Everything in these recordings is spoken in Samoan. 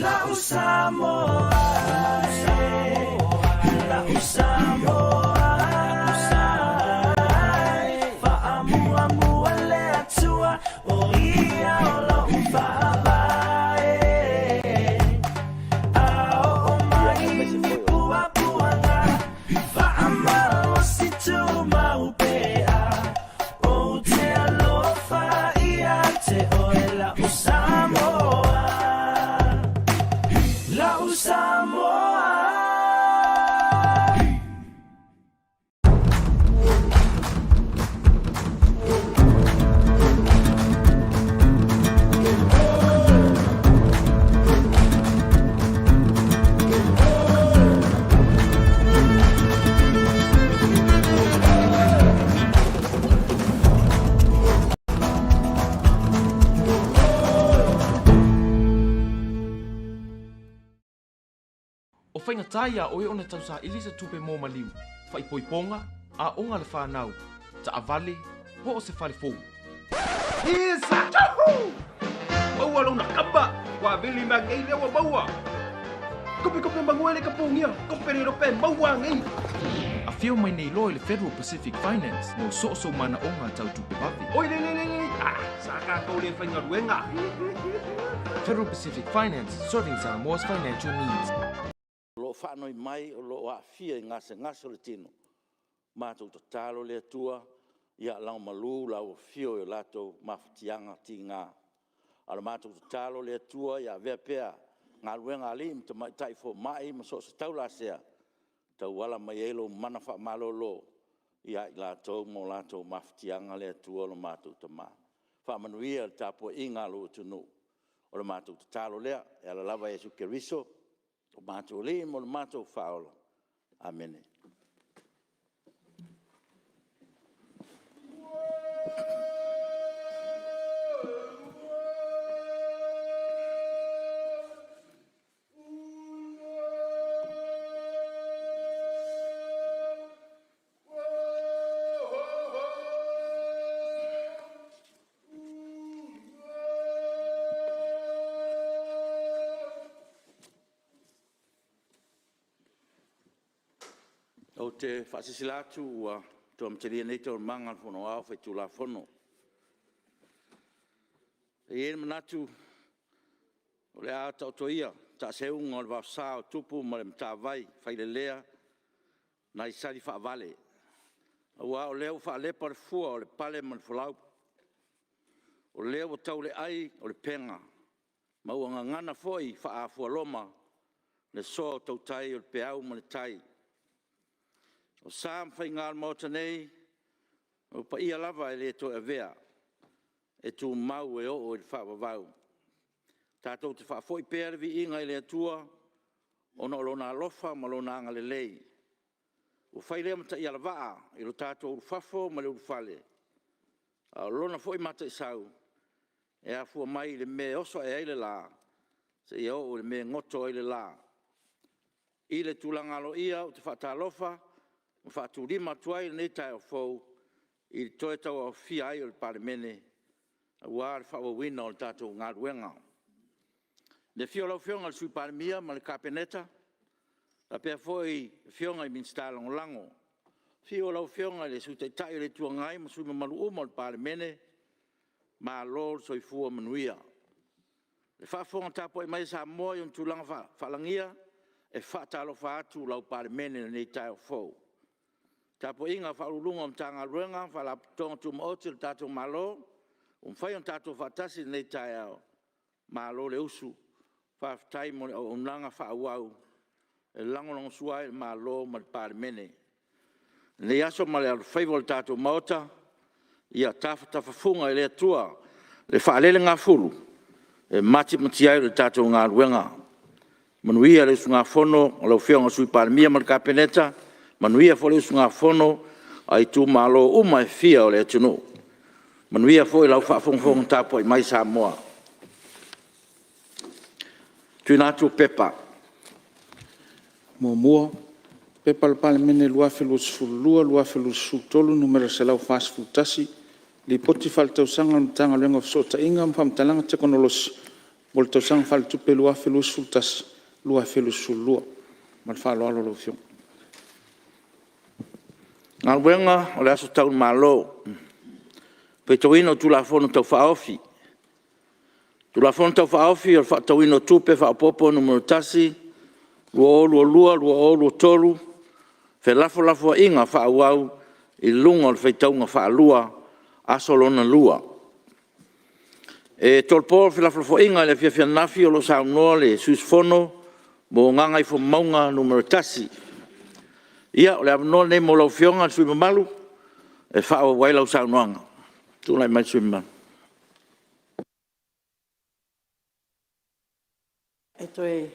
La'u Samoa, la'u Samoa, faamuamua le Atua, o ia o lo'u faavae. A oo mai ni puapuaga, faamalosi tumau pea, ou te alofa ia te oe la'u Samoa, la'u Samoa. O faigata iā oe ona tausaili se tupe mo maliu, faaipoipoga, aoga a le fanau, taavale, po o se fale fou. Maua lona kapa, ua vili mai nei lea ua maua. Kope kope mangue le kapungia, kope le rope maua nei. Afio mai nei loa i le Federal Pacific Finance mo so o sou manaoga tau tupe vave. Oi le le le le, ah, sa tatou le faigaluega. Federal Pacific Finance, serving Samoa's financial needs. O lo o faanoi mai o lo o aafia i gasegase o le tino, matou tatalo i le Atua ia lagomalu lau afio i o latou mafatiaga tiga. A o le matou tatalo i le Atua ia avea pea galuega a alii ma tamaitai fomai ma so o se taulasea e tauala mai ai lou mana faamalolo ia i latou ma o latou mafatiaga le Atua lo matou Tama. Faamanuia i le tapuaiga a lou atunuu, o le matou tatalo lea e ala lava ia Iesu Keriso o matou Alii ma lo matou Faaola. Amene. Ou te faasilasila atu ua toe amatalia nei Taualumaga a le Fono Aoao Faitulafono. E i ai le manatu o le a taoto ia taaseuga o le vaosa o Tupu ma le Matavai failelea nai Salifaavale, aua o lea ua faalepa le fua o le pale ma le folau. O lea ua tau le ai o lepega ma ua gagana foi faaafualoma le soa o tautai o le peau ma le tai. O sa ma faiga o le Maota nei, o paia lava e le toe avea, e tumau e oo i le faavavau. Tatou te faafoi pea le viiga i le Atua ona o Lona alofa ma Lona agalelei, ua fai lea ma taialavaa i lo tatou ulufafo ma le ulufale, a o Lona foi mataisau, e afua mai i le mea e oso ae ai le la seia oo i le mea e goto ai le la. I le tulaga aloaia ou te faatalofa ma faatulima atu ai i lenei taeao fou i le toe tauaofia ai o le Palemene aua le faaauauina o le tatou galuega. I le afio o lau Afioga i le Sui Palemia ma le Kapeneta, faapea foi Afioga i Minisita Lagolago. Afio lau Afioga i le Sui Taitai o le Itu Agai ma sui usufono mamalu uma o le Palemene, malo le soifua manuia. I le faafofoga tapuai mai a Samoa i ona tulaga faalagia, e faatalofa atu lau Palemene i lenei taeao fou. Le tapuaiga a Ofisa Sili o Pulega o Matagaluega ma Faalapotopotoga Tumaoti a le tatou Malo ua mafai ona tatou faatasi i lenei taeao, malo le usu, faafetai mo le auaunaga faaauau e lagolagosua ai i le Malo ma le Palemene. I lenei aso ma le alofaiva o le tatou Maota, ia tafatafafuga e le Atua le faalelegafulu e matimati ai le tatou galuega. Manuia le usugafono a lau Afioga i le Sui Palemia ma le Kapeneta, manuia foi le usugafono a itumalo uma e fia o le atunuu. Manuia foi lau faafogafoga tapuai mai Samoa. 2. P.P. 2022/2023 Nu.141, Lipoti Faaletausaga a le Matagaluega o Fesootaiga ma Faamatalaga Tekonolosi mo le Tausaga Faaletupe 2021/2022. Ma le faaaloalo lau Afioga. Galuega O le aso Tau i le Malo, Faitauina o Tulafono Tau Faaofi. Tulafono Tau Faaofi o le Faatatauina o Tupe Faaopoopo (Nu.1) 2022/2023, felafolafoaiga faaauau i luga o le faitauga faalua – Aso Lona Lua. E tolopo felafolafoaiga i le afiafi ananafi o lo o saunoa le sui usufono mo Gagaifomauga Nu.1. Ia, o le avanoa lenei mo lau Afioga i le sui usufono mamalu e faaauau ai lau saunoaga. Tulai mai le sui usufono mamalu. E toe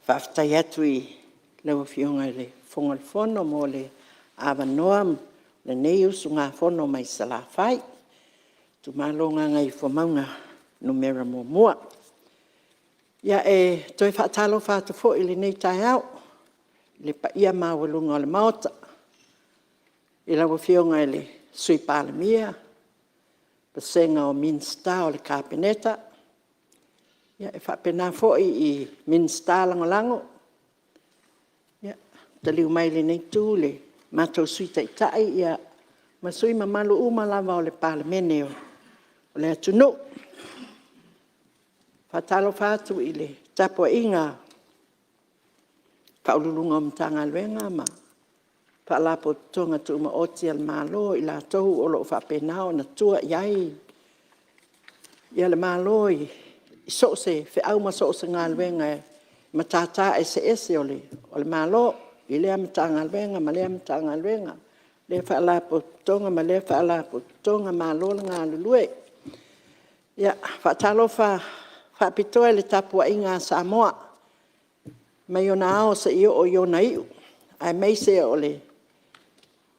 faafetai atu i lau Afioga i le Fofoga o le Fono mo le avanoa o lenei usugafono mai Salafai, itumalo o Gagaifomauga Nu.1. Ia, e toe faatalofa atu foi i lenei taeao i le paia maualuga o le Maota i lau Afioga i le Sui Palemia, vasega o Minisita o le Kapeneta, e faapena foi i Minisita Lagolago. Ia, taliu mai i lenei Itu i le matou Sui Taitai ma sui usufono mamalu uma lava o le Palemene o le atunuu. E faatalofa atu i le tapuaiga a Ofisa Sili o Pulega o Matagaluega ma Faalapotopotoga Tumaoti a le Malo, i latou o lo o faapena ona tua i ai le Malo i so o se feau ma so o se galuega i matata eseese o le Malo i lea Matagaluega ma lea Matagaluega, lea Faalapotopotoga ma lea Faalapotopotoga. Malo le galulue. Ia, e faatalofa faapitoa i le tapuaiga a Samoa mai ona ao seia oo i ona iu, aemaise o le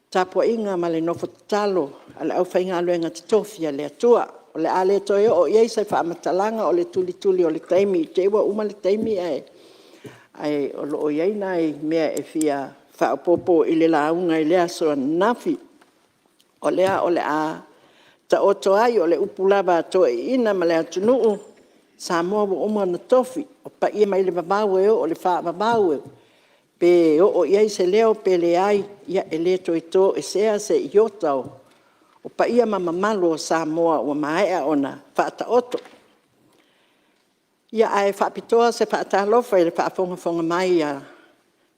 tapuaiga ma le nofo tatalo a le aufaigaluega totofi a le Atua. O le a le toe oo i ai se faamatalaga, o le tulituli o le taimi i te i ua uma le taimi ae o lo o i ai nai mea e fia faaopoopo i le lauga i le aso ananafi. O lea o le a taoto ai, o le upu lava a toeaiina ma le atunuu, o Samoa ua uma ona tofi, o paia mai le vavau e oo i le faavavau, pe oo i ai se leo pe leai, ia e le toe toesea se iota o paia ma mamalu o Samoa ua maea ona faataoto. Ia, ae faapitoa se faatalofa i le faafogafoga mai a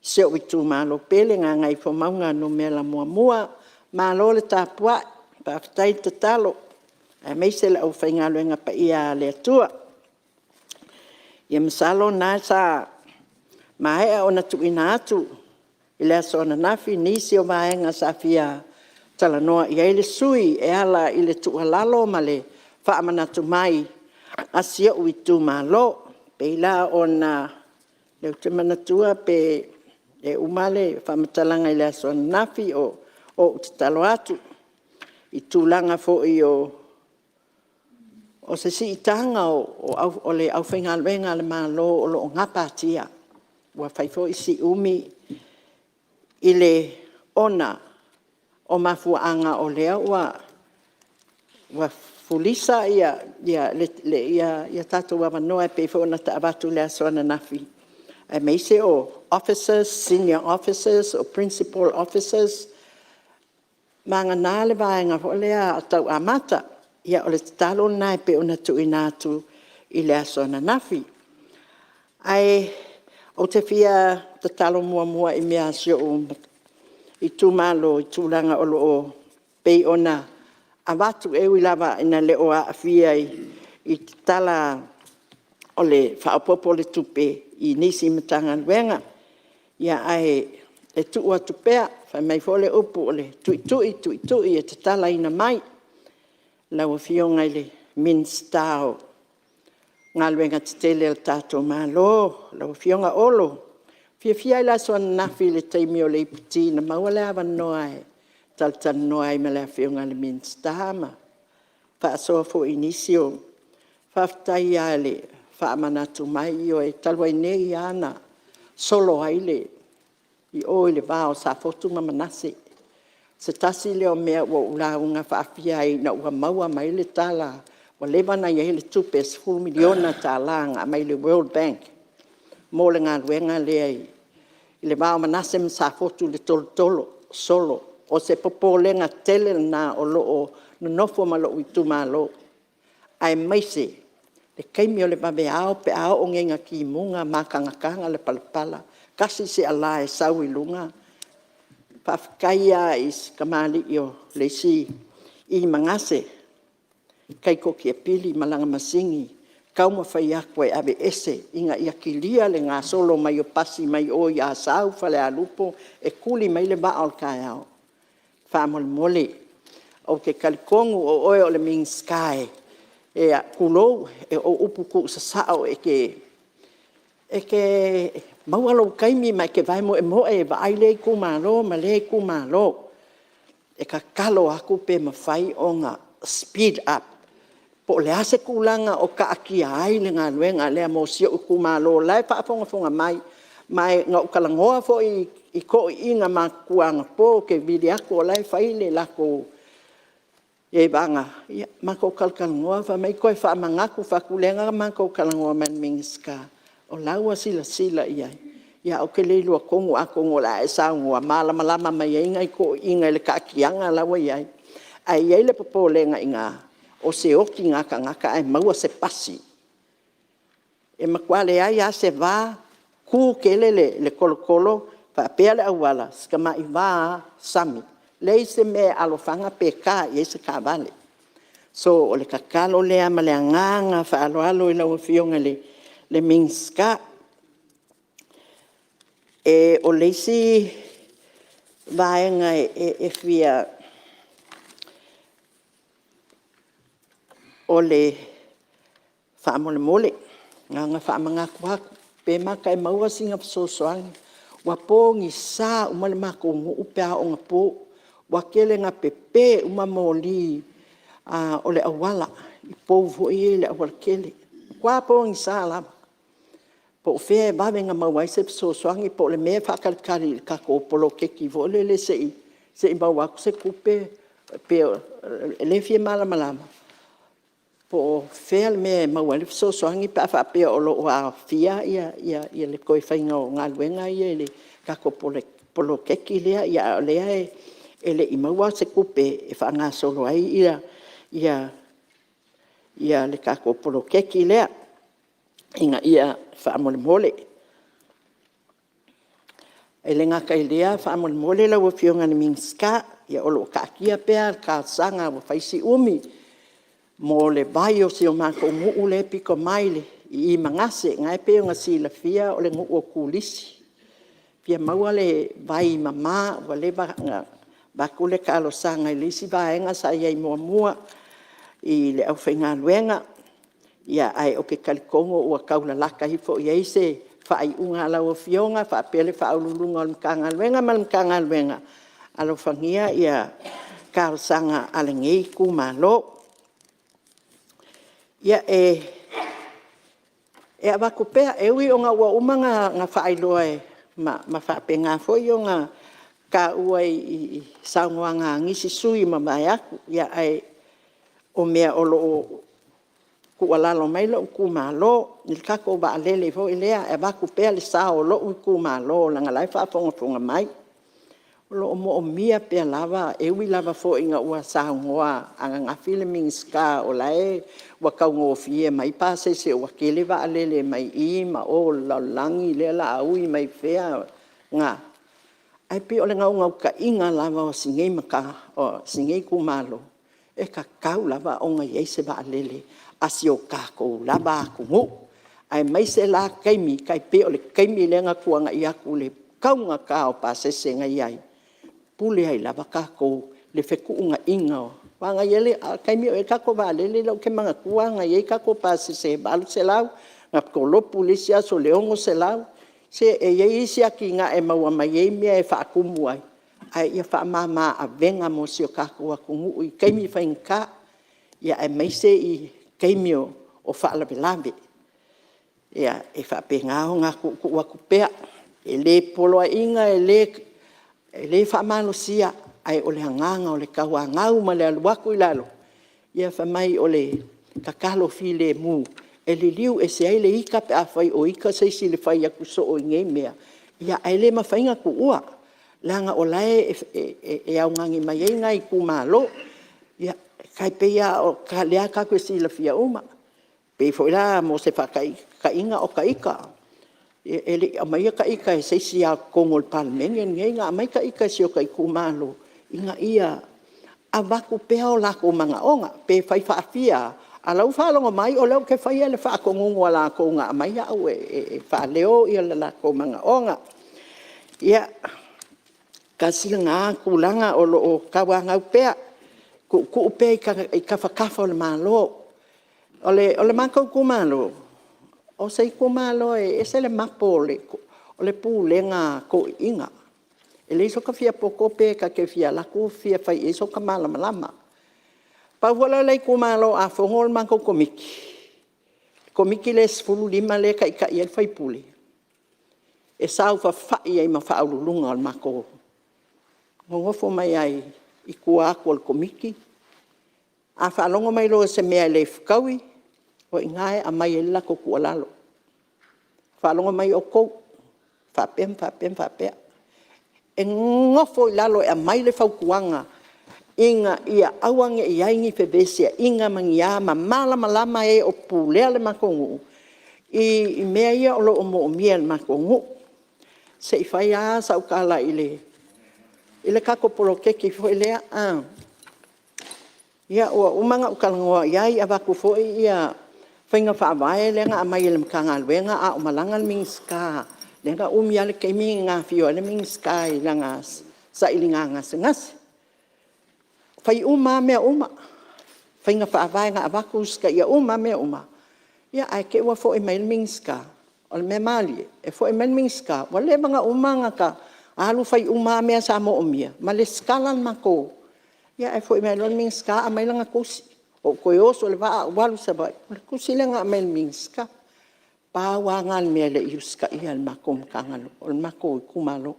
si ou itumalo pele Gagaifomauga 1, malo le tapuai, faafetai tatalo, aemaise le aufaigaluega paia a le Atua. Ia masalo o lena sa maea ona tuuina atu i le aso ananafi nisi o vaega sa fia talanoa i ai le sui usufono e ala i le tuualalo ma le faamanatu mai a si ou itumalo. E pei la ona o lea ou te manatua pe uma le faamatalaga i le aso ananafi o ou tatalo atu i tulaga foi o se siitaga o le aufaigaluega a le Malo o lo o gapatia. Ua fai foi si umi ona o mafuaaga o lea ua fulisa tatou avanoa e pei foi ona avatu i le aso ananafi, aemaise o officers, senior officers, o principal officers, vagana le vaega foi lea tau amata. Ia, o le tatalo lena e pei ona tuuina atu i le aso ananafi. Ae ou te fia tatalo muamua i mea a si ou itumalo i tulaga o lo o pei ona avatu, e ui lava ina le o aafia i tala o le faaopoopo o le tupe i nisi Matagaluega, ae tuu atu pea. Fai mai foi le upu o le tuitui tuitui e tatalaina mai. Lau Afioga i le Minisita o Galuega Tetele a le tatou Malo lau Afioga Olo. Na fiafia lava i le aso ananafi i le taimi o le iputi na maua le avanoa e talatalanoa ai ma le Afioga i le Minisita ma faasoa foi i nisi o… Faafetai lava i le faamanatu mai, ioe, talu ai nei lava na solo ai i o i le va o Safotu ma Manase. Se tasi lea o mea ua ou lauga faafia ai ina ua maua mai le tala ua leva ona i ai le tupe e $10 miliona na aumai le World Bank mo le galuega lea i le va o Manase ma Safotu i le tolotolo, solo. O se popolega tele lena o lo o nonofo ma lou itumalo, aemaise le taimi o le vaveao pe a oo nei ina timuga ma matagataga le palapala, tasi se ala e sau i luga. Faafetai lava i si tamalii o le isi i Manase i tai tokiepili ma lana masini e taumafai atu e aveese ina ia kilia le gasolo mai o pasi mai o i Asau, Falealupo e tuli mai le vaa o le taeao. Faamolemole, ou te talitonu o oe o le Minisita tulou, o upu tuusasao, e te maua lou taimi ma e te vae moemoe e vaai lea itumalo ma lea itumalo. E tatalo atu pe mafai ona speed up, po o le a se tulaga o taatia ai le galuega lea mo si ou itumalo o la e faafogafoga mai. Ma na ou talanoa foi i toeaiina matutua anapo ou te vili atu o la e fai le latou vaega, matou talatalanoa fai mai toe faamanatu. Ou fai atu, lea na matou talanoa ma le Minisita, o la e ua silasila i ai, ae ou te le iloa tonu, atonu o le a e saunoa malamalama mai ai nai toeaiina i le taatiaga la ua i ai. Ae i ai le popolega i ina, o se oti latalata ae maua se pasi. E matua leai lava se va, tu tele le tolotolo faapea le auala, si tamai va lava sami, leai se mea e alofaga pe ta i ai se taavale. So, o le tatalo lea ma le agaga faaaloalo i lau Afioga i le Minisita. O le isi vaega e fia… O le faamolemole, na ona faamanatu atu pe mata e maua sina fesoasoani, ua pogisa uma le matou nuu pe a oo ina po. Ua tele ina pepe uma moli o le auala i pou foi ia i le aualatele, ua matua pogisa lava. Po o fea e vave ona maua ai se fesoasoani po o le mea e faatalitali i le tatou poloketi foi lele se i maua atu se tupe, pei o lea e fia malamalama po o fea le mea e maua ai le fesoasoani pe a faapea o lo o aofia le toe faiga o galuega ia i le tatou poloketi lea, a o lea e le i maua se tupe e faagasolo ai le tatou poloketi lea, ina ia… faamolemole. E le gata i lea faamolemole lau Afioga i le Minisita, ia o lo o taatia pea le talosaga ua fai si umi mo le vai o si o matou nuu lea e pito mai i Manase. O lena e pei ona silafia o le nuu o turisi, e fia maua le vaimama ua leva ona avatu le talosaga i le isi vaega sa i ai muamua i le aufaigaluega, ae ou te talitonu ua tau lalata ifo i ai se faaiuga a lau Afioga faapea le Ofisa Sili o Pulega o le Matagaluega ma le Matagaluega, alofagia ia talosaga a lenei itumalo. Ia, e avatu pea, e ui ina ua uma ona faailoa ma faapena foi ona taua i saunoaga a nisi sui usufono ua mavae atu, ae o mea o lo o tuualalo mai lou itumalo i le tatou vaalele foi lea, e avatu pea le sao o lou itumalo leaga o la e faafogafoga mai. O lo o moomia pea lava, e ui lava foi ina ua saunoa ananafi le Minisita o la e ua taugofie mai pasese ua tele vaalele mai i ma o o le lalolagi lea o le a ui mai fea, ae pei o le naunautaiga lava o si nei itumalo, e tatau lava ona i ai se vaalele a si o tatou lava atunuu, aemaise la taimi tai pei o le taimi lea na tuanai atu i le taugata o pasese na i ai, e pule ai lava tatou i le fetuunaiga o… Aua na i ai le taimi a o i ai le tatou vaalele lea ou te manatua na i ai tatou pasese e $800, na kolopu i le isi aso i le $600. Se e i ai isi atinae e maua mai ai mea e faatumu ai, ae ia faamama avega mo si o tatou atunuu i taimi faigata, aemaise taimi o faalavelave. Ia, e faapena ona tuutuu atu pea, e le poloaiina, e le faamalosia. Ae o le agaga o le tauanau ma le alu atu i lalo, ia fai mai o le tatalo filemu e liliu ese ai le ita pe afai o ita se isi i le fai atu soo i nei mea, ae le mafai ona tuua, leaga o la e augani mai ai nai itumalo. Ia, e tai pei lava o lea tatou te silafia uma, e pei foi la mo se faataitaiga o ita, e le i aumaia ita e se isi lava o totonu o le Palemene lenei, na aumai ita e si o ta itumalo ina ia avatu pea o latou manaoga, pe fai faafia lava, a o la e ua faalogo mai o lea ou te faia le faatonuga a latou na aumai au e faaleo o latou manaoga. Ia, tasi lena tulaga o lo o tauanau pea, tuutuu pea i tafatafa o le Malo. O le matou itumalo, o se itumalo e ese le mapo o le pulega a toeaiina. E leai so ta fia poto pe ta te fia alu atu fia fai i ai so ta malamalama. Pau foi lea o le itumalo a fono le matou Komiti, le Komiti lea e 15 lea e taitai ai le sui usufono, e saofafai ai ma faauluuluga o le matou… Nonofo mai lava i tua atu o le Komiti, a faalogo mai loa i se mea e le fetaui, o i ina e aumai ai le latou tuualalo. Faalogo mai outou, e faapea ma faapea ma faapea. E nonofo i lalo e aumai le fautuaga ina ia aua ne i i ai ni feveseaiga ma ni a, ma malamalama e o pulea le matou nuu i mea ia o lo o manaomia e le matou nuu. Se i fai lava sau tala i le tatou poloketi foi lea. Ia, ua uma ona ou talanoa i ai avatu foi faiga faavae lea na aumai e le Matagaluega a o malaga le Minisita, lea na umi lava le taimi na afio ai le Minisita i lana sailiga gasegase. Fai uma lava mea uma, faiga faavae na avatu, usitaia uma lava mea uma, ae te i ua foi mai le Minisita. O le mea malie, e foi mai le Minisita ua leva ona uma ona alu fai uma lava mea sa manaomia ma resitala le matou… Ae foi mai loa le Minisita aumai lana tusi. Ou toe oso i le vaa ou alu i Savaii, o le tusi lea na aumai e le Minisita. Pau lava lena o le mea e le i usitaia e le matou itumalo,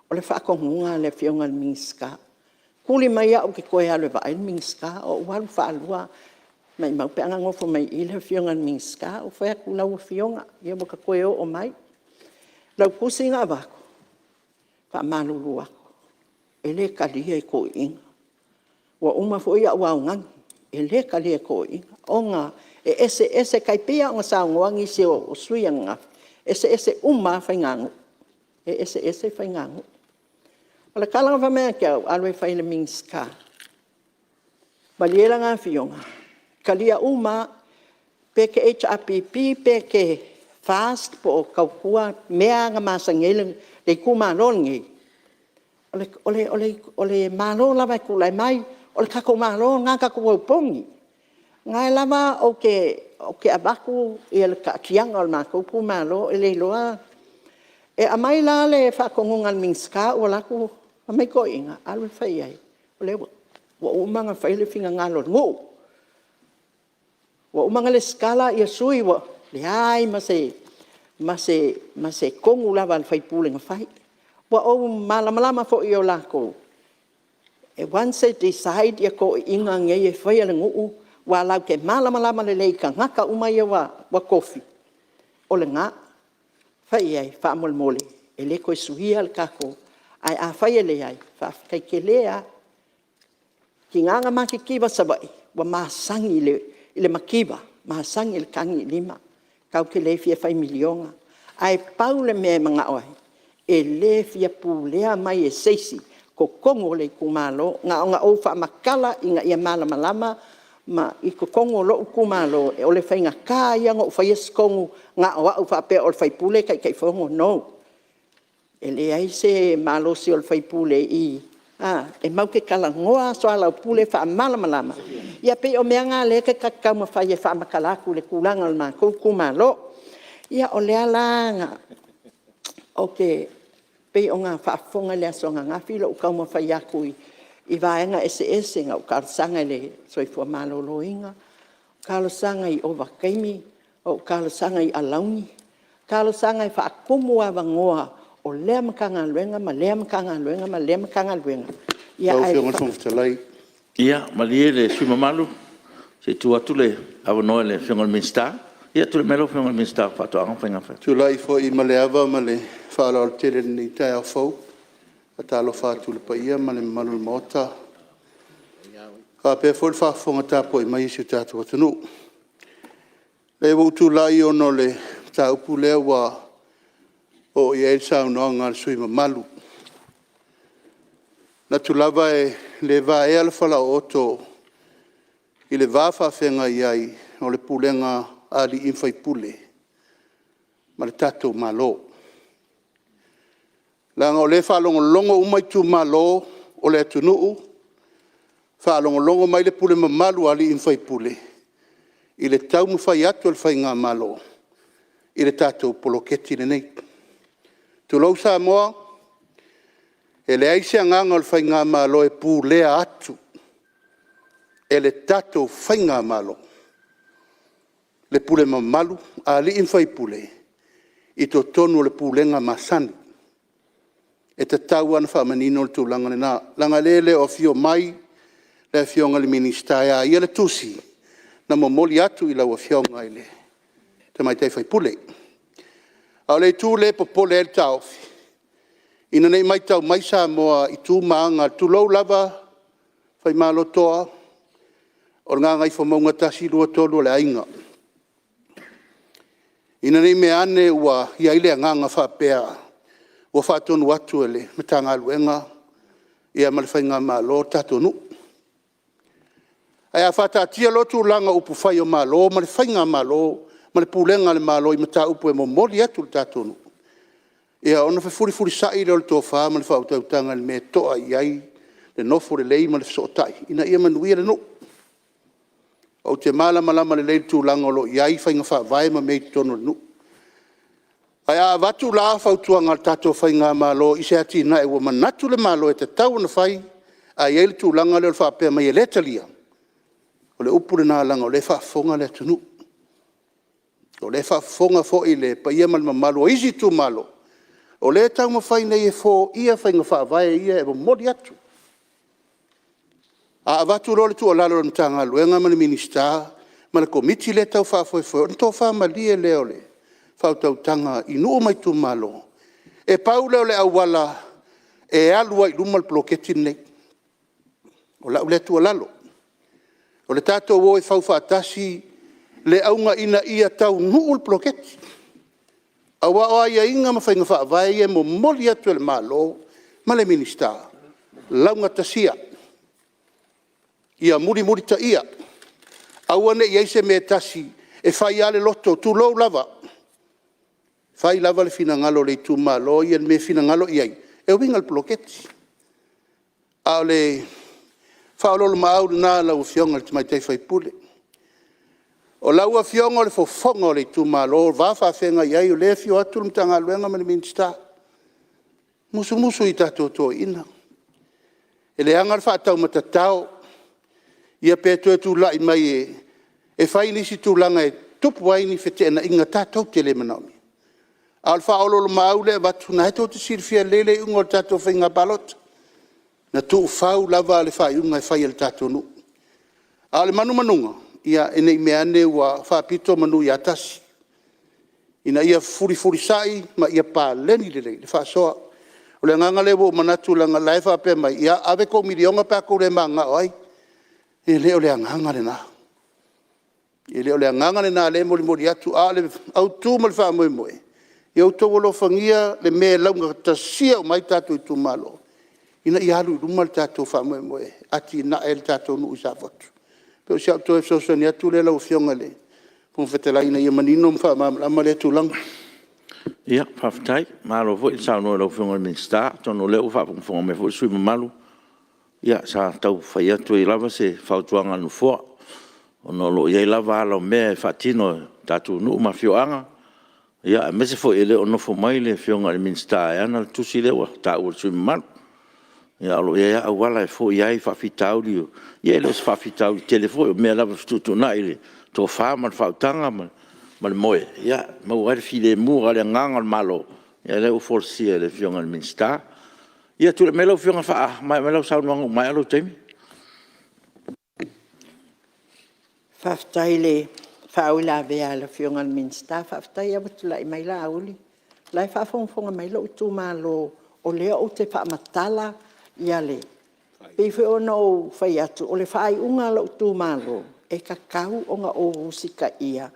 o le faatonuga a le Afioga i le Minisita. Tuli mai au ou te toe alu e vaai le Minisita, ou alu faalua, maumau pe ana nofo mai i i le Afioga i le Minisita. Ou fai atu, lau Afioga, ia ua ta toe oo mai. Lau tusi na avatu, e faamalulu atu, e le talia e toeaiina. Ua uma foi au augani, e le talia e toeaiina, ona e eseese, e tai pei lava ona saunoa nisi o sui usufono ananafi, e eseese uma lava faiganuu, e eseese faiganuu. O le tala na fai mai ia te au, alu e fai i le Minisita, malie lana afioga, talia uma lava, pe te HRPP pe te FAST po o Tautua, mea lava na masani ai le itumalo lenei, o le Malo lava e tulai mai, o le tatou Malo lena tatou te o e opogi. O lena lava ou te avatu le taatiaga o le matou itumalo, e le iloa… E aumai la le faatonuga a le Minisita ou alu atu fai mai toeaiina, alu e fai i ai, o lea ua uma ona fai le finagalo o le nuu, ua uma ona resitala sui, ua leai ma se tonu lava a le sui usufono na fai. Ua ou malamalama foi ia latou, once e decide toeaiina nei e faia le nuu, aua latou te malamalama lelei i tagata uma ia ua tofi, o lena. Fai i ai, faamolemole, e le toe suia le tatou… Ae afai e leai, faafetai tele lava. E tiga ona matitiva Savaii, ua masani i le mativa, masani i le tagiilima, tatou te le fia fai $1 miliona. Ae pau le mea e manao ai, e le fia pulea mai e se isi totonu o le itumalo. Na ona ou faamatala ina ia malamalama i totonu o lou itumalo, o le faigata ia ona ou faia se tonu na o au faapea o le sui usufono e Taitaifono, no. E leai se malosi o le sui usufono i i, e matou te talanoa, soalaupule, faamalamalama. Ia pei o mea na o lea ta te taumafai e faamatala atu i le tulaga o le matou itumalo. Ia, o lea la ou te… pei ona faafofoga i le aso ananafi lou taumafai atu i vaega eseese, na ou talosaga i le soifua maloloina, talosaga i ovataimi, ou talosaga i alauni, talosaga e faatumu avanoa o lea Matagaluega ma lea Matagaluega ma lea Matagaluega. Lau Afioga i le Fofoga Fetalai… Ia malie le sui usufono mamalu se i tuu atu le avanoa i le Afioga i le Minisita. Ia tulai mai lau Afioga i le Minisita o Faatoaga ma Faiga Faiva. Tulai foi ma le ava ma le faaaloalo tele i lenei taeao fou. E faatalofa atu i le paia ma le mamalu o le Maota, faapea foi le faafofoga tapuai mai a si o tatou atunuu. Ua ou tulai ona o le mataupu lea ua oo i ai le saunoaga a le sui usufono mamalu. E manatu lava e le vaea le falaooto i le va faafeagai ai o le pulega a alii ma faipule ma le tatou Malo. Leaga o lea e faalogologo uma itumalo o le atunuu, faalogologo mai le pule mamalu a alii ma faipule i le taumafai atu o le faigamalo i le tatou poloketi lenei. Tulou Samoa, e leai se agaga o le faigamalo e pulea atu e le tatou faigamalo le pule mamalu a alii ma faipule i totonu o le pulega masani. E tatau lava ona faamanino le tulaga lena, leaga o lea e le o afio mai le Afioga i le Minisita e a ia le tusi na momoli atu i lau Afioga i le Tamaitai sui usufono. A o le itu lea e popole ai le taofi, ina ne i matau mai Samoa i tu ma aga, tulou lava Faimalotoa, o le Gagaifomauga 1, 2, 3, o le aiga. Ina ne i meaane ua i ai le agaga faapea ua faatonu atu e le Matagaluega ma le faigamalo le tatou nuu. Ae a faataatia loa tulaga o upufai o Malo ma le faigamalo ma le pulega a le Malo i mataupu e momoli atu i le tatou nuu, ia ona fefulifulisai lea o le tofa ma le faautautaga i le mea e to'a i ai le nofo lelei ma le fesootai ina ia manuia le nuu. Ou te malamalama lelei i le tulaga o lo o i ai faiga faavae ma mea i totonu o le nuu. Ae a avatu la fautuaga a le tatou faigamalo i se atinae ua manatu le Malo e tatau ona fai, ae i ai le tulaga lea o le faapea mai e le talia, o le upu lena leaga o lea e faafofoga le atunuu. O lea e faafofoga foi le paia ma le mamalu o isi itumalo, o lea e taumafai nei e foia faiga faavae ia e momoli atu. A avatu loa le tuualalo a le Matagaluega ma le Minisita ma le Komiti lea e tau faafoefoea, ona tofa malie lea o le faautautaga i nuu ma itumalo, e pau lea o le auala e alu ai i luma le poloketi lenei. O lau lea tuualalo. O le tatou o e fau faatasi le auga ina ia taunuu le poloketi. Aua o aiaiga ma faiga faavae ia e momoli atu e le Malo ma le Minisita, laugatasia, ia mulimulitaia, aua ne i i ai se mea e tasi e fai lava le loto, tulou lava, fai lava le finagalo o le itumalo ia i le mea e finagalo i ai e uiga i le poloketi. A o le faaoloolomaau lena i lau Afioga i le Tamaitai sui usufono. O lau Afioga o le fofoga o le itumalo o le va faafeagai ai, o lea e afio atu le Matagaluega ma le Minisita, musumusu i tatou toeaiina. E leaga le faataumatatao pe toe tulai mai e fai nisi tulaga e tupu ai ni feteenaiga tatou te le manaomia. A o le faaoloolomaau lea e avatu, o lena tou te silafia lelei le iuga o le tatou faiga palota, na tuufau lava le faaiuga e fai e le tatou nuu. A o le manumanuga, ina ne i meaane ua faapito manu ia tasi, ina ia fefulifulisai ma ia paleni lelei le faasoa. O le agaga lea ua ou manatu leaga o la e faapea mai, ia ave tou $1miliona pe a tou le mananao ai. E le o le agaga lena. E le o le agaga lena o lea e molimoli atu. A o le autu ma le faamoemoe, ia outou alofagia le mea e laugatasia uma ai tatou itumalo, ina ia alu i luma le tatou faamoemoe e atiae le tatou nuu i Safotu. E pei o si au toe fesoasoani atu lea lau Afioga i le Fofoga Fetalai ina ia manino ma faamalamalama lea tulaga. Faafetai. Malo foi saunoa i lau Afioga i le Minisita. Atonu o lea ua faafogafoga mai foi le sui usufono mamalu, ia sa tau fai atu ai lava se fautuaga a le Nofoa, ona o lo o i ai lava ala o mea e faatino e tatou nuu ma afioaga, aemaise foi e le o nofo mai le Afioga i le Minisita e ana le tusi lea ua taua e le sui usufono mamalu. Ae o lo o i ai lava auala e foia ai faafitauli, ia e le o se faafitauli tele foi, o mea lava e fetuutuunai i le tofa ma le faautaga ma le moe e maua ai le filemu. A o le agaga o le Malo, ia o lea ua folasia e le Afioga i le Minisita. Ia tulai mai lau Afioga e faamaea mai lau saunoaga ua maea lou taimi. Faafetai i le faauilavea a le Afioga i le Minisita, faafetai lava ua tulai mai Laauli, o la e faafogafoga mai lou itumalo, o lea ou te faamatala le… E pei foi ona ou fai atu, o le faaiuga a lou itumalo, e tatau ona ou usitaia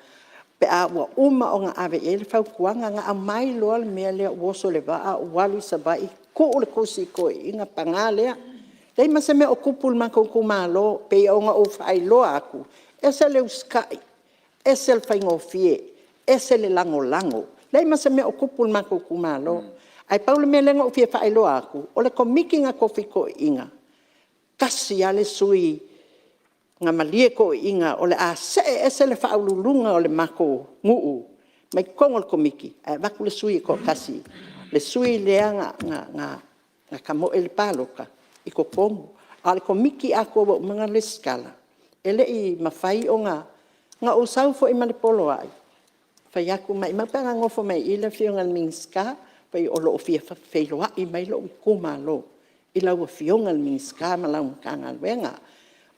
pe a ua uma ona ave i ai le fautuaga. Na aumai loa le mea lea ou oso i le vaa ou alu i Savaii tuu le tusi i toeaiina, paga lea, e leai ma se mea o tupu i le matou itumalo. E pei ona ou faailoa atu, e ese le usitai, ese le faigofie, ese le lagolago. E leai ma se mea o tupu i le matou itumalo. Ae pau le mea lea na ou fia faailoa atu, o le Komiti na tofi e toeaiina, e tasi lava le sui na malie toeaiina o le a see ese le faauluuluga o le matou nuu mai totonu o le Komiti ae avatu le sui e toatasi, le sui lea na tamoe i le palota i totonu. A o le Komiti atoa ua uma ona resitala, e le i mafai ona… Na ou sau foi ma le poloai, fai atu, maumau pe ana nofo mai i i le Afioga i le Minisita, o lo o fia feiloai mai lou itumalo i lau Afioga i le Minisita ma lau Matagaluega.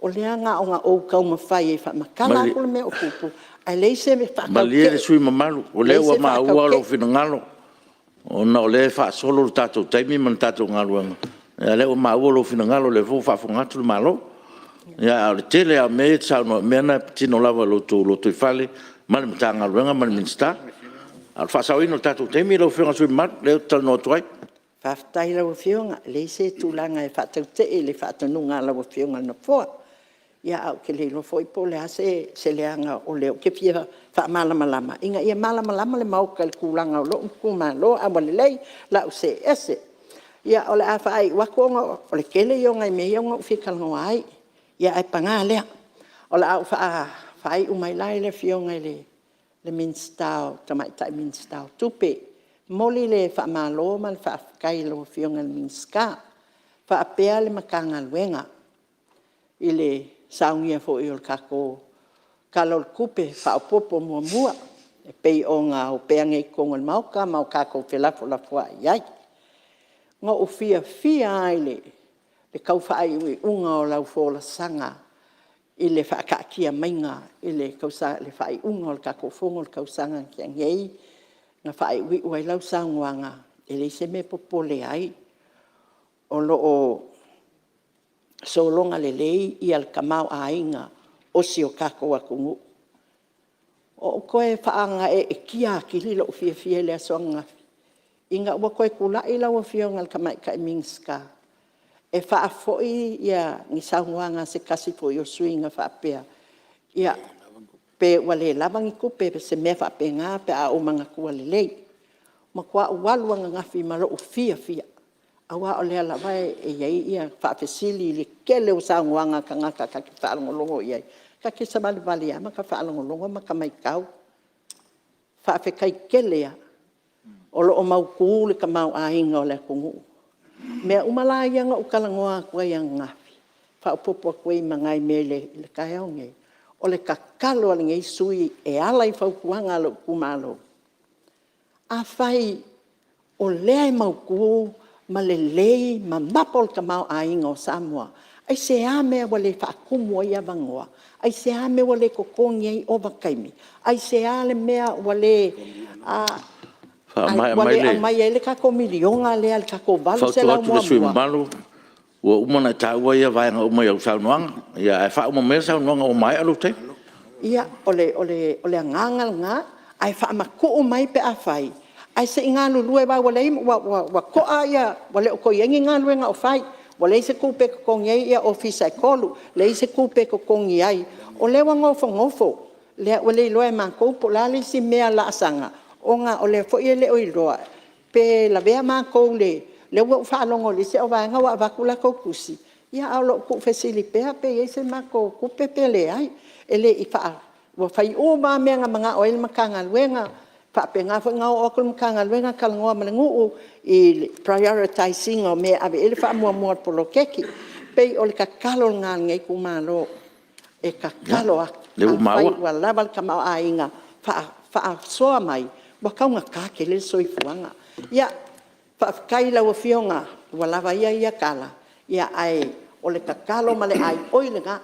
O lea na ona ou taumafai e faamatala atu le mea o tupu, ae leai se faatautee. Malie le sui usufono mamalu, o lea ua maua lou finagalo, ona o lea e faasolo le tatou taimi ma le tatou galuega, a o lea ua maua lou finagalo, o lea foi ua faafofoga atu le Malo. Ae o le tele lava o mea ia e te saunoa ai, o mea na e patino lava i lo outou lotoifale ma le Matagaluega ma le Minisita. A o le faasaoina o le tatou taimi lau Afioga i le sui usufono mamalu, lea ou te talanoa atu ai. Faafetai i lau Afioga, e leai se tulaga e faatautee i le faatonuga a lau Afioga i le Nofoa. Ae ou te le iloa foi po o le a se leaga, o lea ou te fia faamalamalama ina ia malamalama le Maota i le tulaga o lou itumalo. Ae ua lelei o le a ou see ese. Ia, o le a faaiu atu ona o le tele ia o nai mea ia na ou fia talanoa ai, ae paga lea, o le a ou faaiu mai la i le Afioga i le Tamaitai Minisita o Tupe. E momoli le faamalo ma le faafetai i lau Afioga i le Minisita faapea le Matagaluega i le saunia foi o le tatou Tala o le Tupe Faaopoopo Muamua e pei ona opea nei i totonu o le Maota ma tatou felafolafoai ai. Na ou fiafia lava i le tau faaiuiuga o lau folasaga i le faataatia maiga i le faaiuga o le tatou Fono i le tausaga na tea nei na faaiuiu ai lau saunoaga, e leai se mea e popole ai, o lo o sologa lelei le tamaoaiga o si o tatou atunuu. Ua ou toe faagaeetia atili lou fiafia i le aso ananafi ina ua toe tulai lau Afioga i le Tamaitai Minisita e faafoi ni saunoaga a se tasi foi o sui usufono na faapea, pe ua le lava ni tupe, se mea faapena pe a ou manatua lelei. Na matua ou alu ananafi ma lou fiafia, aua o lea lava e i ai faafesili i le tele o saunoaga a tagata ta te faalogologo i ai, ta te savalivali lava ma ota faalogologo ma ota matau. Faafetai tele lava o lo o mautu le tamaoaiga o le atunuu. O mea uma la ia na ou talanoa atu ai ananafi, faaopoopo atu ai ma nai mea i le taeao lenei, o le tatalo a lenei sui usufono e ala i fautuaga a lou itumalo, afai o lea e mautu ma lelei ma mapo le tamaoaiga o Samoa, aisea le mea ua le faatumu ai avanoa? Aisea le mea ua le totogi ai ovataimi? Aisea le mea ua le Faamaea mai le... aumai ai le tatou $1miliona lea le tatou $800 fautua atu i le sui usufono muamua? mamalu, ua uma ona e taua ia vaega uma i lau saunoaga, ae faauma maia le saunoaga ua maea lou taimi. Ia, o le agaga lena, ae faamatuu mai pe afai, ae se i galulue aua ua toa ua le o toe i ai ni galuega o fai, ua leai se tupe e totogi ai ofisa e 3, leai se tupe e totogi ai. O lea ua nofonofo, ua le iloa e matou po o le a le isi mea laasaga, ona o lea foi e le o iloa pe lavea matou i le… O lea ua ou faalogo i le isi vaega ua avatu latou tusi, a o lo o tuufesili pea pe i ai se matou tupe pe leai. E le i faa… Ua fai uma lava mea na manao ai le Matagaluega, faapena foi ona oo atu le Matagaluega talanoa ma le nuu i le prioritize ina o mea e ave i ai le faamuamua a le poloketi. E pei o le tatalo lena a lenei itumalo, e tatalo atu, afai ua lava le tamaoaiga faasoa mai, ua taugata tele le soifuaga. Ia Faafetai i lau Afioga ua lava ia ia tala, ae o le tatalo ma le aioi lena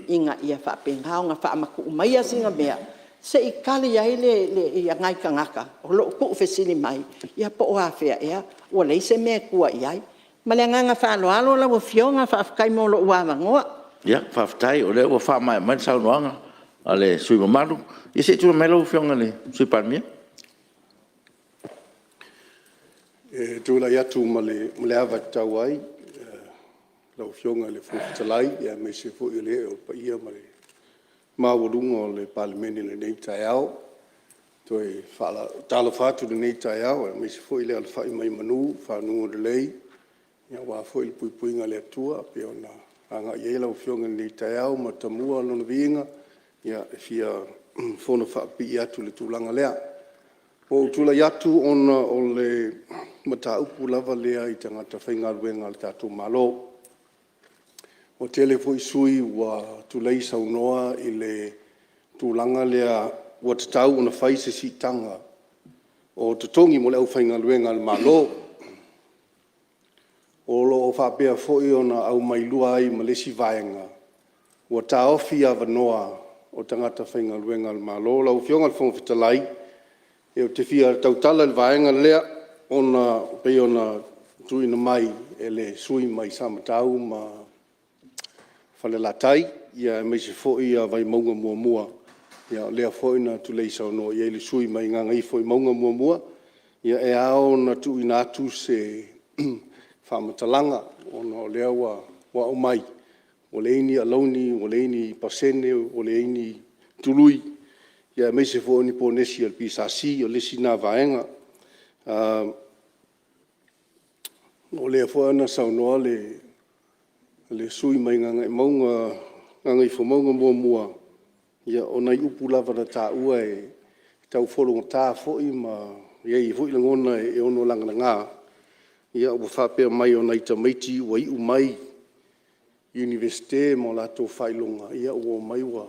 ina ia faapena ona faamatuu maia sina mea se i tali ai nai tagata o lo o tuufesili mai, ia po o afea ea ua leai se mea e tua i ai. Ma le agaga faaaloalo lau Afioga, faafetai mo lou avanoa. Faafetai o lea ua faamaea mai le saunoaga a le sui usufono mamalu. Ia se i tulai mai lau Afioga i le Sui Palemia. E tulai atu ma le ava e tatau ai lau Afioga i le Fofoga Fetalai, aemaise foi o le ee o le paia ma le maualuga o le Palemene i lenei taeao. E toe faatalofa atu i lenei taeao aemaise foi le alafai mai i manu faguga lelei aua foi le puipuiga a le Atua e pei ona agai i ai lau Afioga i lenei taeao ma tamua Lona viiga e fia fonofaapipii atu i le tulaga lea. Ua ou tulai atu ona o le mataupu lava lea i tagata faigaluega a le tatou Malo. Ua tele foi sui usufono ua tulei saunoa i le tulaga lea ua tatau ona fai se siitaga o totogi mo le aufaigaluega a le Malo. O lo o faapea foi ona aumai lua ai ma le isi vaega, ua taofi avanoa o tagata faigaluega a le Malo. Lau Afioga i le Fofoga Fetalai, ou te fia tautala i le vaega lea ona e pei ona tuuina mai e le sui usufono mai Samatau ma Falelatai, aemaise foi Vaimauga 1, o lea foi na tulei saunoa i ai le sui usufono mai Gagaifomauga 1. Ia e ao ona tuuina atu se faamatalaga ona o lea ua aumai, ua leai ni alauni, ua leai ni pasene ua leai ni tului, aemaise foi o ni ponesi a le PSC. O le isi lena vaega. O lea foi na saunoa le sui usufono mai Gagaifomauga 1, ia o nai upu lava na taua e tau fologata foi ma i ai foi lagona e ono lagalaga, ua faapea mai o nai tamaiti ua iu mai i Iunivesite ma o latou faailoga, ua omai ua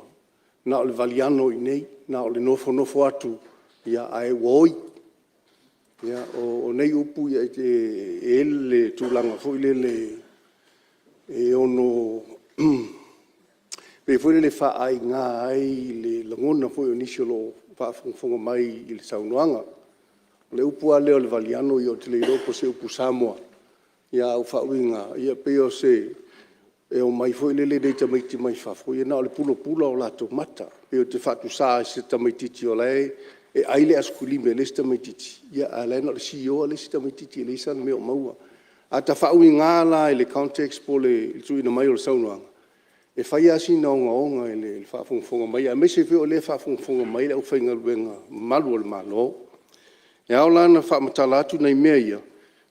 na o le valiano i inei, na o le nofonofo atu ae ua oi. Ia, o nei upu e i ai le tulaga foi lele e ono pei foi lele e faaaina ai le lagona foi o nisi o lo o faafogafoga mai i le saunoaga. O le upu lava lea o le valiano ou te le iloa po o se upu Samoa, ae ua faauiga, e pei o se… e omai foi lele nai tamaiti mai fafo, ia na o le pulapula o latou mata. Pei ou te faatusa i se tamaitiiti o la e ai le asokulima i le isi tamaitiiti, a o la e na o le sioa le isi tamaitiiti e leai sana mea o maua. A ta faauiga la i le context po o le tuuina mai o le saunoaga, e fai lava sina ogaoga i le faafogafoga mai, aemaise foi o lea e faafogafoga mai le aufaigaluega mamalu a le Malo. E ao la ona faamatala atu nai mea ia,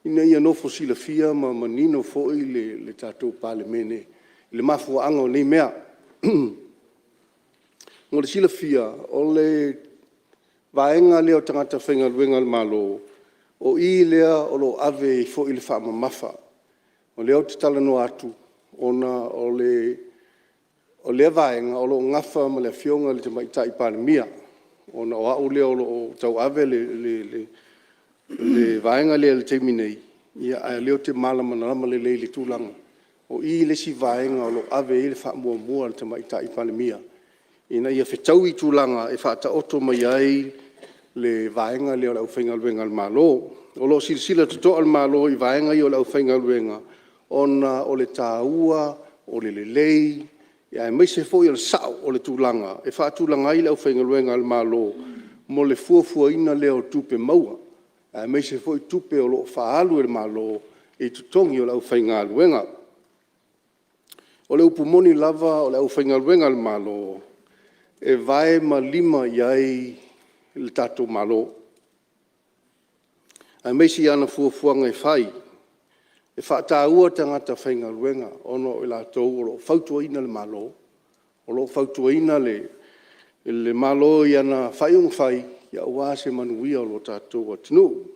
ina ia nofo silafia ma manino foi le tatou Palemene i le mafuaaga o nei mea. Mo le silafia, o le vaega lea o tagata faigaluega a le Malo, o i lea o lo o ave ai foi le faamamafa. O lea ou te talanoa atu ona o lea vaega o lo o nafa ma le Afioga i le Tamaitai Palemia, ona o au lea o lo o tauave le vaega lea i le taimi nei, a o lea ou te malamalama lelei i le tulaga, o i le isi vaega o lo o ave i ai le faamuamua a le Tamaitai Palemia, ina ia fetaui tulaga e faataoto mai ai le vaega lea o le aufaigaluega a le Malo. O lo o silasila totoa le Malo i vaega ia o le aufaigaluega, ona o le taua, o le lelei, aemaise foi o le sao o le tulaga e faatulaga ai le aufaigaluega a le Malo mo le fuafuaina lea o tupe maua, aemaise foi tupe o lo o faaalu e le Malo i totogi o le aufaigaluega. O le upu moni lava o le aufaigaluega a le Malo, e vae ma lima i ai le tatou Malo, aemaise i ana fuafuaga e fai. E faataua tagata faigaluega ona o i latou o lo o fautuaina le Malo, o lo o fautuaina le Malo i ana faaiuga fai aua se manuia o lo tatou atunuu.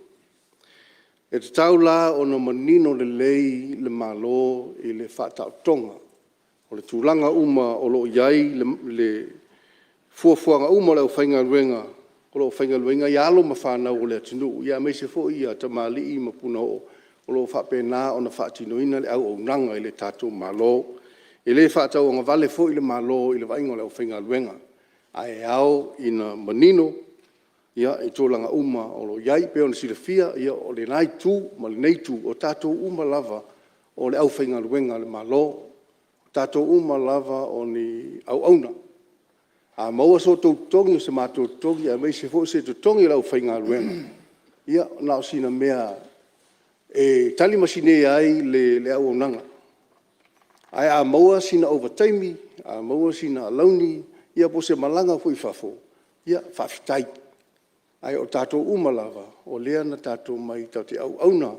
E tatau la ona manino lelei le Malo i le faataotoga o le tulaga uma o lo o i ai fuafuaga uma a le aufaigaluega. o lo o faigaluega ai alo ma fanau a le atunuu, aemaise foi tamalii ma punaoo o lo o faapena ona faatinoina le auaunaga i le tatou Malo. E le faatauagavale foi le Malo i le vaaiga o le aufaigaluega, ae ao ina manino i tulaga uma o lo o i ai. E pei ona silafia, o lena Itu ma lenei Itu, o tatou uma lava o le aufaigaluega a le Malo. O tatou uma lava o ni auauna. A maua so outou totogi, o so matou totogi aemaise foi se totogi o le aufaigaluega, ia na o sina mea e talamasineia ai le auaunaga. Ae a maua sina ovataimi, a maua sina alauni ia po o se malaga foi i fafo, ia faafetai. Ae o tatou uma lava, o lea na tatou omai tatou te auauna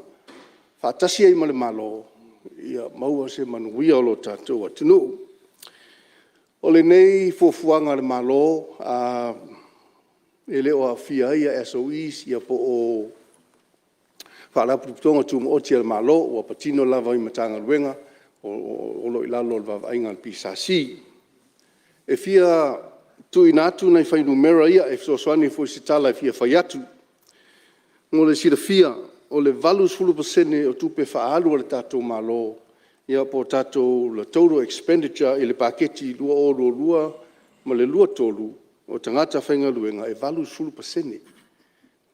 faatasi ai ma le Malo, ia maua se manuia o lo tatou atunuu. O lenei fuafuaga a le Malo, e le o aofia ai SOEs po o Faalapotopotoga Tumaoti a le Malo, ua patino lava i Matagaluega o lo o i lalo o le vaavaaiga a le PSC. E fia tuuina atu nai fuainumera ia e fesoasoani foi i se tala e fia fai atu. Mo le silafia, o le 80% o tupe faaalu a le tatou Malo po o tatou total expenditure i le paketi 2022/2023, o tagata faigaluega, e 80%.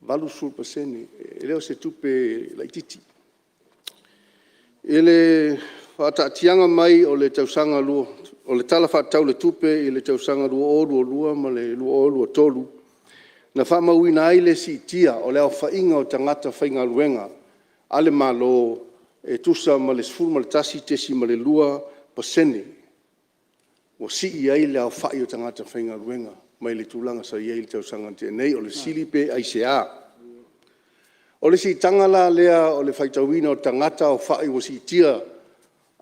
80%, e le o se tupe laitiiti. I le faataatiaga mai o le Tala Faatatau o le Tupe i le tausaga 2022/2023, na faamauina ai le siitia o le aofaiga o tagata faigaluega a le Malo e tusa ma le 11.2% ua sii ai le aofai o tagata faigaluega mai le tulaga sa i ai i le tausaga na tea nei. O le fesili pe aisea? O le siitaga la lea o le faitauina o tagata aofai ua siitia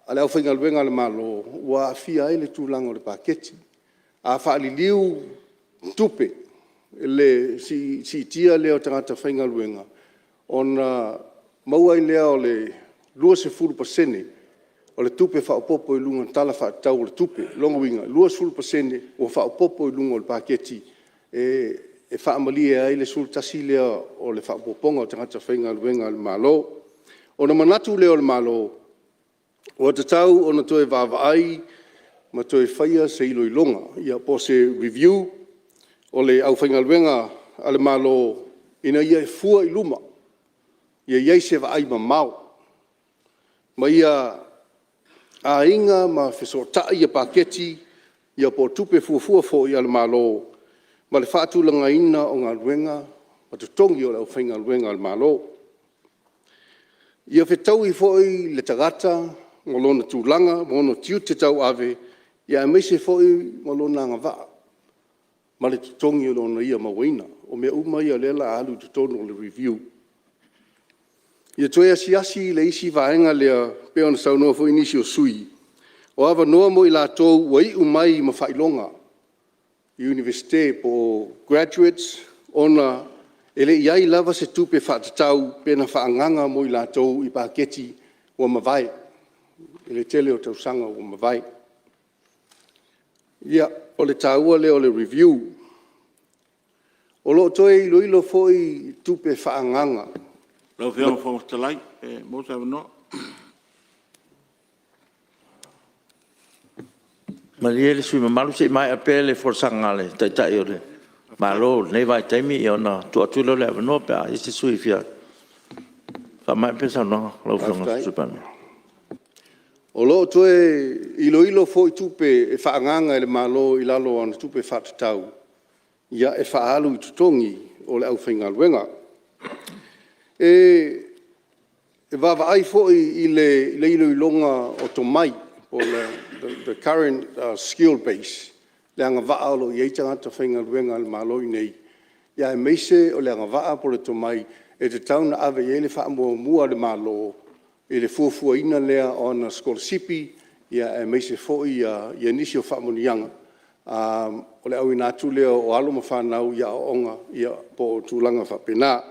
a le aufaigaluega a le Malo, ua aafia ai le tulaga o le paketi. A faaliliu tupe i le siitia lea o tagata faigaluega, ona maua ai lea o le 20% o le tupe faaopoopo i luga o le Tala Faatatau o le Tupe. O lona uiga, e 20% ua faaopoopo i luga o le paketi e faamalie ai le 11 lea o le faaopoopoga o tagata faigaluega a le Malo. Ona manatu lea o le Malo, ua tatau ona toe vaavaai ma toe faia se iloiloga po o se review o le aufaigaluega a le Malo ina ia fua i luma, ia i ai se vaaimamao, ma ia aiga ma fesootai paketi po o tupe fuafua foi a le Malo ma le faatulagaina o galuega ma totogi o le aufaigaluega a le Malo. Ia fetaui foi le tagata ma lona tulaga ma ona tiute tauave, aemaise foi ma lona agavaa ma le totogi o lo o ia mauaina. O mea uma ia o lea o le a alu i totonu o le review. Ia toe asiasi le isi vaega lea pei ona saunoa foi nisi o sui usufono, o avanoa mo i latou ua iu mai ma faailoga i Iunivesite po o graduates ona e le i i ai lava se tupe faatatau pe na faaagaaga mo i latou i paketi ua mavae i le tele o tausaga ua mavae. Ia, o le taua lea o le review. O lo o toe iloilo foi tupe faaagaaga. Lau Afioga i le Fofoga Fetalai pe maua se avanoa. Malie le sui usufono mamalu se i maea pea le folasaga a le Taitai o le Malo i lenei vaitaimi ona tuu atu lea o le avanoa pe a i ai se sui usufono e fia… Faamaea pea le saunoaga a lau Afioga i le Sui Palemia. O lo o toe iloilo foi tupe e faaagaaga e le Malo i lalo o ana tupe faatatau e faaalu i totogi o le aufaigaluega. E vaavaai foi i le iloiloga o tomai po o le current skill base, le agavaa o lo o i ai tagata faigaluega a le Malo i inei, aemaise o le agavaa po o le tomai e tatau ona ave i ai le faamuamua a le Malo i le fuafuaina lea o ana sikolasipi, aemaise foi nisi o faamanuiaga o le auina atu lea o alo ma fanau i aoaoga po o tulaga faapena.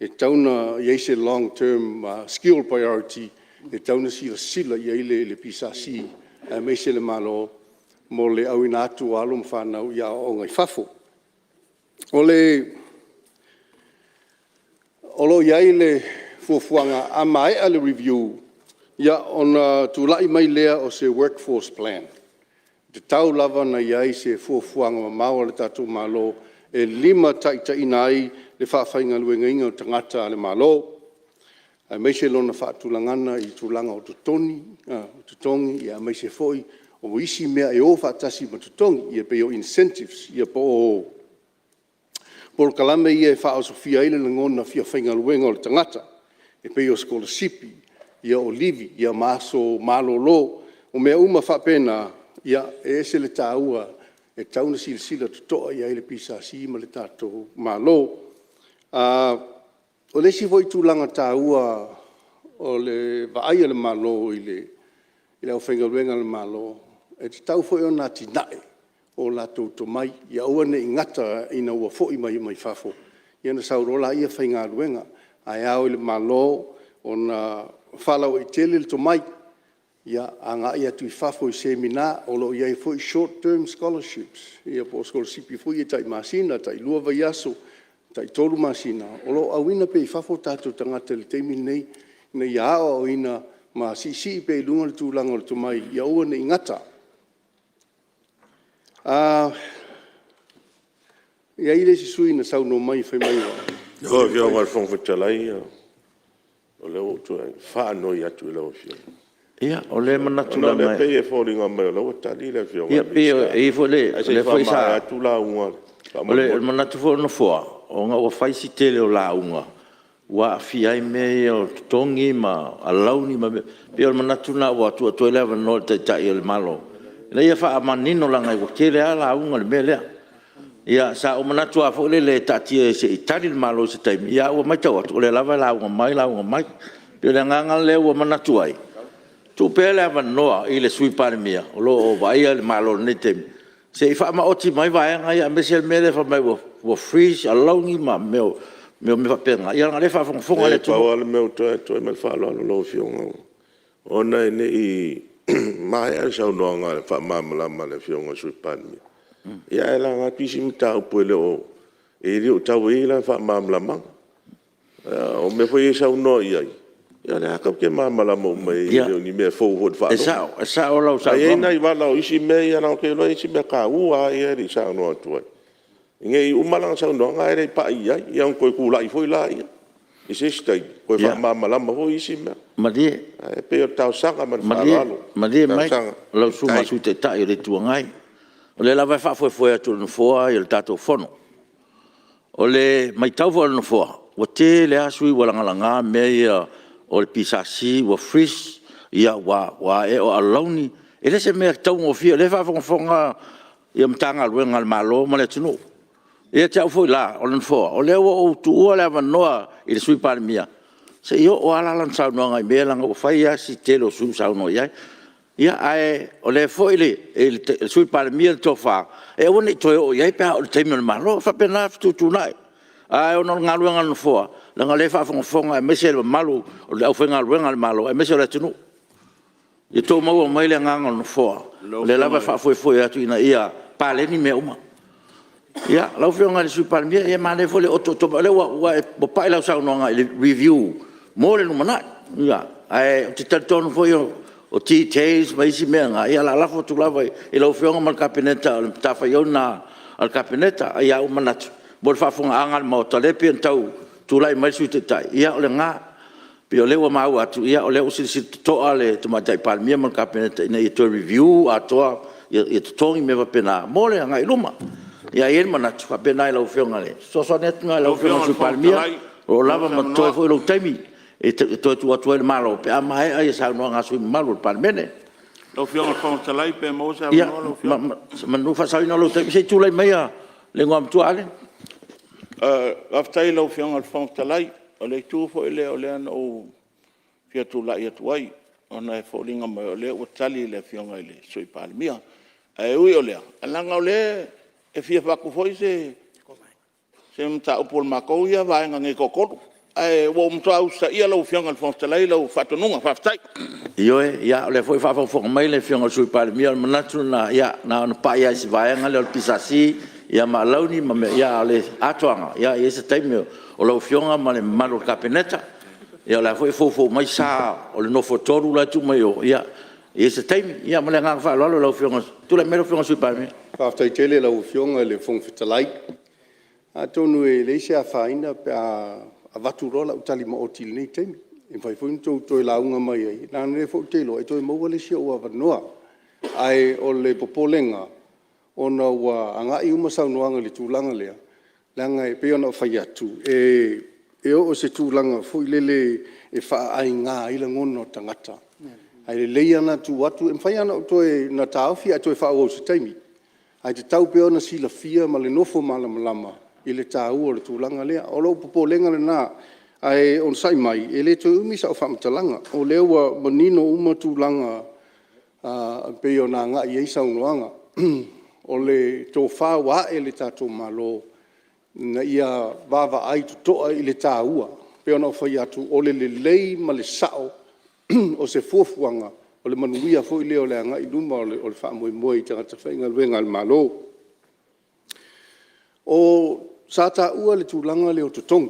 E tatau ona i ai se long term skill priority e tatau ona silasila i ai le PSC aemaise le Malo mo le auina atu o alo ma fanau i aoaoga i fafo. O le O lo o i ai le fuafuaga a maea le review, ia ona tulai mai lea o se workforce plan. E tatau lava ona i ai se fuafuaga mamao a le tatou Malo e limataitaiina ai le faafaigaluegaina o tagata a le Malo, aemaise lona faatulagaga i tulaga o totogi aemaise foi o isi mea e o faatasi ma totogi, ia pei o incentives, ia po o polokalame ia e faaosofia ai le lagona fia faigaluega o le tagata, e pei o sikolasipi, o livi ma aso malolo. O mea uma faapena, e ese le taua e tatau ona silasila totoa i ai le PSC ma le tatou Malo. O le isi foi tulaga taua o le vaai a le Malo i le aufaigaluega a le Malo, e tatau foi ona atinae o latou tomai, ia aua ne i gata ina ua foi mai fafo ona sau loa lea faigaluega. Ae ao i le Malo ona faalauaitele le tomai, agai atu i fafo i seminar, o lo o i ai foi short term scholarships po o sikolasipi foi ia tai masina, tai 2 vaiaso, tai 3 masina, o lo o auina pea i fafo o tatou tagata i le taimi lenei ina ia aoaoina ma siisii pea i luga le tulaga o le tomai ia aua ne i gata. E i ai le isi sui usufono na saunoa mai fai mai... Lau Afioga i le Fofoga Fetalai, o lea ua ou tulai atu e faanoi atu i lau Afioga, Ia, o lea e manatu ona o leaga lea e pei e foliga mai o lea ua tali le Afioga i le Ia pei Minisita, e i ai foi le… ae se i faamaea atu lauga O le faamolemole. manatu foi o le Nofoa, ona ua fai si tele o lauga ua aafia ai mea ia o totogi ma alauni ma mea. E pei o le manatu lena ua tuu atu ai le avanoa i le Taitai o le Malo ina ia faamanino leaga ua tele lava lauga i le mea lea. Ia sa ou manatu lava foi lele e taatia se i tali le Malo i se taimi, ae ua matau atu, o lea lava e lauga mai lauga mai. E pei o le agaga lea ua manatu ai, tuu pea le avanoa i le Sui Palemia o lo o vaaia le Malo i lenei taimi, se i faamaoti mai vaega ia aemaise le mea lea fai mai ua freeze alauni ma mea faapena, ia leaga o lea e faafogafoga le E pau atunuu. lava le mea ua ou tulai atu ai ma le faaaloalo i lau Afioga, ona ne i maea le saunoaga faamalamalama a le Afioga i le Sui Palemia, ae laga atu isi mataupu e le o tau i ai lana faamalamalamaga. O mea foi ia e saunoa i ai, ia o lea lava tatou te malamalama uma i ai, e le o ni mea fou foi i le E faalogo. sao, e sao lau Ae i ai saunoaga. nai vala o isi mea ia, leaga ou te iloa e i ai isi mea taua lava ia e le i saunoa atu ai, ne i uma lana saunoaga ae le i pai i ai, ia ona toe tulai foi lea i se isi taimi toe faamalamalama foi isi mea. Malie, Ae pei o le talosaga ma le malie, faaaloalo. malie mai Talosaga. lau Susuga i le Faafetai. Sui Taitai o le Itu Agai. O lea lava e faafoefoe atu e le Nofoa le tatou Fono. O le matau foi a le Nofoa, ua tele lava sui usufono ua lagalaga mea ia o le PSC ua freeze, o a ea o alauni. E le o se mea taugofie, o lea e faafogafoga Matagaluega a le Malo ma le atunuu. Ia te au foi la o le Nofoa, o lea ua ou tuua le avanoa i le Sui Palemia, se i oo lava la lana saunoaga i mea ia leaga ua fai lava si tele o sui usufono ua saunoa i ai. Ae o lea foi e i le Sui Palemia le tofa, e aua ne i toe oo i ai pe a oo i le taimi o le Malo. E faapena le fetuutuunai. Ae ona o le galuega a le Nofoa, leaga o lea e faafogafoga aemaise le mamalu o le aufaigaluega a le Malo aemaise o le atunuu. Ia outou maua mai le agaga o le Nofoa, o lea lava e faafoefoe atu ina ia paleni mea uma. Ia, lau Afioga i le Sui Palemia, ia manaia foi le otooto mai, o lea ua pai lau saunoaga i le review mo le lumanai. Ae ou te talitonu foi o details ma isi mea na, ia o le a lafo atu lava i lau Afioga ma le Kapeneta, o le matafaioi lena a le Kapeneta. Ae ua ou manatu mo le faafofogaaga a le Maota, o lea e pei ona tau tulai mai le Sui Taitai, ia o lena. E pei o lea ua maua atu, o lea ua silasila totoa le Tamaitai Palemia ma le Kapeneta ina ia toe review atoa totogi ma mea faapena mo le agai i luma. Ae i ai le manatu e faapena i lau Afioga, o le fesoasoani atu lena i lau Afioga i le Sui Palemia, o lo o lava ma totoe foi lou taimi e toe tuu atu ai i le Malo pe a maea saunoaga a sui usufono mamalu o le Palemene. Lau Afioga i le Fofoga Fetalai pe maua se Ia, avanoa lau Afioga? semeamanu e faasaoina lou taimi, se i tulai maia le Igoamatua Ale. Faafetai i lau Afioga i le Fofoga Fetalai. O le itu foi lea o lea na ou fia tulai atu ai, ona e foliga mai o lea ua tali le Afioga i le Sui Palemia. Ae ui o lea, leaga o lea e fia avatu foi se mataupu a le matou ia vaega nei e toatolu, ae ua ou matua usitaia lau Afioga i le Fofoga Fetalai lau faatonuga. Faafetai. Ioe, o lea foi e faafogafoga mai le Afioga i le Sui Palemia, o le manatu lena, na ona pai lava i si vaega lea o le PSC ma alauni, a o le atoaga, e i ai se taimi o lau Afioga ma le mamalu o le Kapeneta. Ia o la e foi e foufou mai sa o le nofo a tolu la e tuu mai o, ia, e i ai se taimi. Ia ma le agaga faaaloalo lau Afioga. Tulai mai lau Afioga i le Sui Palemia. Faafetai tele i lau Afioga i le Fofoga Fetalai. Atonu e leai se afaina pe a avatu loa lau tali maoti i lenei taimi, e mafai foi ona outou toe lauga mai ai, leaga o lea foi ou te iloa e toe maua le isi ou avanoa. Ae o le popolega, ona ua agai uma saunoaga i le tulaga lea, leaga e pei ona ou fai atu, e oo i se tulaga foi lele e faaaina ai lagona o tagata, ae lelei lava la ona tuu atu, e mafai lava ona ou toe taofi ae toe faaauau i se taimi, ae tatau pea ona silafia ma le nofo malamalama i le taua o le tulaga lea. O lou popolega lena, ae onosai mai, e le toe umi sau faamatalaga, o lea ua manino uma tulaga e pei ona agai i ai saunoaga. O le tofa ua ae i le tatou Malo, ina ia vaavaai totoa i le taua, e pei ona ou fai atu, o le lelei ma le sao o se fuafuaga, o le manuia foi lea o le agai i luma o le faamoemoe i tagata faigaluega a le Malo. Sa taua le tulaga lea o totogi,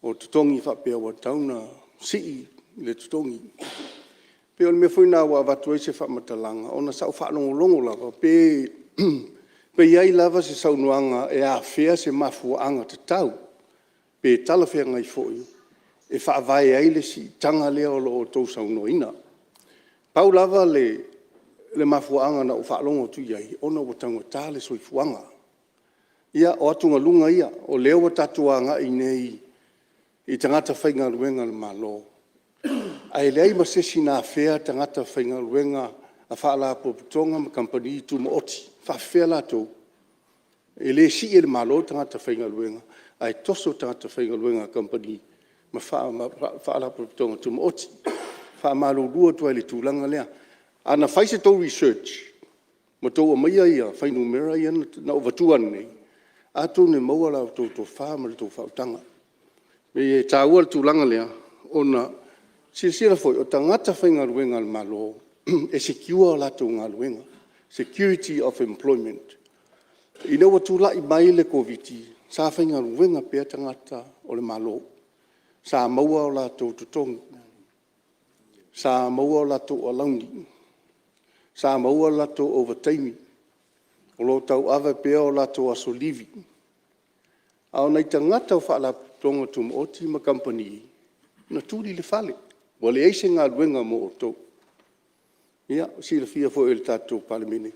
o totogi faapea ua tatau ona sii le totogi. E pei o le mea foi lena ua avatu ai se faamatalaga, ona sa ou faalogologo lava pe i ai lava se saunoaga e afea se mafuaaga tatau pe talafeagai foi e faavae ai le siitaga lea o lo o outou saunoaina. Pau lava le mafuaaga na ou faalogo atu i ai, ona ua taugata le soifuaga. Ia, o atugaluga ia, o lea ua tatou agai nei i tagata faigaluega a le Malo, ae leai ma se isi na afea tagata faigaluega a Faalapotopotoga ma Kamupani Tumaoti. E faapefea latou? E le sii e le Malo tagata faigaluega, ae toso tagata faigaluega a kamupani ma Faalapotopotoga Tumaoti. E faamalulu atu ai i le tulaga lea. A na fai sa outou research ma outou aumaia fuainumera ia na ou avatua ananei, atonu e maua la outou tofa ma la outou faautaga. E taua le tulaga lea, ona silasila foi, o tagata faigaluega a le Malo, e secure a latou galuega, security of employment. Ina ua tulai mai le Koviti-19, sa faigaluega pea tagata o le Malo, sa maua o latou totogi, sa maua latou alauni, sa maua latou ovataimi, o lo o tauave pea o latou aso livi. A o nai tagata o Faalapotopotoga Tumaoti ma Kamupani, na tuli i le fale, ua leai se galuega mo outou. Ia, silafia foi e le tatou Palemene,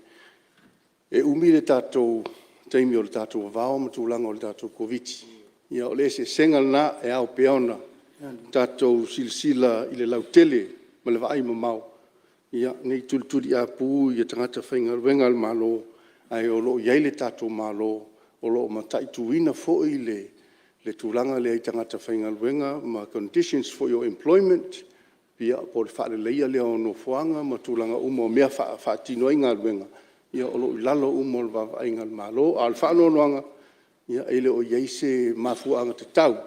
e umi le tatou taimi o le tatou vavao ma tulaga o le tatou Koviti-19. Ia o le eseesega lena, e ao pea ona tatou silasila i le lautele ma le vaaimamao ne i tulituliapu tagata faigaluega a le Malo, ae o lo o i ai le tatou Malo o lo o mataituina foi le tulaga lea i tagata faigaluega ma conditions foi o employment, ia po o le faaleleia lea o nofoaga ma tulaga uma o mea e faatino ai galuega, ia o lo o i lalo uma o le vaavaaiga a le Malo. A o le faanoanoaga, e le o i ai se mafuaaga tatau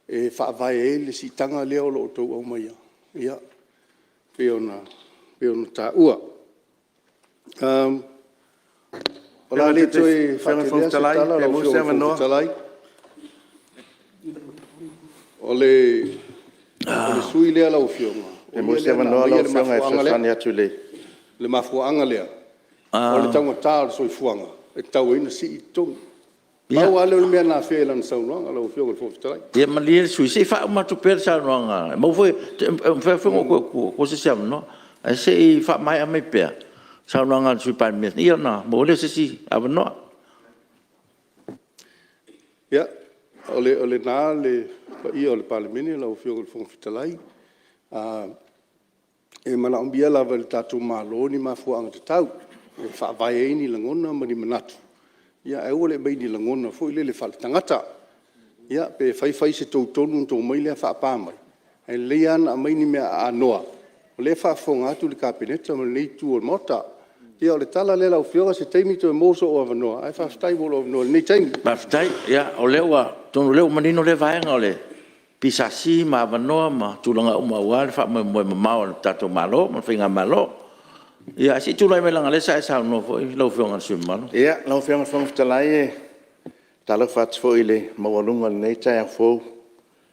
e faavae ai le siitaga lea o lo o outou aumaia e pei ona taua. O le a le toe faateleina se tala lau Afioga i le Fofoga Fetalai. O le sui usufono lea lau Afioga, o ia lea na aumaia le mafuaaga lea. Le mafuaaga lea o le taugata o le soifuaga e tatau ai ona sii totogi. Pau lava lea o le mea na afea i lana saunoaga lau Afioga i le Fofoga Fetalai. Ia malie le sui usufono se i faauma atu pea le saunoaga, e mafai foi ona ou toe tuu atua se isi avanoa. Ae se i faamaea mai pea le saunoaga a le Sui Palemia ona maua ai lea o se isi avanoa. Ia, o lena le paia o le Palemene lau Afioga i le Fofoga Fetalai, e manaomia lava e le tatou Malo ni mafuaaga tatau e faavae ai ni lagona ma ni manatu, ae aua le aumaia ni lagona foi lele faaletagata. Ia, pe fai fai se tou tonu ona outou omai lea faapa mai, ae lelei lava le aumai o ni mea aanoa o lea e faafofoga atu le Kapeneta ma lenei Itu o le Maota. Ia o le tala lea lau Afioga, o se taimi toe maua sou avanoa, ae faafetai mo lou avanoa i lenei taimi. Faafetai. Ia, atonu o lea ua manino lea vaega o le PSC ma avanoa ma tulaga uma aua le faamoemoe mamao o le tatou Malo ma le faigamalo. Ia se i tulai mai leaga o lea sa e saunoa foi lau Afioga i le sui usufono mamalu. Ia, lau Afioga i le Fofoga Fetalai, e faatalofa atu foi i le maualuga o lenei taeao fou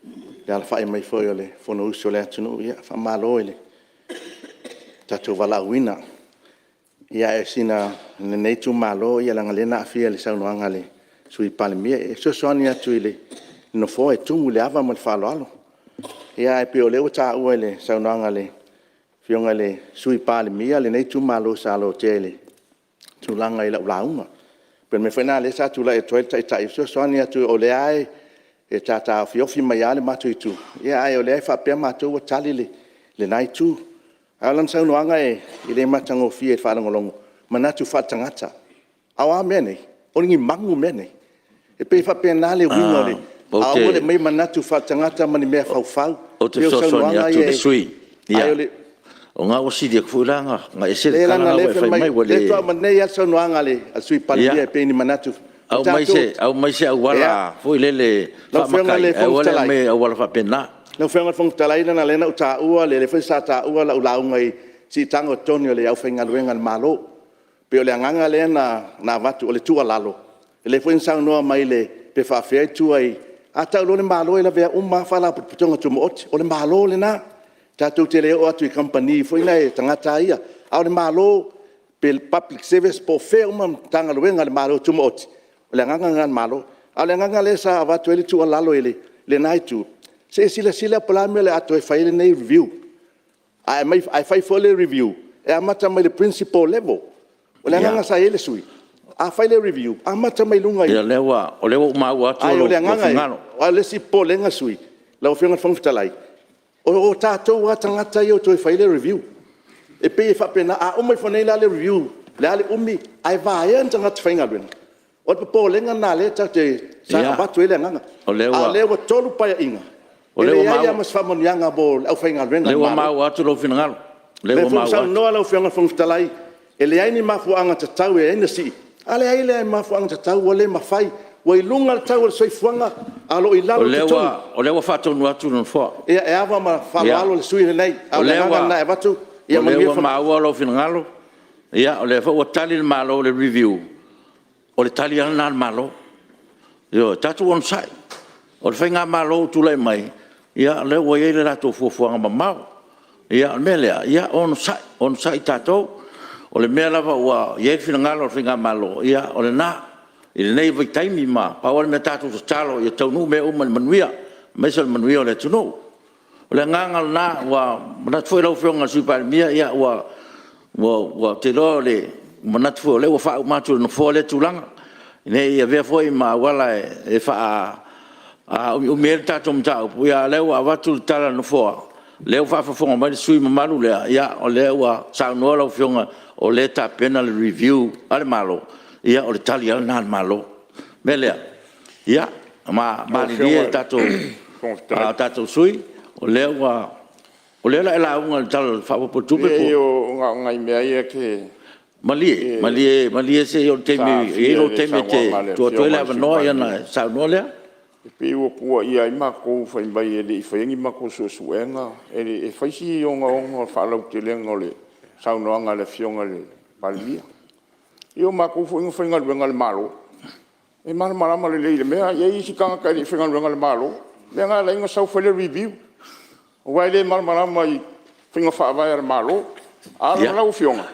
i le alafai mai foi o le Fonousu a le atunuu. Faamalo i le tatou valaauina. Ae o lenei itumalo, leaga o lea na aafia i le saunoaga a le Sui Palemia. E fesoasoani atu i le Nofoa e tumu i le ava ma le faaaloalo. Ia ae pei o lea ua taua i le saunoaga a le Afioga i le Sui Palemia lenei itumalo sa lotea i le tulaga i lau lauga. E pei o le mea foi lena o lea sa tulai atu ai le Taitai e fesoasoani atu, o lea lava e tautaofiofi mai lava le matou Itu, a o lea e faapea matou ua tali lena Itu. A o lana saunoaga e le matagofie i le faalogologo, manatu faaletagata. A o a mea nei? O ni manu mea nei? E pei e faapena le uiga, ae aua le aumaia manatu faaletagata ma ni mea faufau. Ou te fesoasoani atu i le sui usufono, o lena ua sili atu foi la ona ese le tala lena ua e fai mai ua le… Lea faatoa uma nei lava le saunoaga a le Sui Palemia e pei ni manatu… Aumai se auala foi lele faamatai, ae aua le aumaia i auala faapena. Lau Afioga i le Fofoga Fetalai, leaga o lea na ou taua, o lea foi sa taua lau lauga i le siitaga o totogi o le aufaigaluega a le Malo. E pei o le agaga lea na avatu, o le tuualalo, o lea foi na saunoa mai pe faapefea tua i… A tau loa le Malo e lavea uma lava Faalapotopotoga Tumaoti. O le Malo lena, tatou te le oo atu i kamupani foi na e tagata lava ia, a o le Malo pe public service po o fea uma Matagaluega a le Malo Tumaoti, o le agaga lena a le Malo. A o le agaga lea sa avatu ai le tuualalo i lena Itu, se i silasila po o le a le mea o le a toe fai ai lenei review. Ae fai foi le review e amata mai le Principal level. O le agaga sa i ai le sui usufono, a fai le review, amata mai luga i… Ia o lea ua ou maua atu lou finagalo. Ae o le isi popolega o le sui usufono lau Afioga i le Fofoga Fetalai, o tatou lava tagata ia e o toe fai le review. E pei e faapena, a uma ifo nei la le review o le a le umi ae vaea ni tagata faigaluega, o le popolega lena lea sa avatu ai le agaga. A o lea ua 3 Paeaiga, e leai lava ma se faamanuiaga mo le aufaigaluega a le Malo. O lea ua maua atu lou finagalo. O lea foi ua saunoa lau Afioga i le Fofoga Fetalai, e leai ni mafuaaga tatau e ala ai ona sii, a leai la ma mafuaaga tatau ua le mafai, ua i luga le tau o le soifuaga a o lo o i lalo totogi. O lea ua faatonu atu le Nofoa. Ia, e ava ma faaaloalo le sui usufono lenei, a o le agaga lena e avatu. Ia O lea ua maua lou finagalo, o lea foi ua tali le Malo i le review, o le tali lava lena a le Malo. Ioe, tatou onosai, o le faigamalo ua tulai mai, o lea ua i ai le latou fuafuaga mamao. O le mea lea, ia onosai, onosai tatou. O le mea lava ua i ai le finagalo o le faigamalo, ia o lena i lenei vaitaimi. Na pau lava le mea tatou tatalo ia taunuu mea uma i le manuia, aemaise o le manuia o le atunuu. O le agaga lena, ua manatu foi lau Afioga i le Sui Palemia, ou te iloa ua manatu foi o lea ua faauma atu e le Nofoa lea tulaga, ne i avea foi ma auala e faaumiumi ai le tatou mataupu, a o lea ua avatu le tala a le Nofoa, o lea ua faafofoga mai le sui usufono mamalu lea, o lea ua saunoa lau Afioga o lea e tapena le review a le Malo, ia o le tali lava lena a le Malo. O le mea lea, ia malilie tatou sui usufono, o lea o le a e lauga i le Tala Faaopoopo o le Tupe po o… Leai na o nai mea ia e te… Malie, malie se i oo i le taimi Sa e i ai aafia lou i le taimi e saunoaga a le te tuu atu ai Afioga le i le Sui avanoa ona Palemia. e saunoa lea. E pei ua tuuaia ai matou fai mai e le i faia ni matou suesuega. E fai si ogaoga o le faalautelega o le saunoaga a le Afioga i le Palemia. Ia o matou foi na faigaluega i le Malo, e malamalama lelei i le mea. E i ai isi tagata e le i faigaluega i le Malo, lea na ala ai ona sau fai le review, aua e le malamalama i faiga faavae a le Malo. A o lau Afioga,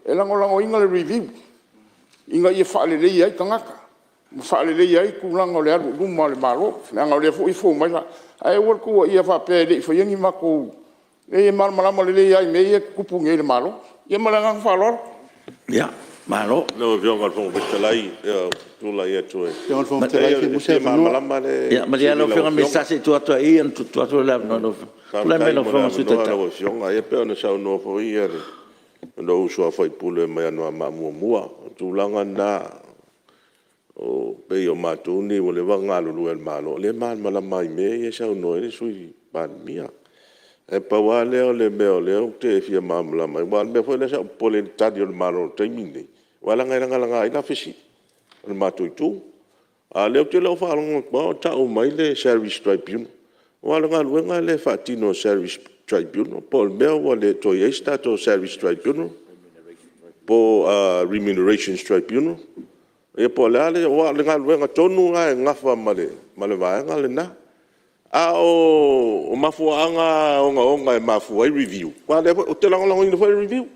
e lagolagoina le review ina ia faaleleia ai tagata ma faaleleia ai tulaga o le alu i luma o le Malo, leaga o lea foi e fou mai la… Ae aua le tuuaia faapea e le i faia ni matou… E leai e malamalama lelei lava i mea ia e tutupu nei i le Malo. Ia ma le agaga faaaloalo. Malo. Lau Afioga i le Fofoga Fetalai, ou te tulai atu e… Lau Afioga i le E fia malamalama le Ia malie lava lau Afioga i le Minisita se i tuu atu lava i i ona tuu atu lea o le avanoa i lau Afioga. Tulai mai Faafetai lau mo le Afioga i le Sui avanoa Taitai. lau Afioga. E pei ona saunoa foi lou uso a sui usufono mai Anoamaa 1, o le tulaga lena, pei o matou nei ua leva ona galulue i le Malo, o lea e malamalama lava i mea ia e saunoa i ai le Sui Palemia. Ae pau lava lea o le mea o lea ou te fia malamalama ai, aua o le mea foi lea sa ou popole ai i le tali a le Malo i le taimi lenei, aua leaga e lagalaga ai la fesili a le matou itu. A o lea ou te le o faalogo atu lava o tau mai le Salaries Tribunal. Aua o le galuega lea e faatino e le Salaries Tribunal po o le mea ua le toe i ai se tatou Salaries Tribunal po o Remuneration Tribunal ia po o le a le… Aua o le galuega tonu lena e nafa ma le vaega lena. A o mafuaaga ogaoga e mafua ai review, aua o lea foi ou te lagolagoina foi le review,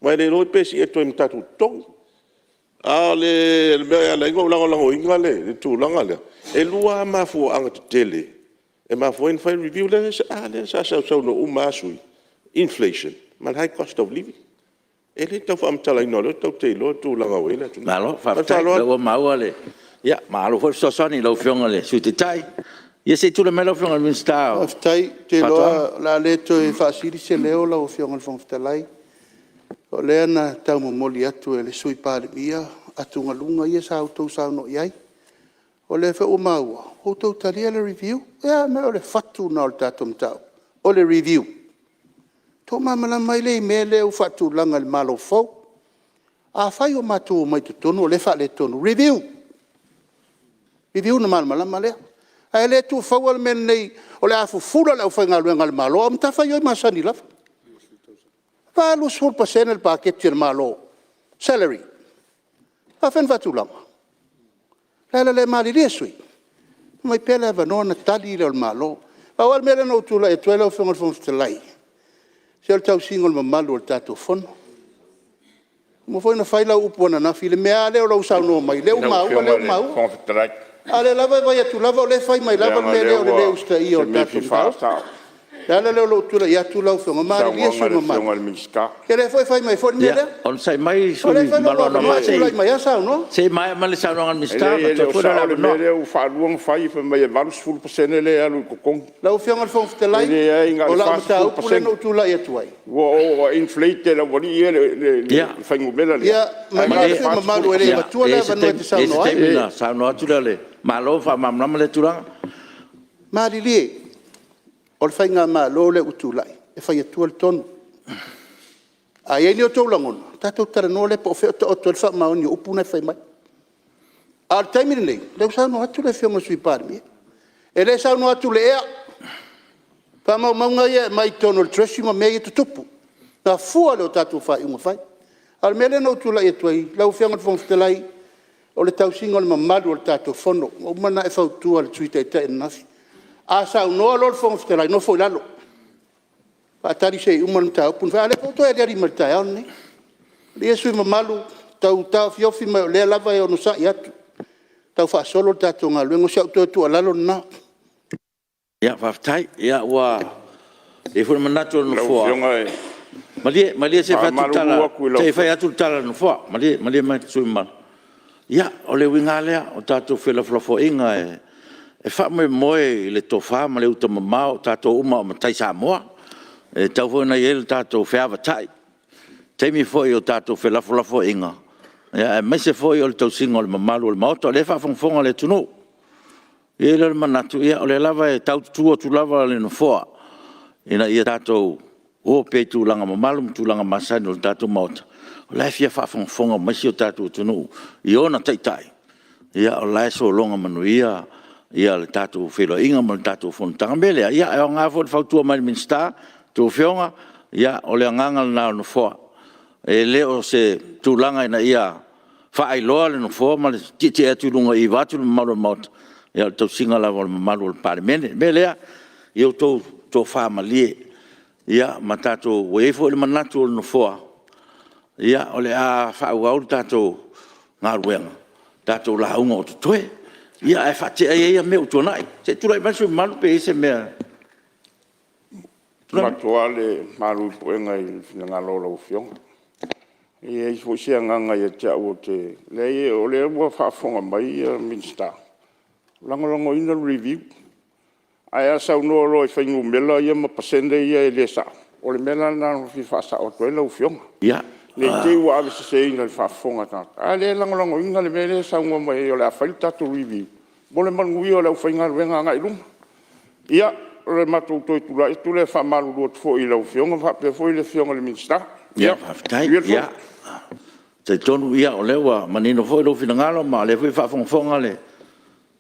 aua e le iloa pe sii atu ai ma tatou totogi. A o le mea e ala ai ona ou lagolagoina le tulaga lea, e lua lava mafuaaga tetele e mafua ai ona fai review. A lea sa sausaunoa uma lava sui usufono, inflation ma le high cost of living. E le tau faamatalaina o lea tatou te iloa le tulaga ua i ai le atunuu. Malo Ma le faafetai, o faaaloalo. lea ua maua le… Malo foi le fesoasoani i lau Afioga i le Sui Taitai. Ia se i tulai mai lau Afioga i le Minisita o Faafetai. Ou te iloa o le a le toe faasili se leo lau Afioga i le Fofoga Fetalai, o lea na tau momoli atu e le Sui Palemia atugaluga ia sa outou saunoa i ai. O lea foi ua maua ua outou talia le review. Ia a mea o le fatu lena o le tatou mataupu, o le review. Ona outou malamalama ai lea i mea ia ua faatulaga e le Malo fou. Afai ua matou omai i totonu o lea e faaletonu, review, review ona malamalama lea. Ae le tuufauina le mea lenei o le a fufula le aufaigaluega a le Malo a o matafaioi masani lava. E 80% le paketi a le Malo, salary. E faapefea ona faatulaga? O le ala lea, malilie sui usufono, aumai pea le avanoa ona tali lea o le Malo. Pau lava le mea lea na ou tulai atu ai lau Afioga i le Fofoga Fetalai, se o le tausiga o le mamalu o le tatou Fono. Ua uma foi ona fai lau upu ananafi i le mea lava lea o lou saunoa mai, lea ua Lau maua Afioga lea i ua le maua. Fofoga Fetalai, A o lea lava e vaai atu lava o lea e fai mai lava le leaga mea o lea lea o le le ua… usitaia o o se le mea e tatou fia mataupu. faasao O le ala lea o lou tulai atu lau Afioga, i le malilie saunoaga sui a le usufono Afioga mamalu, i le Minisita. ia lea foi e fai mai foi le mea Ia, lea. onosai mai le O sui lea foi usufono na ou mamalu o avanoa Anoamaa e tulai mai lava saunoa. se i maea mai le saunoaga a le E Minisita leai ona e tuu le o atu lea o le sao le mea avanoa. lea ua faalua ona fai, fai mai e 80% lea e alu i totogi. Lau Afioga i le Fofoga E Fetalai, leai na o o le lau mataupu lea 40%. na ou tulai atu ai, Ua inflate e le aualii ia le fuainumera lea, Ia ae na malie o le le sui usufono mamalu e le i 40%. avatua E i le ai se avanoa e te saunoa ai. taimi ona saunoa atu lea o le Malo faamalamalama lea tulaga. Malilie, o le faigamalo lea ua tulai e fai atua le tonu. A i ai ni outou lagona, ona tatou talanoa lea po o fea o taoto ai le faamaoni o upu na e fai mai. A o le taimi lenei, o lea ua saunoa atu le Afioga i le Sui Palemia, e le saunoa atu i le ea, o faamaumauga ia e aumai totonu o le Treasury ma mea ia e tutupu, na fua i a tatou faaiuga fai. A o le mea lea na ou tulai atu ai lau Afioga i le Fofoga Fetalai, o le tausiga o le mamalu o le tatou Fono. Ua uma ona e fautua i le Sui Taitai ananafi, a saunoa loa le Fofoga Fetalai, nofo i lalo, faatali se i uma le mataupu ona fai. A o lea foi ua toe aliali mai i le taeao lenei. Malie sui usufono mamalu, tau taofiofi mai o lea lava e onosai atu e tau faasolo le tatou galuega. O si au toe tuualalo lena. Faafetai. Ua i ai foi le manatu o le Lau Nofoa, Afioga e malie se i faamalulu atu i lau fai atu le tala a le Nofoa. Malie mai le sui usufono mamalu. Ia, o le uiga lava lea o tatou felafolafoaiga e faamoemoe i le tofa ma le uta mamao, o tatou uma lava o matai Samoa. E tatau foi ona i ai le tatou feavatai i taimi foi o tatou felafolafoaiga, aemaise foi o le tausiga o le mamalu o le Maota, o lea e faafogafoga le atunuu. Ona i ai lea o le manatu, o lea lava e tau tutu atu lava le Nofoa, ina ia tatou o pea i tulaga mamalu ma tulaga masani o le tatou Maota, o la e fia faafogafoga mai si o tatou atunuu i ona taitai, o la e sologa manuia le tatou feiloaiga ma le tatou Fonotaga. O le mea lea, e aoga foi le fautua mai a le Minisita a outou Afioga, ia o le agaga lena o le Nofoa. E le o se tulaga ina ia faailoa le Nofoa ma le tietie atu i luga i i vaeatu le mamalu o le Maota, a o le tausiga lava o le mamalu o le Palemene. O le mea lea, ia outou tofa malie, ma tatou… Ua i ai foi le manatu o le Nofoa, o le a faaauau le tatou galuega, tatou lauga o totoe, ae faatea ia mea ua tuanai. Se i tulai mai le sui usufono mamalu pe i ai se mea… E avatu lava le malu i puega i le finagalo o lau Afioga. E leai foi se agaga ia te au ou te… Leai o lea ua faafofoga mai le Minisita, e lagolagoina le review. Ae a saunoa loa i fuainumera ia ma pasene ia e le sao, o le mea la lena na fia faasao atu ai lau Afioga. Ne i te i ua aveseseina i le faafofoga a tagata, a o lea e lagolagoina le mea lea e saunoa mai ai o le a fai le tatou review mo le manuia o le aufaigaluega agai i luma. Ia, o le matou toe tulai atu lea e faamalulu atu foi i lau Afioga faapea foi le Afioga i le Minisita. Ia manuia le Faafetai. Fono. Ia, e talitonu o lea ua manino foi lou finagalo, ma o lea foi e faafogafoga le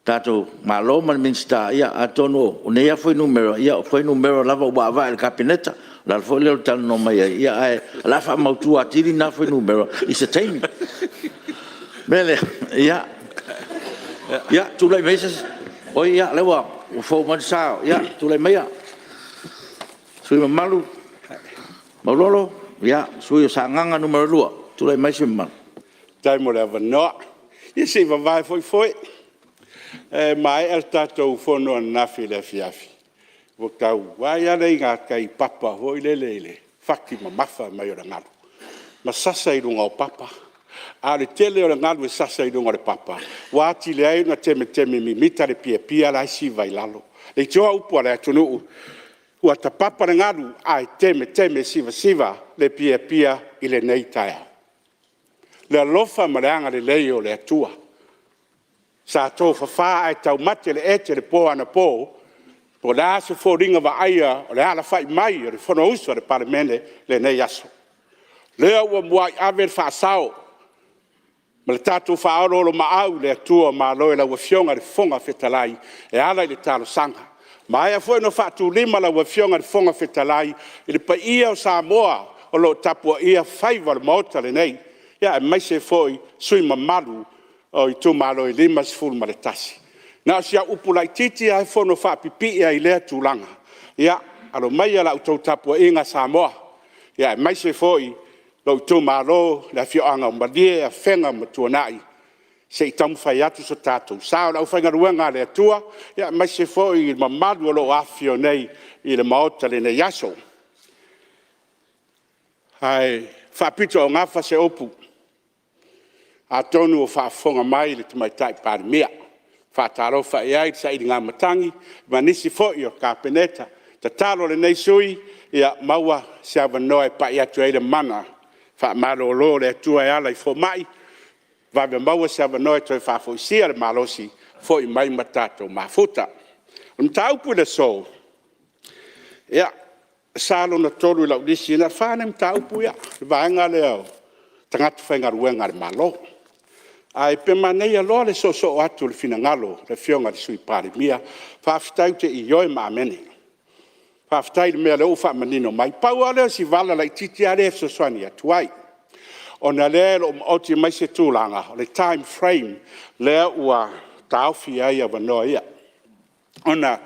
tatou Malo ma le Minisita, ia atonu o nei lava fuainumera, o fuainumera lava ua avane i le Kapeneta. O le ala foi lea o le talanoa mai ai, ae o le a faamautu atili na fuainumera i se taimi. O le mea lea, ia tulai mai se… Ia o lea ua fou mai le sa. Ia tulai maia le sui usufono mamalu Maulolo, le sui usufono mo Sagaga 2. Tulai mai le sui usufono mamalu. Faafetai mo le avanoa. Ia se i vavae foi foe. E maea le tatou fono ananafi i le afiafi, ua tau vaai lava lea i gatai i papa foi lele i le fati mamafa mai o le galu ma sasa i luga o papa. A o le tele o le galu e sasa i luga o le papa, ua atili ai ona temeteme mimita le piapia la e siva i lalo. Leitioa upu a le atunuu, ua tapapa le galu ae temeteme siva le piapia i lenei taeao. I le alofa ma le agalelei o le Atua sa tofafa ae taumate le ete i le po anapo, po o le a se foliga vaaia o le alafai mai o le Fonousu a le Palemene i lenei aso. O lea ua muai ave le faasao ma le tatou faaoloolomaau i le Atua o Malo i lau Afioga i le Fofoga Fetalai e ala i le talosaga. Ua maea foi ona faatulima lau Afioga i le Fofoga Fetalai i le paia o Samoa o lo o tapuaia faiva o le Maota lenei, aemaise foi sui usufono mamalu o itumalo e 51. Na o si au upu laitiiti lava e fono faapipii ai i lea tulaga. Ia, alo maia la outou tapuaiga Samoa, aemaise foi lou itumalo, le afioaga o Malie, Afega ma Tuanai, se i taumafai atu so tatou sao. Le aufaigaluega a le Atua, aemaise foi le mamalu o lo o afifio nei i le Maota i lenei aso. Ae faapitoaugafa se upu, atonu o faafofoga mai le Tamaitai Palemia. E faatalofa i ai i le sailiga matagi ma nisi foi o le Kapeneta. O le tatalo a lenei sui usufono, ia maua se avanoa e pai atu ai le mana faamalolo o le Atua e ala i fomai, vave maua se avanoa e toe faafoisia le malosi, foi mai ma tatou mafuta. O le mataupu i le aso, ia, e sa lona tolu i lau lisi, na o le fa nai mataupu ia, le vaega lea o tagata faigaluega a le Malo. Ae pe manaia loa le soosoo atu o le finagalo o le Afioga i le Sui Palemia. Faafetai ou te ioe ma Amene. Faafetai i le mea o lea ua faamanino mai. Pau lava lea o si vala laitiiti lava lea e fesoasoani atu ai, ona o lea e le o maoti mai se tulaga o le time frame lea ua taofi ai avanoa ia. Ona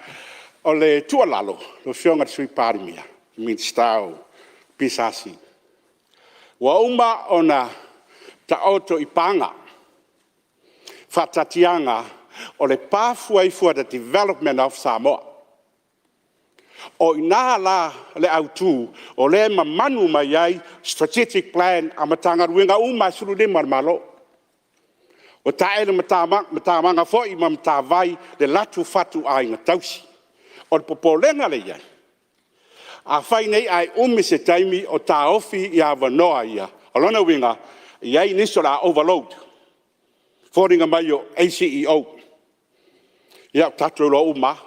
o le tuualalo lau Afioga i le Sui Palemia, le Minisita o le PSC, ua uma ona taoto i paga faataatiaga o le pathway for the development of Samoa. O i ina la le autu o lea e mamanu mai ai strategic plan a Matagaluega uma lava e 15 a le Malo. Ua taele matamaga foi ma matavai le latou fatuaiga tausi. O le popolega lea e i ai, afai nei ae umi se taimi o taofi avanoa ia, o lona uiga, e i ai nisi o le a overload, foliga mai o ACEO. Ia ua tatou iloa uma lava,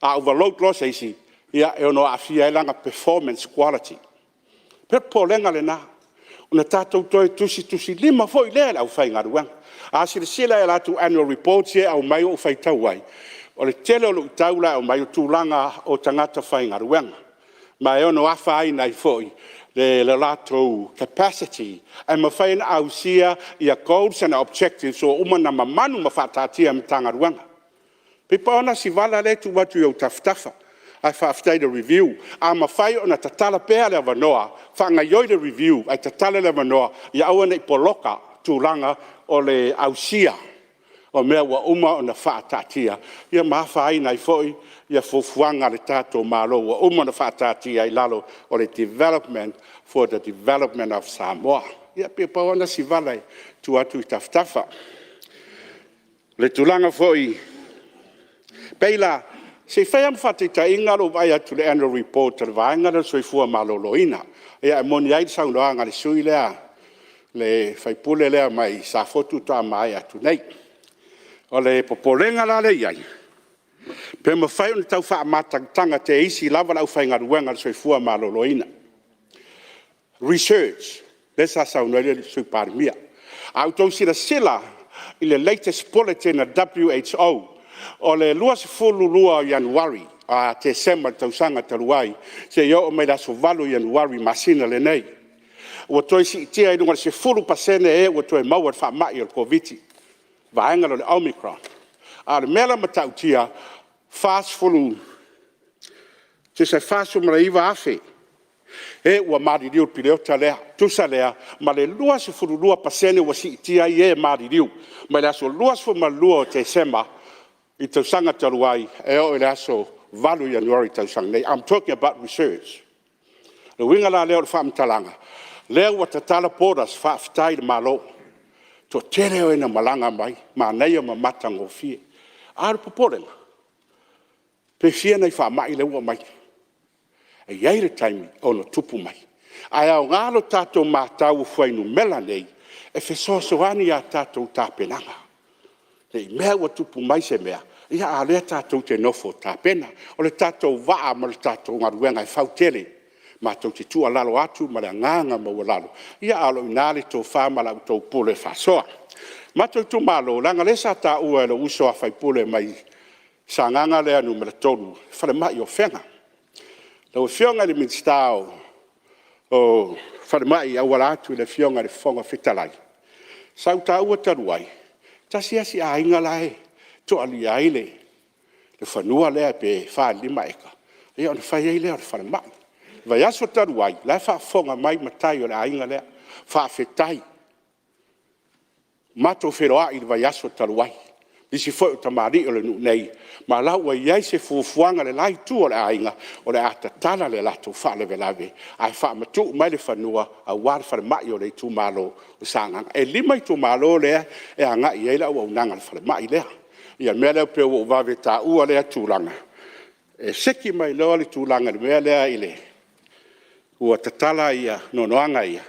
a overload loa se isi, e ono aafia ai lana performance quality. E pei o le popolega lena, ona tatou toe tusitusilima foi lea i le aufaigaluega. A silasila i a latou annual reports ia e aumai ua ou faitau ai, o le tele o luitau la e aumai, o tulaga o tagata faigaluega, ma e ono afaina ai foi le latou capacity ae mafai ona ausia goals and objectives ua uma ona mamanu ma faataatia e Matagaluega. E pei na pau lena o si vala lea e tuu atu i ou tafatafa, ae faafetai i le review. A mafai ona tatala pea le avanoa, faagaoioi le review ae tatala le avanoa ia aua ne i poloka tulaga o le ausia o mea ua uma ona faataatia, ia ma afaina ai foi fuafuaga a le tatou Malo ua uma ona faataatia i lalo o le development for the development of Samoa. Ia pei na pau lava lena o si vala e tuu atu i tafatafa. O le tulaga foi… e pei la, se i fai lava ma faataitaiga lou vaai atu i le annual report a le vaega lea o le Soifua Maloloina. Ia e moni ai le saunoaga a le sui usufono lea, le sui usufono lea mai Safotu faatoa maea atu nei. O le popolega la lea e i ai, pe mafai ona tau faamatagataga teisi lava le aufaigaluega a le Soifua Maloloina. Research lea sa saunoa ai le Sui Palemia. A outou silasila i le latest bulletin a le WHO, o le 22 o Ianuari, Tesema i le tausaga talu ai, seia oo mai i le aso 8 o Ianuari masina lenei, ua toe siitia i luga i le 10% e ua toe maua i le faamai o le Koviti-19, vaega lea o le Omicron. A o le mea la matautia, tusa e 49,000 e ua maliliu i le piriota lea. E tusa lea ma le 22% ua siitia ai e maliliu mai le aso 22 o Tesema i le tausaga talu ai e oo i le aso 8 o Ianuari i le tausaga nei. I'm talking about research. O le uiga la lea o le faamatalaga, o lea ua tatala borders, faafetai i le Malo. Toatele e na malaga mai, manaia ma matagofie. A o le popolega, pe fia nai faamai lea ua aumai. E i ai le taimi e ono tupu mai. Ae aoga lo tatou matau o fuainumera nei, e fesoasoani i a tatou tapenaga. Ne i mea ua tupu mai se mea, ia a o lea tatou te nofo tapena. O le tatou vaa ma le tatou galuega e fautele. Matou te tuualalo atu ma le agaga maualalo, a o lo o i ina le tofa ma la outou pule faasoa. Le matou itumalo, leaga o lea sa taua e lou uso a sui usufono mai Sagaga 3, le falemai o Afega. Lau Afioga i le Minisita o Falemai e auala atu i le Afioga i le Fofoga Fetalai, sa ou taua talu ai, e tasi lava si aiga la e toalia ai le fanua lea pe 4 i le 5 eka ona fai ai lea o le falemai. O le vaiaso talu ai, o la e faafofoga mai matai o le aiga lea, faafetai. Matou feiloai i le vaiaso talu ai, nisi foi o tamalii o le nuu nei, ma o la e ua i ai se fuafuaga a le la itu o le aiga, o le a tatala le latou faalavelave ae faamatuu mai le fanua aua le falemai o le itumalo o Sagaga. E 5 itumalo lea e agai i ai le auaunaga a le falemai lea. Ia o le mea lea pei ua ou vave taua lea tulaga, e seki mai loa le tulaga i le mea lea ua tatala noanoaga ia,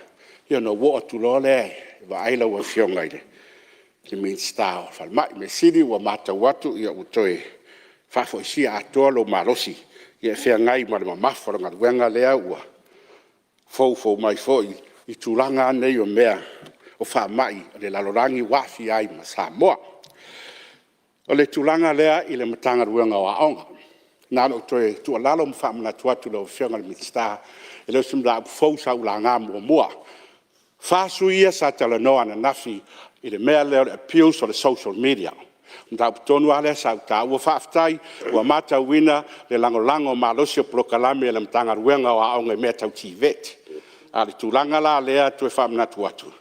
ia ona ou oo atu loa lea e vaai lau Afioga i le Minisita o Falemai. Mea sili ua matau atu ua toe faafoisia atoa lou malosi e feagai ma le mamafa o le galuega lea ua foufou mai foi i tulaga lava nei o mea o faamai o le lalolagi ua aafia ai ma Samoa. O le tulaga lea i le Matagaluega o Aoga. Na ona ou toe tuualalo ma faamanatu atu i lau Afioga i le Minisita, e le o se mataupu fou sa ou laga muamua. E 4 sui usufono ia sa talanoa ananafi i le mea lea o le abuse o le social media. O le mataupu tonu lava lea sa ou taua. Faafetai ua matauina le lagolago malosi o polokalame a le Matagaluega o Aoga i mea tau TVET. A o le tulaga la lea e toe faamanatu atu,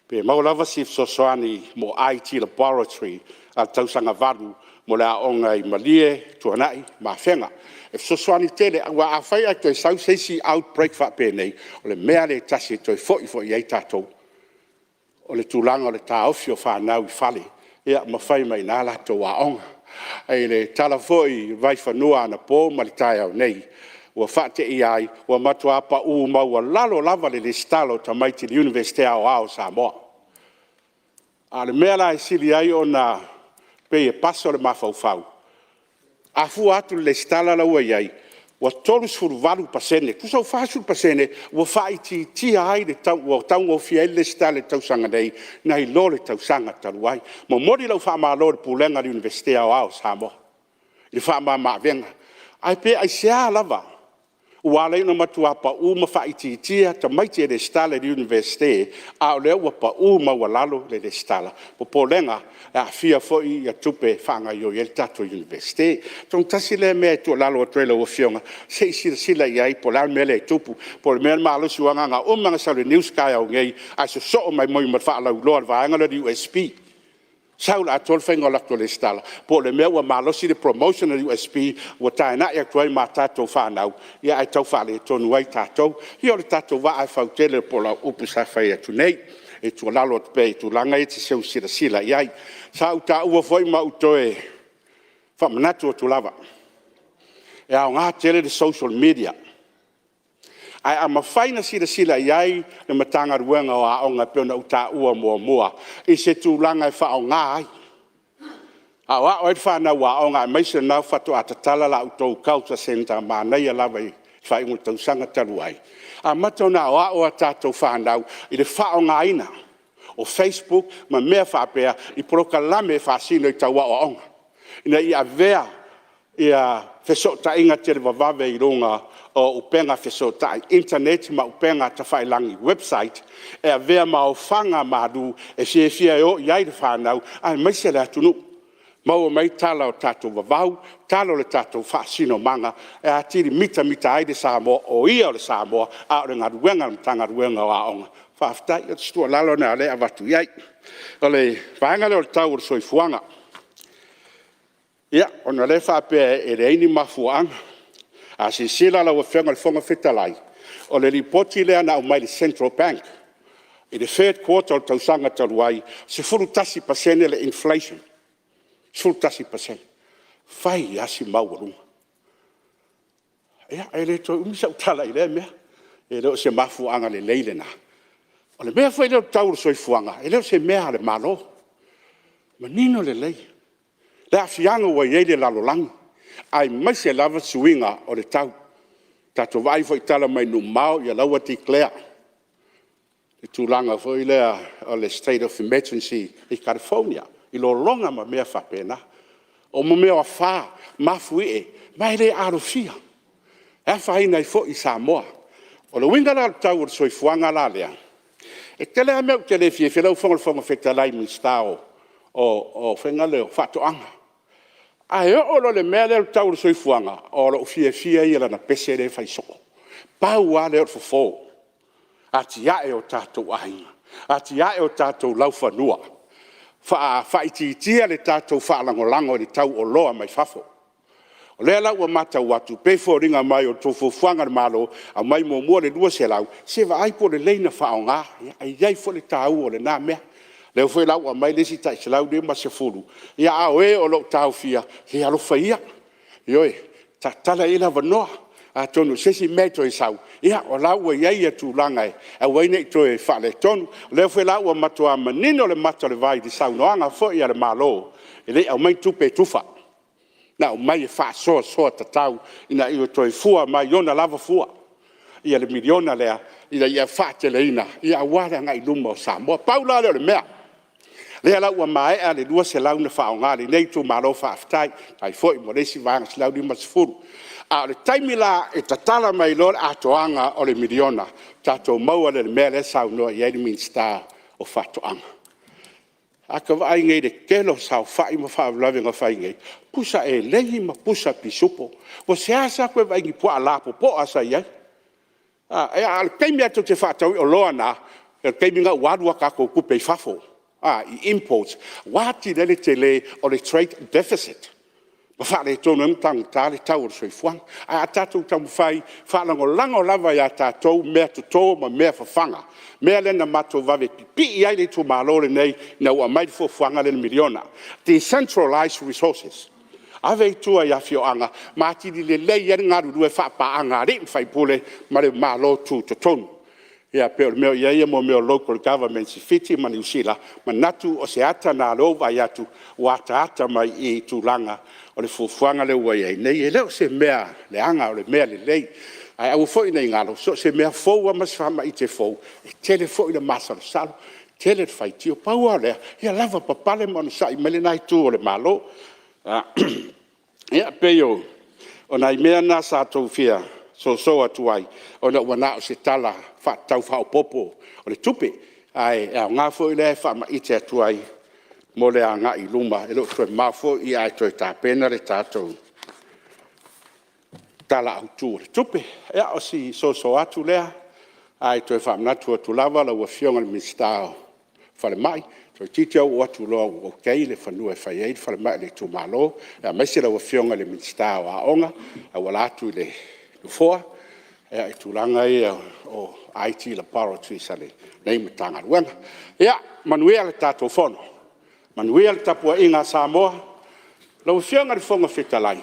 pe maua lava se fesoasoani mo IT Laboratory a le Tausaga 8 mo le aoga i Malie, Tuanai ma Afega. E fesoasoani tele, aua afai ae toe sau se isi outbreak faapenei, o le mea lava lea e tasi e toe foi foi i ai tatou, o le tulaga o le taofi o fanau i fale ma fai mai i ina a latou aoga. I le tala foi i vaifanua anapo ma le taeao nei, ua faateia ai, ua matua pau maualalo lava le lesitala o tamaiti i le Iunivesite Aoao o Samoa. A o le mea la e sili ai ona pei e paso le mafaufau, a fua atu i le lesitala la ua i ai, ua 38%, tusa ua 40% ua faaitiitia ai ua taugofie ai le lesitala i le tausaga nei nai lo le tausaga talu ai. E momoli lau faamalo i le Pulega a le Iunivesite Aoao o Samoa i le faamama-avega. Ae pe aisea lava ua ala ai ona matua pau ma faaitiitia tamaiti e lesitala i le Iunivesite, a o lea ua pau maualalo le lesitala? Popolega, e aafia foi tupe e faagaoioi ai le tatou Iunivesite. Atonu tasi lea mea e tuualalo atu ai i lau Afioga, se i silasila i ai po o le a le mea lea e tupu, po o le mea le malosi, aua na ona uma lava ona sau i le news le taeao nei ae sosoo mai ma le faalauiloa a le vaega lea o le USP, sau i le atoa le faiga o latou lesitala, po o le mea ua malosi le promotion a le USP ua taenai atu ai ma tatou fanau, ae tau faaletonu ai tatou. Ia o le tatou vaa e fautele po o lau upu sa fai atu nei. E tuualalo atu pea i tulaga ia e te seu silasila i ai. Sa ou taua foi ma ou toe faamanatu atu lava, e aoga tele le social media, ae a mafai ona silasila i ai le Matagaluega o Aoga e pei ona ou taua muamua i se tulaga e faaaoga ai, aoao ai le fanau aoga, aemaise o lena faatoa tatala la outou culture centre manaia lava i le faaiuga o le tausaga talu ai, amata ona aoao a tatou fanau i le faaaogaina o facebook ma mea faapea i polokalame e faasino tau aoaoga, ina ia avea ia fesootaiga televavave i luga o upega fesootai internet ma upega tafailagi website e avea ma ofaga malu e fiafia e o i ai le fanau aemaise le atunuu, maua mai ai tala o le tatou vavau, tala o le tatou faasinomaga e atili mitamita ai le Samoa o ia o le Samoa, a o le galuega a le Matagaluega o Aoga. Faafetai. O se tuualalo lena o lea e avatu i ai. O le vaega lea o le tau o le soifuaga. Ia, ona o lea e faapea e leai ni mafuaaga. A silasila lau Afioga i le Fofoga Fetalai, o le lipoti lea na aumai le Central Bank i le third quarter o le tausaga talu ai, e 11% le inflation, 11%. E fai lava si maualuga. Ia, e le toe umi sau tala i lea mea, e le o se mafuaaga lelei lena. O le mea foi lea o le tau o le soifuaga, e le o se mea a le Malo. E manino lelei le aafiaga ua i ai le lalolagi, aemaise lava suiga o le tau. Ua tatou vaai foi i tala mai nuu mamao o la ua declare le tulaga foi lea o le state of emergency i California i lologa ma mea faapena. O mea o afa mafuie, ma e le alofia, e afaina ai foi Samoa. O le uiga la o le tau o le soifuaga la lea, e tele lava mea ou te le fiafia ai lau Afioga i le Fofoga Fetalai i le Minisita o Faatoaga. Ae oo loa i le mea lea o le tau o le soifuaga, o lou fiafia ia i lana pese lea e fai soo. Pau lava lea o le fofo, atiae o tatou aiga, atiae o tatou laufanua, faaitiitia le tatou faalagolago i le tau o oloa mai fafo. O lea la ua matau atu e pei e foliga mai o le tou fuafuaga a le Malo, aumai muamua le $200 se i vaai po o lelei ona faaaoga. E i ai foi le taua o lena mea. O lea foi la ua aumai le isi tai $150, a o e o lo o taofia, se i alofa ia, ioe, tatala i ai le avanoa. Atonu o se isi mea e toe sau, ia o la ua i ai tulaga e aua ai ne i toe faaletonu. O lea foi la ua matua manino le mata o le vai i le saunoaga foi a le Malo, e le i aumaia ni tupe e tufa, na aumai e faasoasoa tatau ina ia toe fua mai i ona lava fua le miliona lea ina ia faateleina aua le agai i luma o Samoa. Pau la lea o le mea, o lea la ua maea le $200 na faaaoga e lenei itumalo, faafetai. Faafetai foi mo le isi vaega $150. A o le taimi la e tatala mai ai loa le atoaga o le miliona, ona tatou maua lea i le mea lea e saunoa i ai le Minisita o Faatoaga. A ta vaai nei i le tele o saofai ma faalavelave na fai nei, pusa elegi ma pusa pisupo. Ua seasea toe vaai i ni puaa lapopoa sa i ai. A o le taimi lava tou te faatau ai oloa na, o le taimi lena ua alu a tatou tupe i fafo i imports ua atili ai le tele o le trade deficit ma faaletonu ai ma taugata le tau o le soifuaga. Ae a tatou taumafai e faalagolago lava i a tatou meatoto ma mea fafaga, mea lea na matou vave pipii ai le itumalo lenei ina ua aumai le fuafuaga lea i le miliona. Decentralize resources, ave i tua i afioaga ma atili lelei ai le galulue faapaaga a alii ma faipule ma le Malo Tutotonu. Ia pei o le mea o i ai mea o local governments i Fiti ma Niu Sila, manatu o se ata lena o lea ua ou vaai atu ua ataata mai i i i tulaga o le fuafuaga lea ua i ai nei. E le o se mea leaga o le mea lelei. Ae aua foi ne i galo, so o se mea fou lava ma se faamaite fou, e tele foi le masalosalo, tele le faitio. Pau lava o lea, ia lavapapale ma onosai mai lena itu o le malo. Ia, e pei o nai mea na sa tau fia soso atu ai, ona ua na o se Tala Faatatau Faaopoopo o le Tupe, ae aoga foi lea e faamaite atu ai mo le agai i luma, e le o toe mamao foi ae toe tapena le tatou Tala Autu o le Tupe. Ia, o si soso atu lea, ae toe faamanatu atu lava lau Afioga i le Minisita o le Falemai, toeitiiti lava ou oo atu loa ua ok le fanua e fai ai le falemai o le itumalo, aemaise lau Afioga i le Minisita o Aoga e auala atu i le Nofoa i tulaga ia o IT Laboratories a lenei Matagaluega. Ia manuia le tatou Fono, manuia le tapuaiga a Samoa. Lau Afioga i le Fofoga Fetalai,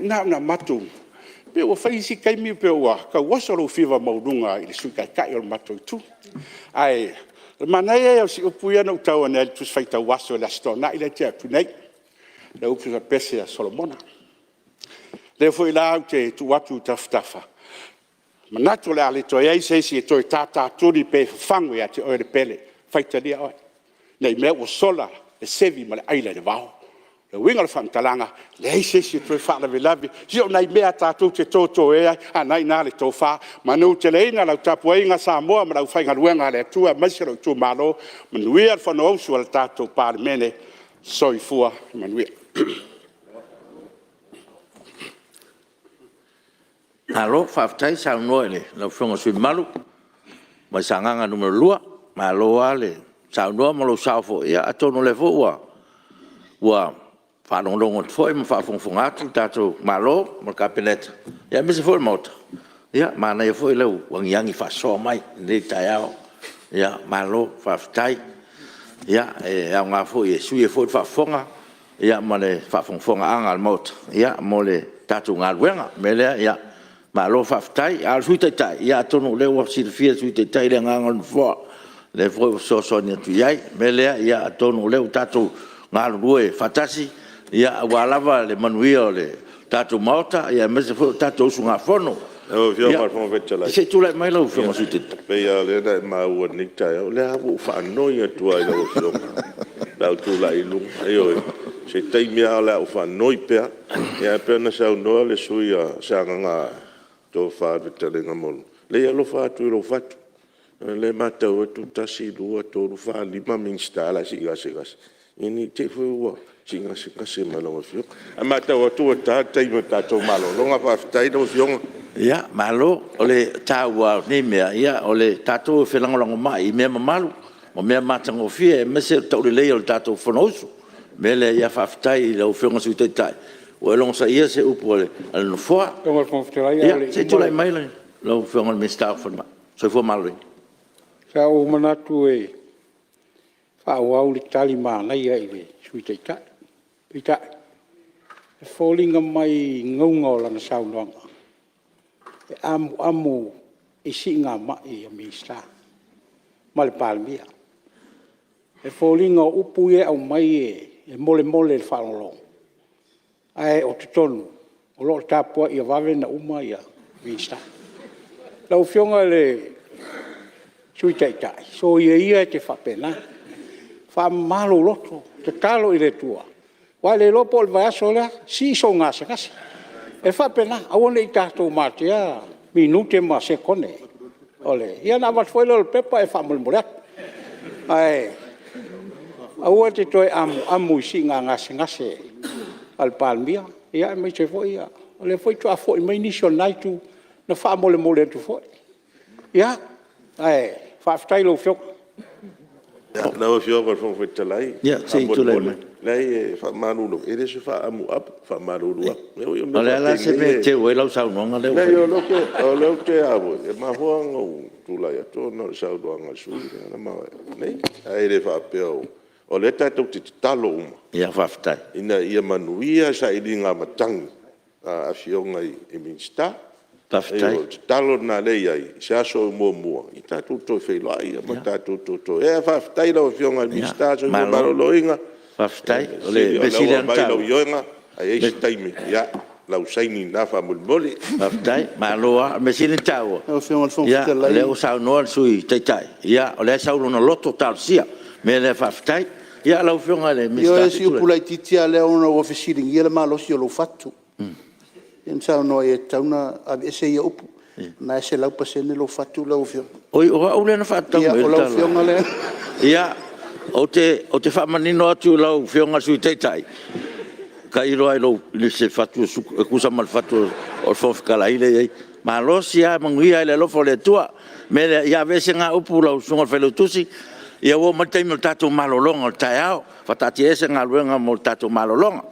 na ona matou… pei ua fai isi taimi pei ua tau oso lou fiva maualuga i le Sui Taitai o le matou Itu. Ae o le manaia ia o si upu ia na ou tau ane ai i le Tusi Faitau Aso i le Aso Toonai lea na tea atu nei, le upu i le pese a Solomona. O lea foi la ou te tuu atu i tafatafa, Manatu o le a le toe i ai se isi e toe tatatuli pe fafagu ia te oe le pele, faitalia oe ne i mea ua sola le sevi ma le aila i le vao. O le uiga o le faamatalaga, e leai se isi e toe faalavelave, se o nai mea lava tatou te totoe ai, a o lena e i ina le tofa. Manuteleina lau tapuaiga Samoa ma le aufaigaluega a le Atua aemaise lou itumalo, manuia le Fonousu a le tatou Palemene. Soifua ma ia manuia. Malo faafetai saunoa i lau Afioga i le sui usufono mamalu mai Sagaga 2. Malo lava le saunoa ma lou sao foi, atonu o lea foi ua faalogologo atu foi ma faafogafoga atu le tatou Malo ma le Kapeneta, aemaise foi o le Maota, ia manaia foi lau agiagi faasoa mai i lenei taeao. Malo faafetai. Ia, e aoga foi e sui ai foi le faafofoga ma le faafogafogaaga a le Maota mo le tatou galuega. O le mea lea, ia malo faafetai. A o le Sui Taitai, ia atonu o lea ua silafia e le Sui Taitai le agaga o le Nofoa, o lea foi ua fesoasoani atu i ai. O le mea lea, ia atonu o lea ua tatou galulue faatasi aua lava le manuia o le tatou Maota aemaise foi o le tatou usugafono. Lau Afioga i le Fofoga Fetalai... Ia, se i tulai mai lau Afioga i le Sui Taitai. E pei lava o lea na e maua i lenei taeao, o lea lava ua ou faanoi atu lava i lau Afioga pe a ou tulai i luga, ioe, o se taimi lava o le a ou faanoi pea. Ae pei ona saunoa le sui usufono o Sagaga le Tofa i le Fetalaiga Maulolo, leai e alofa atu i lou fatu, ona o lea e matau atu 1, 2, 3, 4, 5 Minisita o le a sii gasegase, ina ne i te i foi ua sii gasegase ma lau Afioga. Ae matau atu ua ta le taimi o le tatou malologa, faafetai lau Afioga. Ia, malo. O le taua lava o nei mea, o le tatou felagolagomai i mea mamalu ma mea matagofie aemaise o le tauleleia o le tatou Fonousu. O le mea lea, ia faafetai i lau Afioga i le Sui Taitai ua e logosaia se upu a le Nofoa. Ia, se i tulai mai lau Afioga i le Minisita o le Soifua Maloloina. Sa ou manatu e faaauau le tali manaia i le Sui Taitai, peitai, e foliga mai i gauga o lana saunoaga, e amuamu i siigamai a Minisita ma le Palemia. E foliga o upu ia e aumai e molemole i le faalogologo, ae o totonu o lo o tapuai ia vave ona uma Minisita. Lau Afioga i le Sui Taitai, soia ia e te faapena, faamama lou loto, tatalo i le Atua, aua e le iloa po o le vaiaso lea sii sou gasegase. E faapena, aua ne i tatou matea minute ma sekone, ia ona avatu foi lea o le pepa e faamolemole atu. Ae aua e te toe amuamu i siiga gasegase a le Palemia, aemaise foi o lea foi faatoa foi mai nisi o lena Itu na faamolemole atu foi. Ia, ae faafetai i lau Afioga. Lau Afioga i le Fofoga Fetalai, faamolemole, leai e faamalulu atu, e le o se faaamuamu, e faamalulu atu. O le a la se mea e teu ai lau saunoaga lea ua fai? Leai o lea ou te a foi, e mafua ona ou tulai atu ona o le saunoaga a le sui usufono lea na mavae atu nei. Ae le faapea o… o lea tatou te tatalo uma ina ia manuia sailiga matagi a Afioga i Minisita. O le tatalo lena o lea e i ai, o se aso o muamua tatou toe feiloai ma tatou toe… Ae faafetai i lau Afioga i le Minisita o le Soifua Maloloina, o lea ua aumai lau ioega, ae i ai se taimi, lau saini lena faamolemole. Faafetai. Malo lava. O le mea sili ona taua, o lea ua saunoa le Sui Taitai, o lea e sau i lona loto talosia. O le mea lea faafetai. Ia lau Afioga i le Minisita. Ioe, o si upu laitiiti lava lea ona ua fesiligia le malosi o lou fatu, lea na saunoa ai e tatau ona aveese ia upu. O lena e 100% lou fatu lau Afioga. Oi, o au lea na faatatau mai ai le tala? Ia, o lau Afioga lea. Ia, ou te faamanino atu i lau Afioga i le Sui Taitai, tailo lava i se fatu e tusa ma le fatu o le Fofoga Fetalai lea e i ai. E malosi lava, e manuia lava i le alofa o le Atua. O le mea lea, ia aveese na upu lau Susuga i le Failautusi, ia ua oo mai le taimi o le tatou malologa o le taeao. Faataatiaese galuega mo le tatou malologa.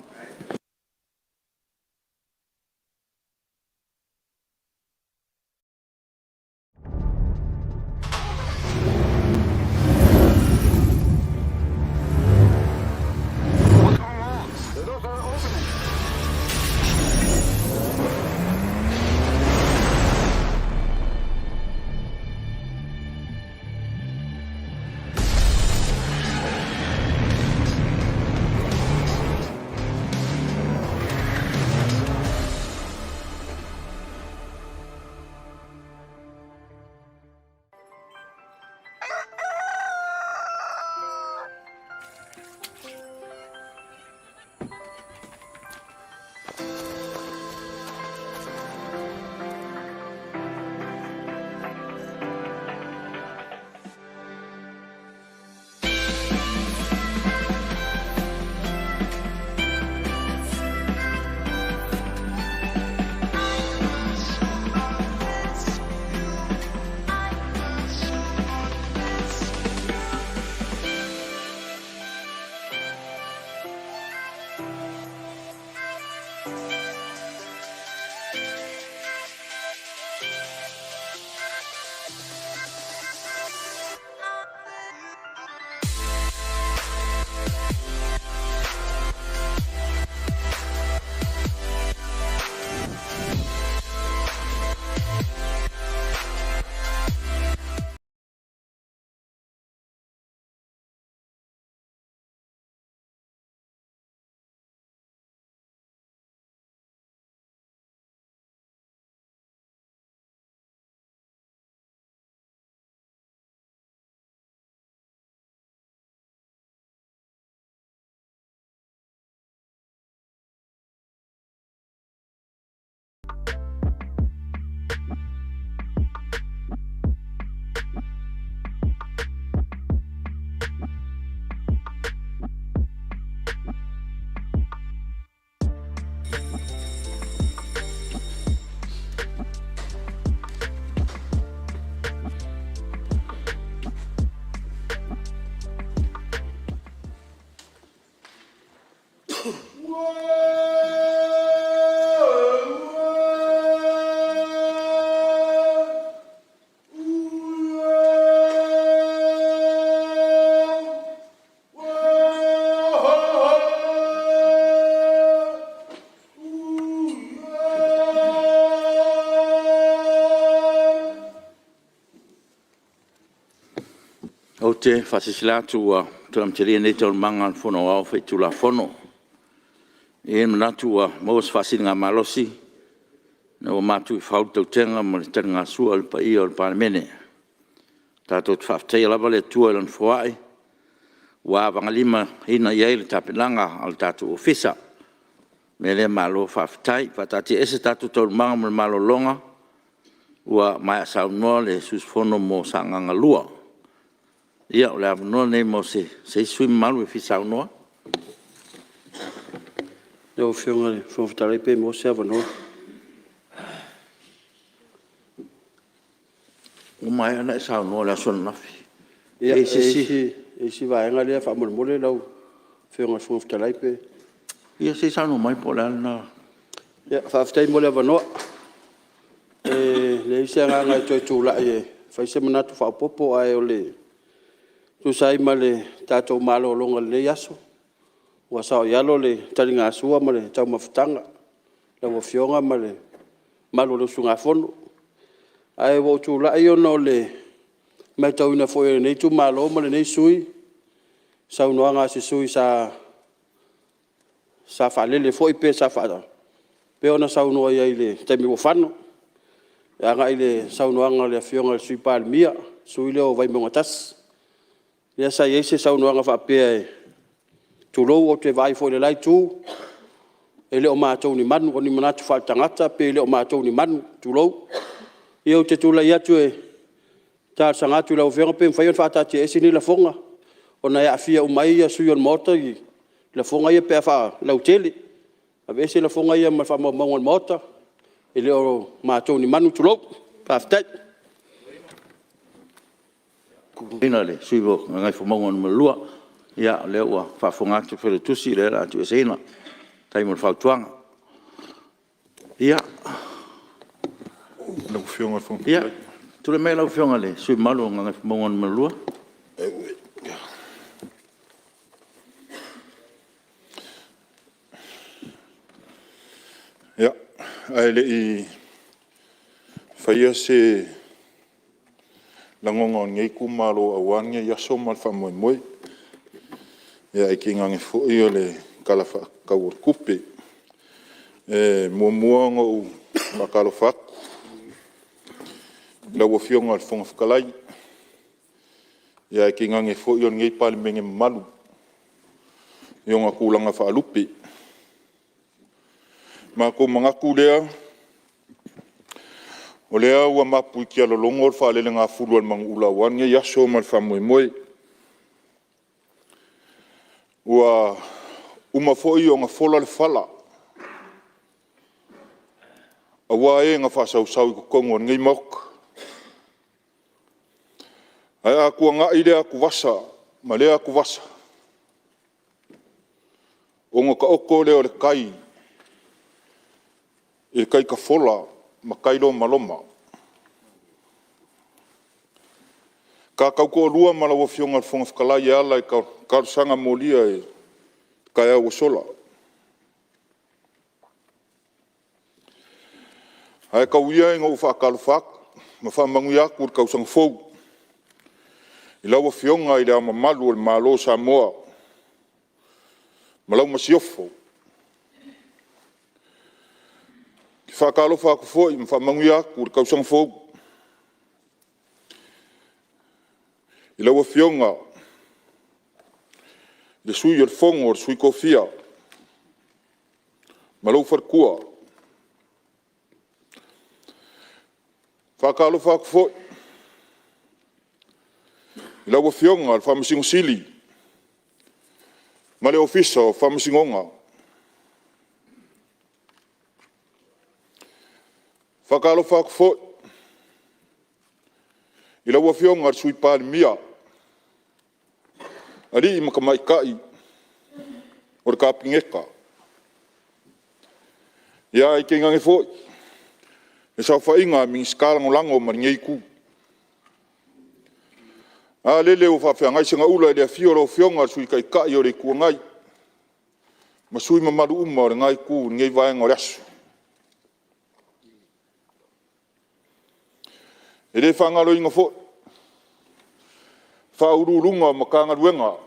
Ou te faasilasila atu ua toe amatalia nei Taualumaga a le Fono Aoao Faitulafono. E i ai le manatu ua maua se faasiligamalosi ina ua matu i fau le tautega ma le taligasua a le paia o le Palemene. Tatou te faafetaia lava le Atua i Lana foai ua avagalimaina i ai le tapenaga a le tatou Ofisa. O le mea lea malo faafetai. E faataatiaese tatou Taualumaga mo le malologa ua maea saunoa le sui usufono mo Sagaga 2. Ia, o le avanoa lenei mo se isi sui usufono mamalu e fia saunoa. Lau Afioga i le Fofoga Fetalai pe maua se avanoa? Ua maea ona e saunoa i le aso ananafi. E i ai si vaega lea faamolemole lau Afioga i le Fofoga Fetalai pe… Ia se i saunoa mai po o le a lena… Faafetai mo le avanoa. E leai se agaga e toe tulai e fai se manatu faaopoopo, ae e tusa ai ma le tatou malologa i lenei aso, ua saoialo le taligasua ma le taumafataga i lau Afioga ma le mamalu o le usugafono. Ae ua ou tulai ona o le matauina foi e lenei itumalo ma lenei sui usufono saunoaga a se sui usufono sa faalele foi pe sa faapea ona saunoa i ai i le taimi ua fano e agai i le saunoaga a le Afioga i le Sui Palemia, le sui usufono lea o Vaimauga 1, lea sa i ai se saunoaga faapea, tulou, ou te vaai foi i le la itu, e le o matou ni manu. O ni manatu faaletagata pe le o matou ni manu, tulou. Ia ou te tulai atu e talosaga atu i lau Afioga pe mafai ona faataatiaese nei lafoga ona e aafia uma ai sui usufono o le Maota i lafoga ia pe a faalautele. Aveese lafoga ia mai faamaumauga a le Maota, e le o matou ni manu, tulou. Faafetai. Ua faaluaina le sui usufono mo Gagaifomauga 2. Ia o lea ua faafofoga atu le Failautusi, o lea o le a tuueseina. Faafetai mo le fautuaga. Ia, tulai mai lau Afioga i le sui usufono mamalu mo Gagaifomauga 2. Ia, ae le i faia se lagona o lenei itumalo aua lenei aso ma le faamoemoe, ae tainane foi o le Tala Faatatau o le Tupe. E muamua ona ou faatalofa atu i lau Afioga i le Fofoga Fetalai, ae tainane foi o lenei Palemene mamalu i ona tulaga faalupe. Ona matou manatu lea, o lea ua mapu i tialologo le faalelegafulu a le manuula aua lenei aso ma le faamoemoe. Ua uma foi ona fola le fala aua e na faasausau i totonu o lenei Maota. Ae a tuanai lea atuvasa ma lea atuvasa, ona taoto lea o le tai i le tai tafola ma tai lomaloma. Ta tautoalua ma lau Afioga i le Fofoga Fetalai e ala i talosaga molia i le taeao ua sola. Ae tau ia ina ou faatalofa atu ma faamanuia atu le tausaga fou i lau Afioga i Le Ao Mamalu o le Malo o Samoa ma lau Masiofo. E faatalofa atu foi ma faamanuia atu le tausaga fou i lau Afioga i le Sui o le Fono a Sui Tofia ma lou faletua. E faatalofa atu foi i lau Afioga i le Faamasino Sili ma le Ofisa o Faamasinoga. E faatalofa atu foi i lau Afioga i le Sui Palemia, alii ma tamaitai o le Kapeneta, ae tainane foi le saofaiga a Minisita Lagolago ma lenei Itu. A lele ua faafeagai segaula i le afio o lau Afioga i le Sui Taitai o le Itu Agai ma sui usufono mamalu uma o lena Itu i lenei vaega o le aso. E le faagaloina foi Ofisa Sili o Pulega o Matagaluega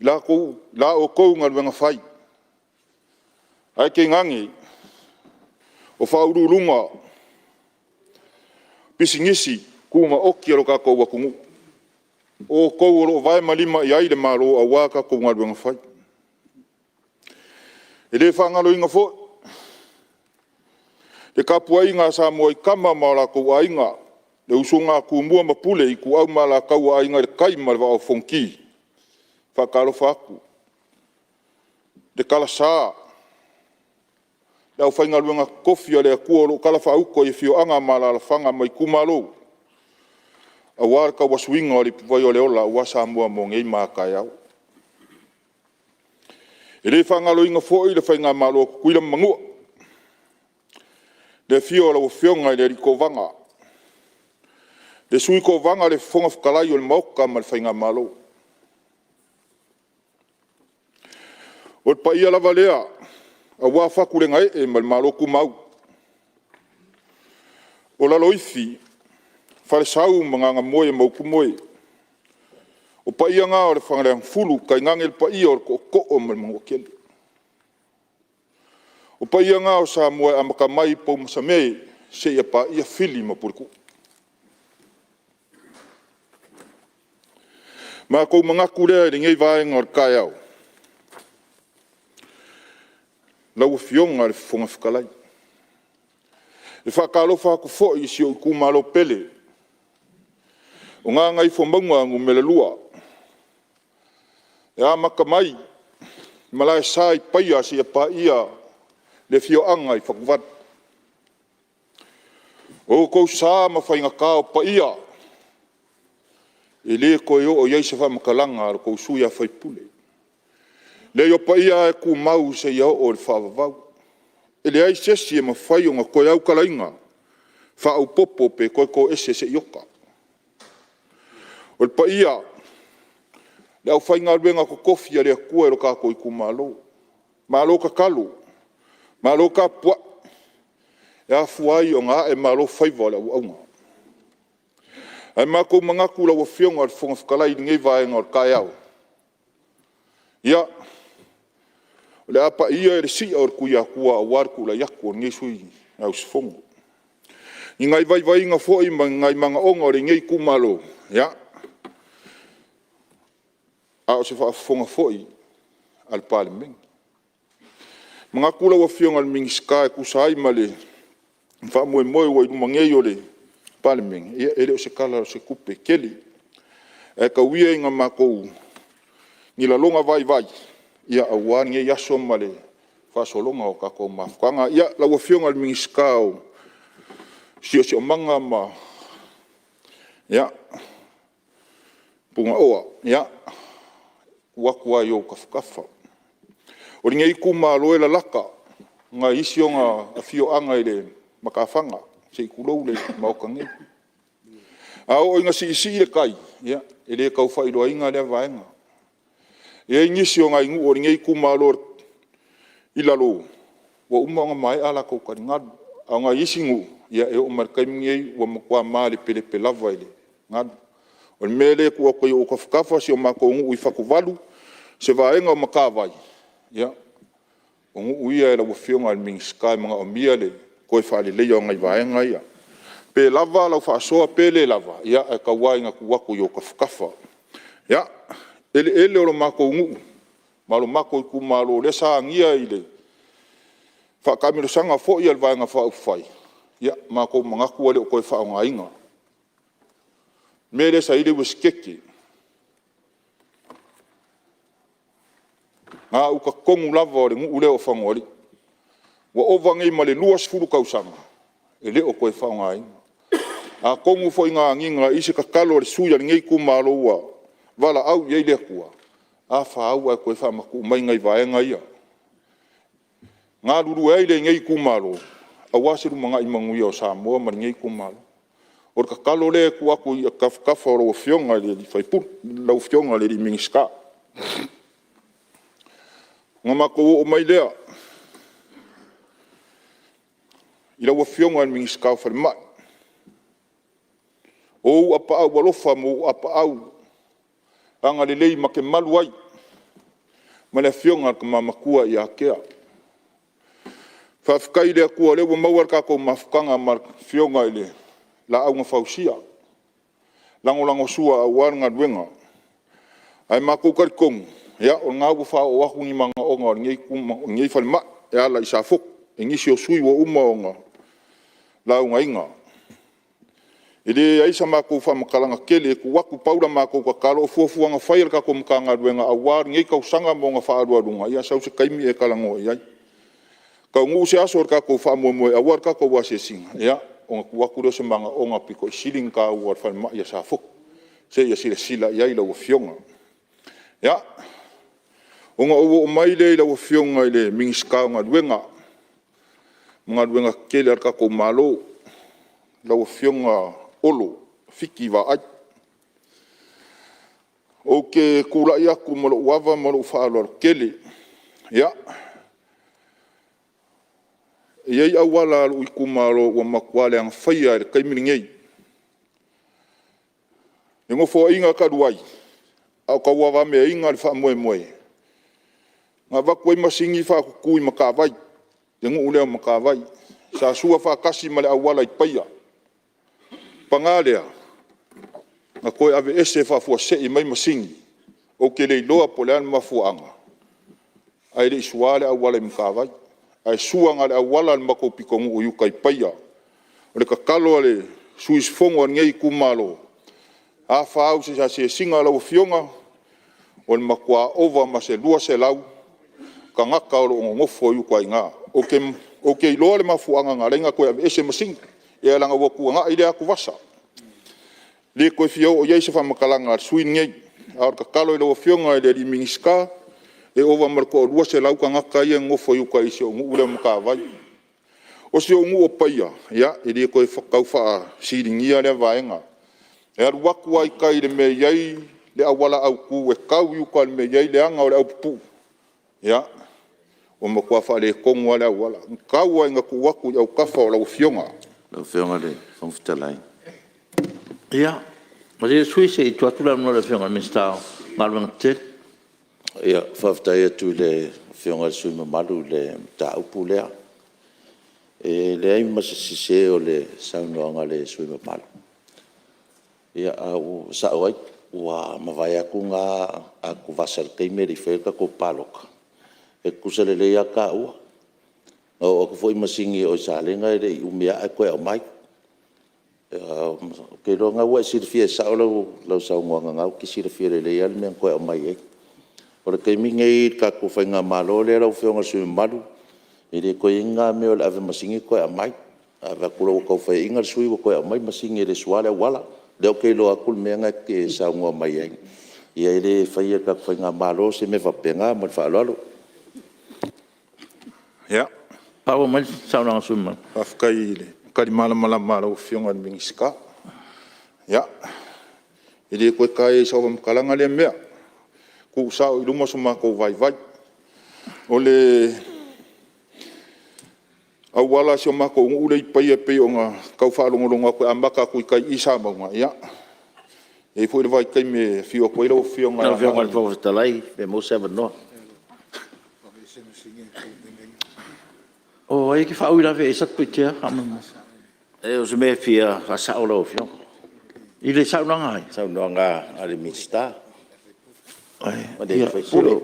i la outou galuega fai, ae tainane o Faauluuluga o Pisinisi Tumaoti a lo tatou atunuu, o outou o lo o vae ma lima i ai le Malo aua a tatou galuega fai. E le faagaloina foi le tapuaiga a Samoa i Tama ma o latou Aiga, le usoga a Tumua ma Pule, Ituau ma Alataua, Aiga i le Tai ma le Vaa o Fonoti. E faatalofa atu. Le talasa, le aufaigaluega totofi a le Atua o lo o talafaauto i afioaga ma alaalafaga ma itumalo, aua le tauasuina o le ipuvai o le ola aua Samoa mo nei ma a taeao. E le faagaloina foi le Faigamalo a Tutuila ma Manua, le afio o lau Afioga i le Alii Kovana, le Sui Kovana, le Fofoga Fetalai o le Maota ma le Faigamalo. O le paia lava lea aua Fatulegaee ma le Malotumau. O Laloifi, Falesau ma Gagamoe ma Utumoe. O paia na o le Faleagafulu tainane le paia o le Tootoo ma le Manuatele. O paia na o Samoa e amata mai i Poumasame seia paia Fili ma Puletuu. Ona matou manatu lea i lenei vaega o le taeao, lau Afioga i le Fofoga Fetalai, e faatalofa atu foi i si ou itumalo pele o Gagaifomauga Nu.2, e amata mai i Malaesa i Paia seia paia le afioaga i Fatuvalu. O outou sa ma faigata, o paia e le toe oo i ai se faamatalaga a lo outou sui usufono. E leai o paia lava e tumau seia oo i le faavavau. E leai se isi e mafai ona toe autalaina, faaopoopo pe toe toese se iota. O le paia o le aufaigaluega totofi a le Atua i lo tatou itumalo, malo tatalo, malo tapuai, e afua ai ona aemalo faiva o le auauna. Ae matou te manatu lau Afioga i le Fofoga Fetalai i lenei vaega o le taeao, ia, o le a pai ia i le si'a o le Tuiatua aua le tulai atu a lenei sui usufono i nai vaivaiga foi ma ni nai manaoga o lenei itumalo, ia, a o se faafofoga foi a le Palemene. E manatu lau Afioga i le Minisita e tusa ai ma le faamoemoe ua i luma nei o le Palemene, ia e le o se Tala o se Tupe tele, ae tau ia ina ni lagona vaivai aua lenei aso ma le faasologa o tatou mafutaga. Ia, lau Afioga i le Minisita o le Siosiomaga ia Punaoa, ia, e tuu atu lava i ou tafatafa. O lenei itumalo e lalata nai isi ona afioaga i le matafaga, se i tulou le Maota nei. A oo ina siisii le tai, ia, e le tau faailoaina lea vaega. E i ai nisi o nai nuu o lenei itumalo i lalo, ua uma ona maea a latou taligalu, a o nai isi nuu, e oo mai i le taimi lenei ua matua malepelepe lava i le galu. O le mea lea e tuu atu i ou tafatafa si o matou nuu i Fatuvalu, se vaega o Matavai, ia, o nuu ia lau Afioga i le Minisita e manaomia le toe faaleleia o nai vaega ia. Pe lava lau faasoa pe le lava, ia ae tau lava ina tuu atu i ou tafatafa. Ia, o eleele o le matou nuu ma lo matou itumalo lea sa agia i le faataamilosaga foi a le Vaega Faaupufai, ia matou manatu ua le o toe faaaogaina. Le mea lea sa i ai le Uesetete... gauta tonu lava o le nuu lea o Lefagaoalii. Ua ova nei ma le 20 tausaga e le o toe faaaogaina. Atonu foi na agiga i se tatalo a le sui usufono o lenei itumalo ua valaau i ai le Atua, a fa au ae toe faamatuu mai nai vaega ia e galulue ai lenei itumalo aua se lumanai manuia o Samoa ma lenei itumalo. O le tatalo lea e tuu atu i tafatafa o lau Afioga i le sui usufono, lau Afioga i le Minisita. Ona matou oo mai lea i lau Afioga i le Minisita o Falemai. O ou apaau alofa ma ou apaau agalelei ma te malu ai ma le Afioga i le Tama Matua ia Tea. Faafetai i le Atua o lea ua maua le tatou mafutaga ma le Afioga i le Laau na Fausia e lagolagosua aua le galuega. Ae matou te talitonu, o lena ua faaoo atu ni manaoga o lenei falemai e ala i Safotu i nisi o sui usufono ua uma ona laugaina. E leai sa matou faamatalaga tele e tuu atu, pau la matou tatalo, o fuafuaga fai a le tatou Matagaluega aua lenei tausaga ma ona faaalualuga, ia sau se taimi e talanoa i ai. Taunuu se aso o tatou faamoemoe aua le tatou asiasiga, ia, ona tuu atu lea o se manaoga aupito sili ona taua i le falemai i Safotu, se i silasila i ai lau Afioga. Ia, ona ou oo mai lea i lau Afioga i le Minisita o Galuega ma Galuega Tetele a le tatou Malo, lau Afioga Olo Fiti Vaai. Ou te tulai atu ma lou ava ma lou faaaloalo tele. Ia, e i ai auala a lou itumalo ua matua leaga faia lava i le taimi lenei. I le Nofoaiga talu ai, a o tauavameaina le faamoemoe, na avatu ai masini faatutu i Matavai, le nuu lea o Matavai, sa sua faatasi ma le auala i Paia. Paga lea, na toe aveese faafuasei mai masini, ou te le iloa po o le a le mafuaaga, ae le i suaina le auala i Matavai, ae sua na o le auala o le matou pitonuu i uta i Paia. O le tatalo a le sui usufono o lenei itumalo, a fa au i se asiasiga a lau Afioga, o le matua ova ma se 200 tagata o lo o nonofo i uta i ina. Ou te iloa le mafuaaga na ala ai ona toe aveese masini, ia leaga ua tuanai lea atuvasa. E le toe fia oo i ai se faamatalaga a le sui usufono lenei, a o le tatalo i lau Afioga i le Minisita, e ova ma le toa-200 tagata ia e nonofo i uta i si ou nuu lea o Matavai. O si ou nuu o Paia, ia, e le toe tau fesiligia lea vaega. E alu atu lava i tai i le mea e i ai le auala autu e tau i uta i le mea e i ai le ana o le au pupuu, ia, ua matua faaletonu lava le auala, tau lava ina tuu atu i autafa o lau Afioga. Lau Afioga i le Fofoga Fetalai… Ia, malie le sui usufono se i tuu atu le avanoa i le Afioga i le Minisita o Galuega Tetele. Faafetai atu i le Afioga i le sui usufono mamalu i le mataupu lea. E leai ma se sese o le saunoaga a le sui usufono mamalu. E sao ai, ua mavae atu na atuvasa i le taimi a o le i faia le tatou palota, e tutusa lelei lava taua. Na oo atu foi masini i o i Salega e le i umi lava ae toe aumai. Ou te iloa o lena ua e silafia, e sao lau saunoaga o lena e te silafia lelei lava le mea na toe aumai ai. O le taimi lenei i le tatou faigamalo lea lau Afioga i le sui usufono mamalu, e le toe i ai ni na mea o le ave o masini toe aumai. A vaai atu loa ua tau faiaina le sui usufono ua toe aumai masini e le sua le auala. O lea ou te iloa atu le mea lena e te saunoa mai ai, ia e le faia e le tatou faigamalo se mea faapena. Ma le faaaloalo. Ia, faafetai i le tali malamalama a lau Afioga i le Minisita. Ia, e le toe taea i sau faamatalaga lea mea, tuusao i luma so matou vaivai. O le auala o si o matou nuu lea i Paia pei ona tau faalogologo atu e amata atu i tai i i Samauga, ia, e i ai foi le vaitaimi e afio atu ai lau Afioga Lau Afioga i le Fofoga Fetalai pe maua se avanoa. O ai e te faauilavea i ai Satupaitea faamolemole? Leai o se mea e fia faasao lau Afioga. I le saunoaga a ai? Saunoaga a le Minisita, o le sui usufono.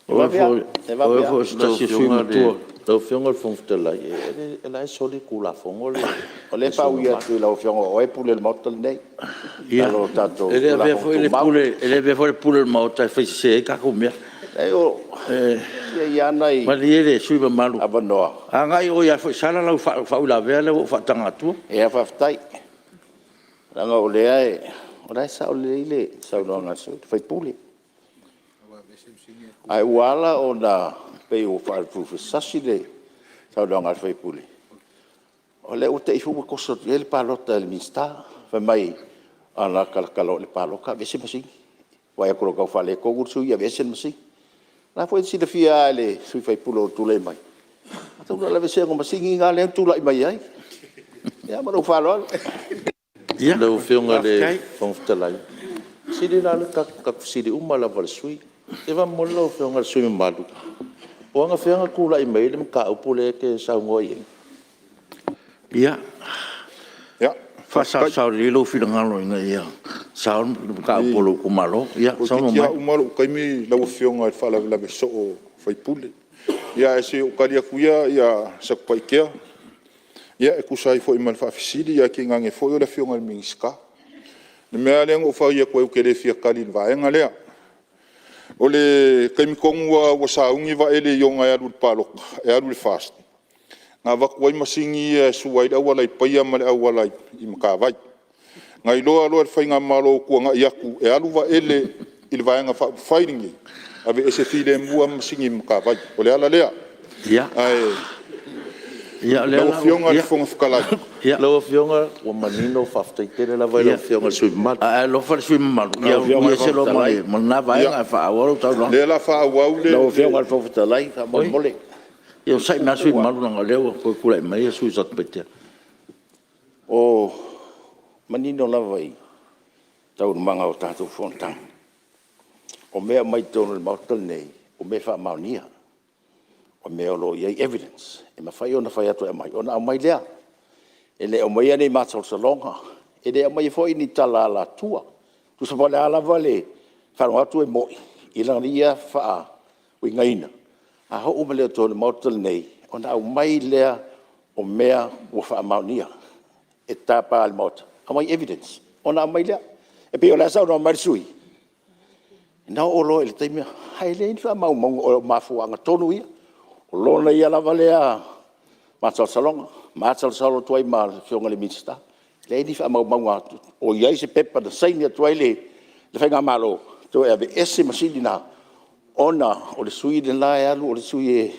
E vave lava, e vave lava. O oe foi o se tasi o sui usufono matua. Lau Afioga i le Fofoga Fetalai, o la e soli le Tulafono le sui usufono mamalu. O lea e faaui atu i lau Afioga o oe e pule i le Maota lenei i lalo o tatou Tulafono Tumau. E le avea foi le pule o le Maota e fai sese ai tatou mea. I ai lava nai Malie le sui usufono mamalu, agai oe ia Foisala lau faauilavea lea ua ou faataga atua. Ia faafetai, leaga o lea e sao lelei le saunoaga a le sui usufono. Ae ua ala ona pei ua faaluafesasi le saunoaga a le sui usufono, o lea ua te i foi ua toso atu i ai le palota e le Minisita. Fai mai a latalata loa i le palota aveese masini. Vaai atu loa ua tau faaletonu le sui usufono aveese le masini. O lena foi e silafia lava e le sui usufono o tulai mai, atonu o le aveeseina o masini lena lea na tulai mai ai. Ia ma lou faaaloalo. Lau Afioga i le Fofoga Fetalai, e sili la le tatou fesili uma lava i le sui usufono. Se faamolemole lau Afioga i le sui usufono mamalu, po o anafea na tulai mai ai le mataupu lea e te saunoa i ai? Ia, faasaosao lelei lou finagalo ina ia sao le mataupu a lou itumalo. Ia saunoa mai. Toeitiiti lava uma lou taimi lau Afioga i faalavelave soo o sui usufono. Ae se i ou tali atu ia Satupaitea e tusa ai foi ma le faafesili, ae tainane foi o le Afioga i le Minisita. O le mea lava lea na ou fai atu ai ou te le fia tali i le vaega lea. O le taimi tonu lava ua sauni Vaele Iona e alu i le palota, e alu i le FAST, na avatu ai masini ia e sua ai le auala i Paia ma le auala i Matavai. Na iloa loa e le faigamalo ua tuanai atu e alu Vaele i le Vaega Faaupufai lenei, aveese filemu lava masini mai Matavai. O le ala lea. Ae lau Afioga i le Fofoga Fetalai… Lau Afioga ua manino, faafetai tele lava i lau Afioga i le sui usufono mamalu. Ae alofa le sui usufono mamalu, ia tuu ese loa ma lena vaega ae faaauau lau saunoaga. O lea o le a faaauau le… Lau Afioga i le Fofoga Fetalai faamolemole. Ia onosai mai lava le sui usufono mamalu leaga o lea ua toe tulai mai le sui usufono mo Satupaitea. E manino lava i taualumaga o tatou fonotaga, o mea e aumai i totonu o le Maota lenei, o mea e faamaonia. O mea o lo o i ai evidence e mafai ona fai atu e aumai ona aumai lea. E le aumaia ni masalosaloga, e le aumaia foi ni tala alatua. Tusa po o le a lava le faalogo atu e moni i lana ia faauigaina, a oo mai loa i totonu o le Maota lenei, ona aumai lea o mea ua faamaonia e tapa e le Maota, aumai evidence ona aumai lea. E pei o la e saunoa mai le sui usufono, na oo loa i le taimi lena, ae leai ni faamaumauga o mafuaaga tonu ia. O lona ia lava lea masalosaloga, masalosalo atu ai ma le Afioga i le Minisita. E leai ni faamaumauga o i ai se pepa na saini atu ai le faigamalo e toe aveese masini na, ona o le sui le la e alu o le sui e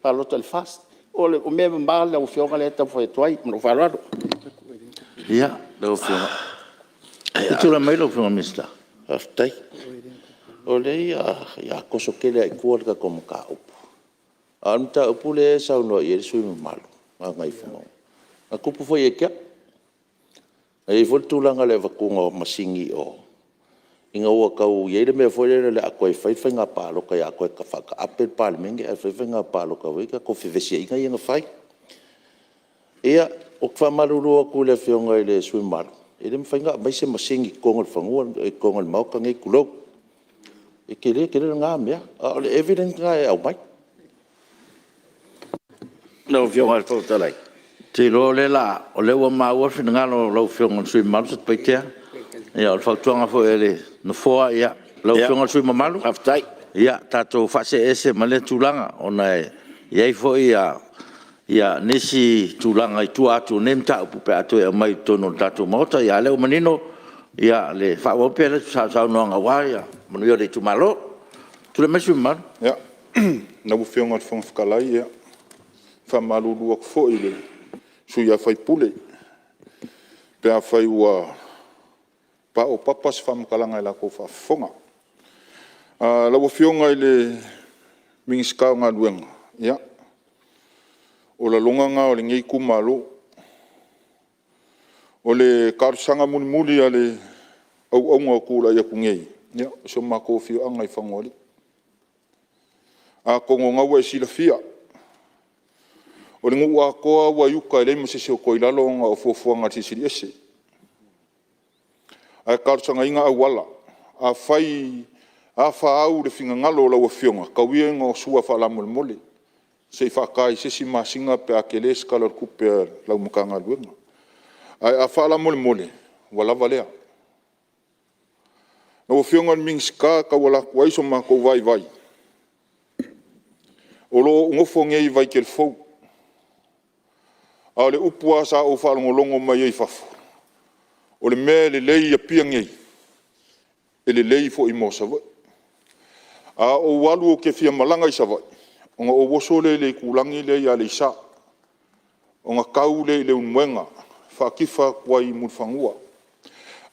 palota i le FAST. O mea mama lau Afioga lea e taumafai atu ai ma lou faaaloalo. Ia, tulai mai lau Afioga i le Minisita. Faafetai. O lea o le a toso tele lava i tua le tatou mataupu, a o le mataupu lea e saunoa i ai le sui usufono mamalu o Gagaifomauga 2, na tupu foi ia te au. Na i ai foi le tulaga i le avatuga o masini i o, ina ua tau i ai le mea foi lele o le a toe fai le faiga palota o le a toe faataape le Palemene ae fai le faiga palota foi lea, tatou fevesiaiga ia na fai. Ia, ou te faamalulu atu i le Afioga i le sui usufono mamalu, e le mafai ona aumai se masini i totonu o le Maota lenei, tulou. E tele tele lena mea, a o le evidence lena e aumai. Lau Afioga i le Fofoga Fetalai… Ou te iloa o lea ua maua le finagalo o lau Afioga i le sui usufono mamalu Satupaitea. Ia o le fautuaga foi a le Nofoa, lau Afioga i le sui usufono mamalu, ia tatou faasee ese ma lea tulaga, ona e i ai foi nisi tulaga i tua atu o lenei mataupu pe a toe aumai i totonu o le tatou Maota. A o lea ua manino, faaauau pea le saunoaga aua le manuia o le itumalo. Tulai mai le sui usufono mamalu. Lau Afioga i le Fofoga Fetalai, e faamalulu atu foi i le sui usufono pe afai ua paopapa se faamatalaga i la outou faafofoga. Lau Afioga i le Minisita o Galuega, ia, o lagona na o lenei itumalo. O le talosaga mulimuli a le auauna o tulai atu nei, ia o si o matou afioaga i Lefagaoalii. Atonu o lena ua e silafia, o le nuu atoa lava ua i uta e leai ma se isi o toe i lalo ona o fuafuaga a le Silisili Ese. Ae talosagaina auala. Afai a fa au i le finagalo o lau Afioga, tau ia ina sua faalamolemole se i faata i se isi masina pe a tele se Tala o le Tupe a lau Matagaluega. Ae a faamolemole, ua lava lea. Lau Afioga i le Minisita e tauala atu ai so matou vaivai, o lo o ou nofo nei i Vaitele Fou, a o le upu lava sa ou faalogologo mai ai i fafo, o le mea e lelei i Apia nei, e lelei foi mo Savaii. A ou alu ou te fia malaga i Savaii, ona ou oso lea i le itulagi lea i Aleisa, ona tau lea i Leulumoega, faatifa atu ai i Mulifanua.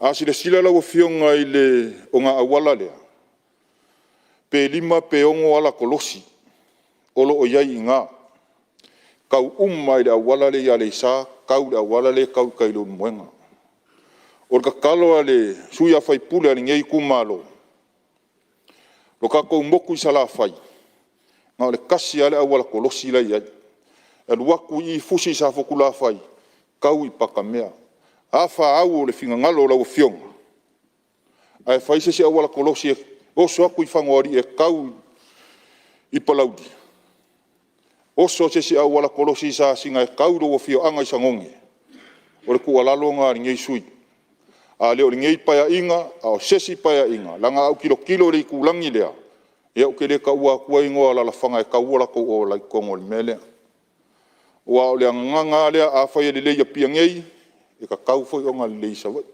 A silasila lau Afioga i le ogaauala lea, pe 5 pe 6 ala kolosi o lo o i ai i ina, e tau uma lava i le auala lea i Aleisa tau i le auala lea e tau i tai i Leulumoega. O le tatalo a le sui usufono a lenei itumalo, lo tatou motu i Salafai, na o le tasi lava le auala kolosi la e i ai, e alu atu i Fusi Safotulafai, tau i Patamea. A fa au o le finagalo o lau Afioga, ae fai se isi auala kolosi e oso atu i Lefagaoalii e tau i Palauli, oso se isi auala kolosi i Sasina e tau i lou afioaga i Sagone, o le tuualalo lena a lenei sui usufono. A le o lenei Paeaiga, a o se isi Paeaiga, leaga a ou tilotilo i le itulagi lea, ia ou te le taua atua igoa o alaalafaga e tau o latou auala i totonu o le mea lea. Aua o le agaga lava lea, afai e lelei i Apia nei, e tatau foi ona lelei i Savaii.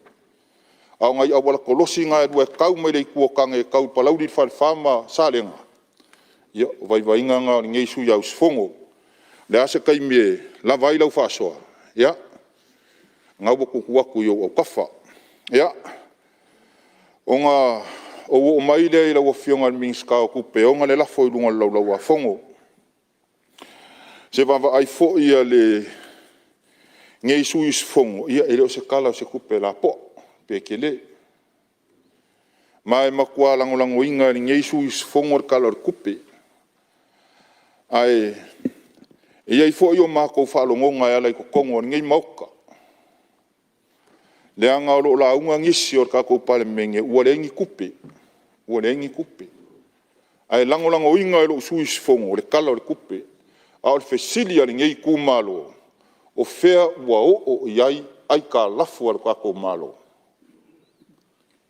A o nai auala kolosi na e 2 e tau mai le Itu o Tane e tau i Palauli le Falefa ma Salega, ia o vaivaiga na o lenei sui usufono. O le a se taimi e lava ai lau faasoa, ia, o lena ua tuutuu atu i ou autafa. Ia, ona ou oo mai lea i lau Afioga i le Minisita o Tupe e ona le lafo i luga o le Laulau-a-Fono. I se vaavaai foi a lenei sui usufono, ia e le o se Tala o se Tupe lapoa pe tele. Ma e matua lagolagoina e lenei sui usufono le Tala o le Tupe. Ae i ai foi o matou faalogoga e ala i totonu o lenei Maota, leaga o lo o lauga nisi o le tatou Palemene ua leai ni tupe, ua leai ni tupe. Ae lagolagoina e lou sui usufono le Tala o le Tupe. A o le fesili a lenei itumalo, o fea ua oo i ai aitalafu a le tatou Malo?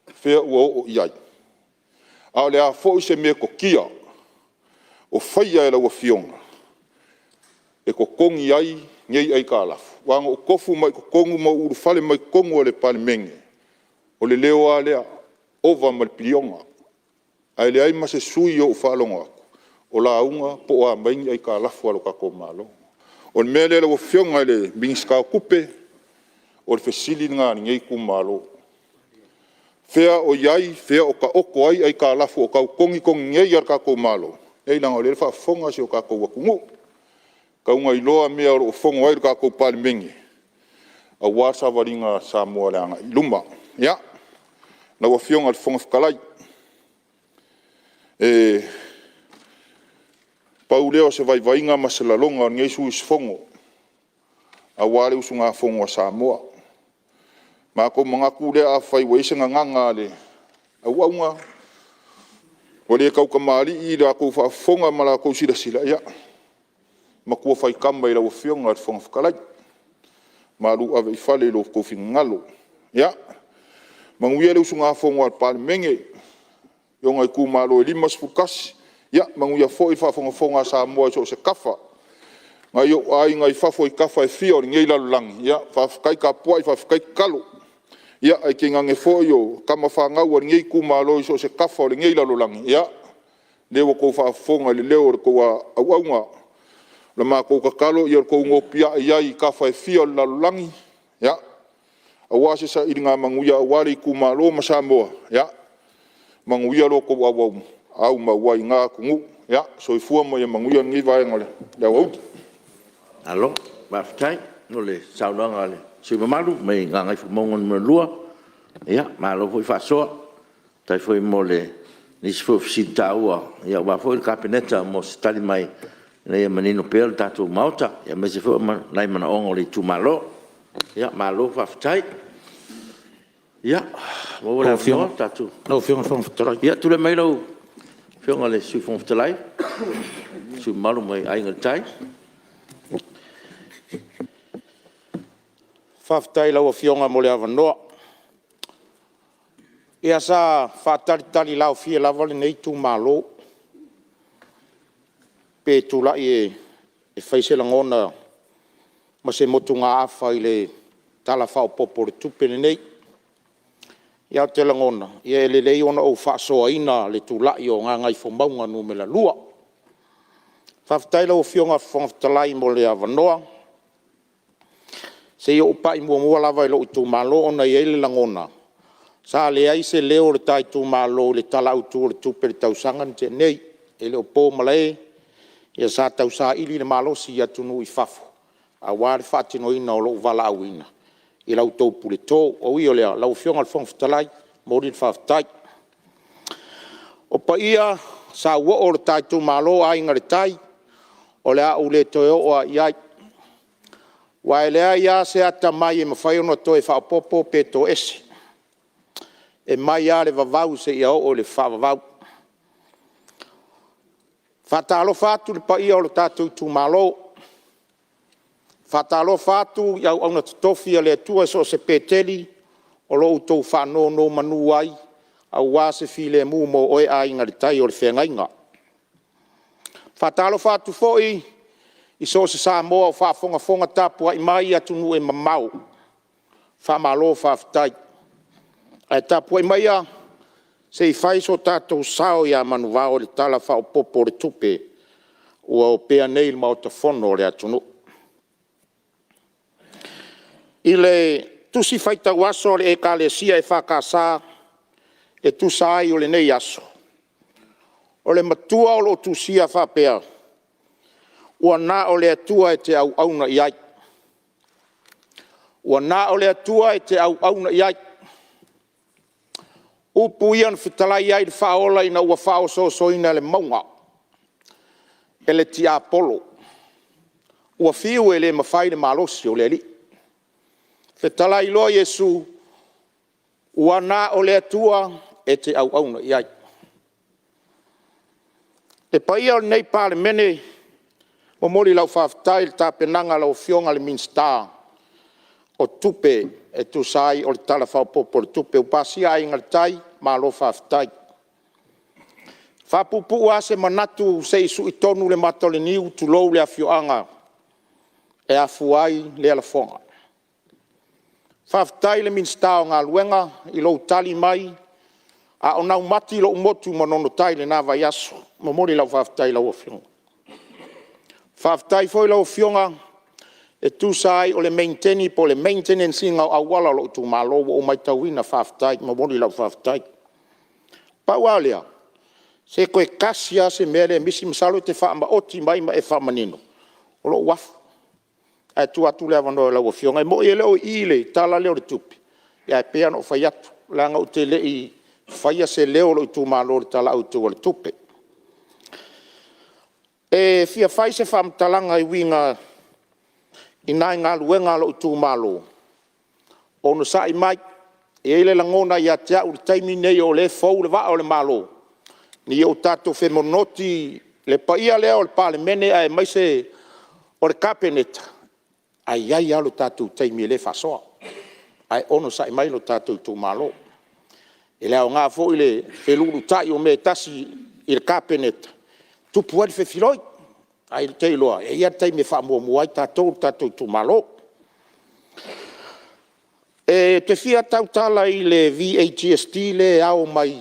O fea ua oo i ai? A o le a foi se metotia o faia e lau Afioga e totogi ai nei aitalafu? Aua na ou tofu mai totonu ma ou ulufale mai totonu o le Palemene, o le leo lava lea, ova ma le piliona, ae leai ma se sui usufono o ou faalogo atu o lauga po o a mai ni aitalafu a le tatou Malo. O le mea lea lau Afioga i le Minisita o Tupe, o le fesili lena a lenei itumalo. O fea o i ai, fea o taoto ai aitalafu o tau togitogi nei e le tatou Malo? Leai leaga o lea e faafofoga si o tatou atunuu, e tatau ona iloa mea o lo o fono ai le tatou Palemene, aua le savaliga a Samoa i le agai i luma. Ia, lau Afioga i le Fofoga Fetalai, e pau lea o se vaivaiga ma se lagona o lenei sui usufono aua le usugafono a Samoa. Ua matou manatu lea afai ua i ai se gagana a le auauna ua le tautamalii i la outou faafofoga ma la outou silasila, ia matua faitama i lau Afioga i le Fofoga Fetalai, malu ave i fale i lo outou finagalo. Ia manuia le usugafono a le Palemene i ona itumalo e 51, ia manuia foi le faafogafoga a Samoa i so o se tafa. Nai ou aiga i fafo i tafa e fia o lenei lalolagi, ia faafetai tapuai faafetai tatalo. Ia ae tainane foi o tama fanau a lenei itumalo i so o se tafa o lenei lalolagi, ia, o lea ua outou faafofoga i le leo o le tou auauna. O le matou tatalo ia outou nopiai ai i tafa e fia o le lalolagi, aua se sailiga manuia aua le itumalo ma Samoa, ia manuia lo outou aumau ai i na atunuu. Ia, soifua ma ia manuia lenei vaega o le aoauli. Malo faafetai mo le saunoaga a le sui usufono mamalu mai Gagaifomauga 2. Ia malo foi faasoa, faafetai foi mo nisi foi o fesili taua aua foi le Kapeneta mo se tali mai ina ia manino pea le tatou Maota, aemaise foi o nai manaoga o le itumalo. Malo faafetai. Ia, ua maua le avanoa ua tatou... Lau Afioga i le Fofoga Fetalai... Ia, tulai mai lau Afioga i le Sui Fofoga Fetalai, le sui usufono mamalu mai Aiga i le Tai. Faafetai i lau Afioga mo le avanoa. Ia sa faatalitali laofie lava lenei itumalo pe tulai e fai se lagona ma se motugaafa i le Tala Faaopoopo o le Tupe lenei. Ia ae ou te lagona, e lelei ona ou faasoaina le tulai o Gagaifomauga Nu.2. Faafetai i lau Afioga i le Fofoga Fetalai mo le avanoa. Se i ou pai muamua lava i lou itumalo ona e i ai le lagona, sa leai se leo o le ta itumalo i le Tala Autu o le Tupe i le tausaga na tea nei. E le o po malae, sa tausaili le malosi i atunuu i fafo aua le faatinoina o lou valaauina i la outou puleto. E ui o lea, lau Afioga i le Fofoga Fetalai, e momoli le faafetai. O paia sauoo o le ta itumalo Aiga i le Tai, o le a ou le toe oo lava i ai, aua e leai lava se atamai e mafai ona toe faaopoopo pe toese, e mai lava i le vavau seia oo i le faavavau. E faatalofa atu i le paia o le tatou itumalo, faatalofa atu i auauna totofi a le Atua i so o se Peteli o lo o outou faanonomanu ai aua se filemu mo oe Aiga i le Tai o le Feagaiga. E faatalofa atu foi i so o se Samoa o faafogafoga tapuai mai i atunuu e mamao, faamalo faafetai. Ae tapuai maia se i fai so tatou sao ia manuvao i le Tala Faaopoopo o le Tupe ua opea nei i le Maota Fono o le atunuu. I le Tusi Faitau Aso a le Ekalesia EFKS e tusa ai o lenei aso, o le matua o lo o tusia faapea; “Ua na o le Atua e te auauna i ai.” Ua na o le Atua e te auauna i ai. Upu ia na fetalai ai le Faaola ina ua faaosoosoina i le mauga e le tiapolo, ua fiu e le mafai le malosi o le Alii. Fetalai loa Iesu, “Ua na o le Atua e te auauna i ai.” Le paia o lenei Palemene, e momoli lau faafetai i le tapenaga a lau Afioga i le Minisita o Tupe e tusa ai o le Tala Faaopoopo o le Tupe ua pasia e Aiga i le Tai, malo faafetai. E faapuupuu lava se manatu se i sui tonu le mata o le niu tulou le afioaga e afua ai lea lafoga. Faafetai i le Minisita o Galuega i lou tali mai a o naumati lou motu i Manono Tai i lena vaiaso. E momoli lau faafetai i lau Afioga. Faafetai foi i lau Afioga e tusa ai o le meniteni po o le maintenance ina o auala o lou itumalo ua ou matauina, faafetai. E momoli lau faafetai. Pau lava o lea, se toe tasi lava si mea lea e misi masalo e te faamaoti mai ma e faamanino, o lou uafu. Ae tuu atu le avanoa i lau Afioga. E moni e le o i i i le Tala lea o le Tupe, ae pei lava ona ou fai atu, leaga ou te le i faia se leo o lou itumalo i le Tala Autu o le Tupe. E fia fai se faamatalaga e uiga i nai galuega a lou itumalo, onosai mai. E i ai le lagona ia te au i le taimi lenei o lea e fou le vaa o le Malo, ina ia o tatou femonoti le paia lea o le Palemene aemaise o le Kapeneta, ae i ai lava lo tatou taimi o lea e faasoa. Ae onosai mai lo tatou itumalo. E le aoga foi le feluulutai o mea e tasi i le Kapeneta, e tupu ai le fefiloi. Ae ou te iloa, e i ai lava le taimi e faamuamua ai tatou o le tatou itumalo. Ou te fia tautala i le VAGST lea e ao mai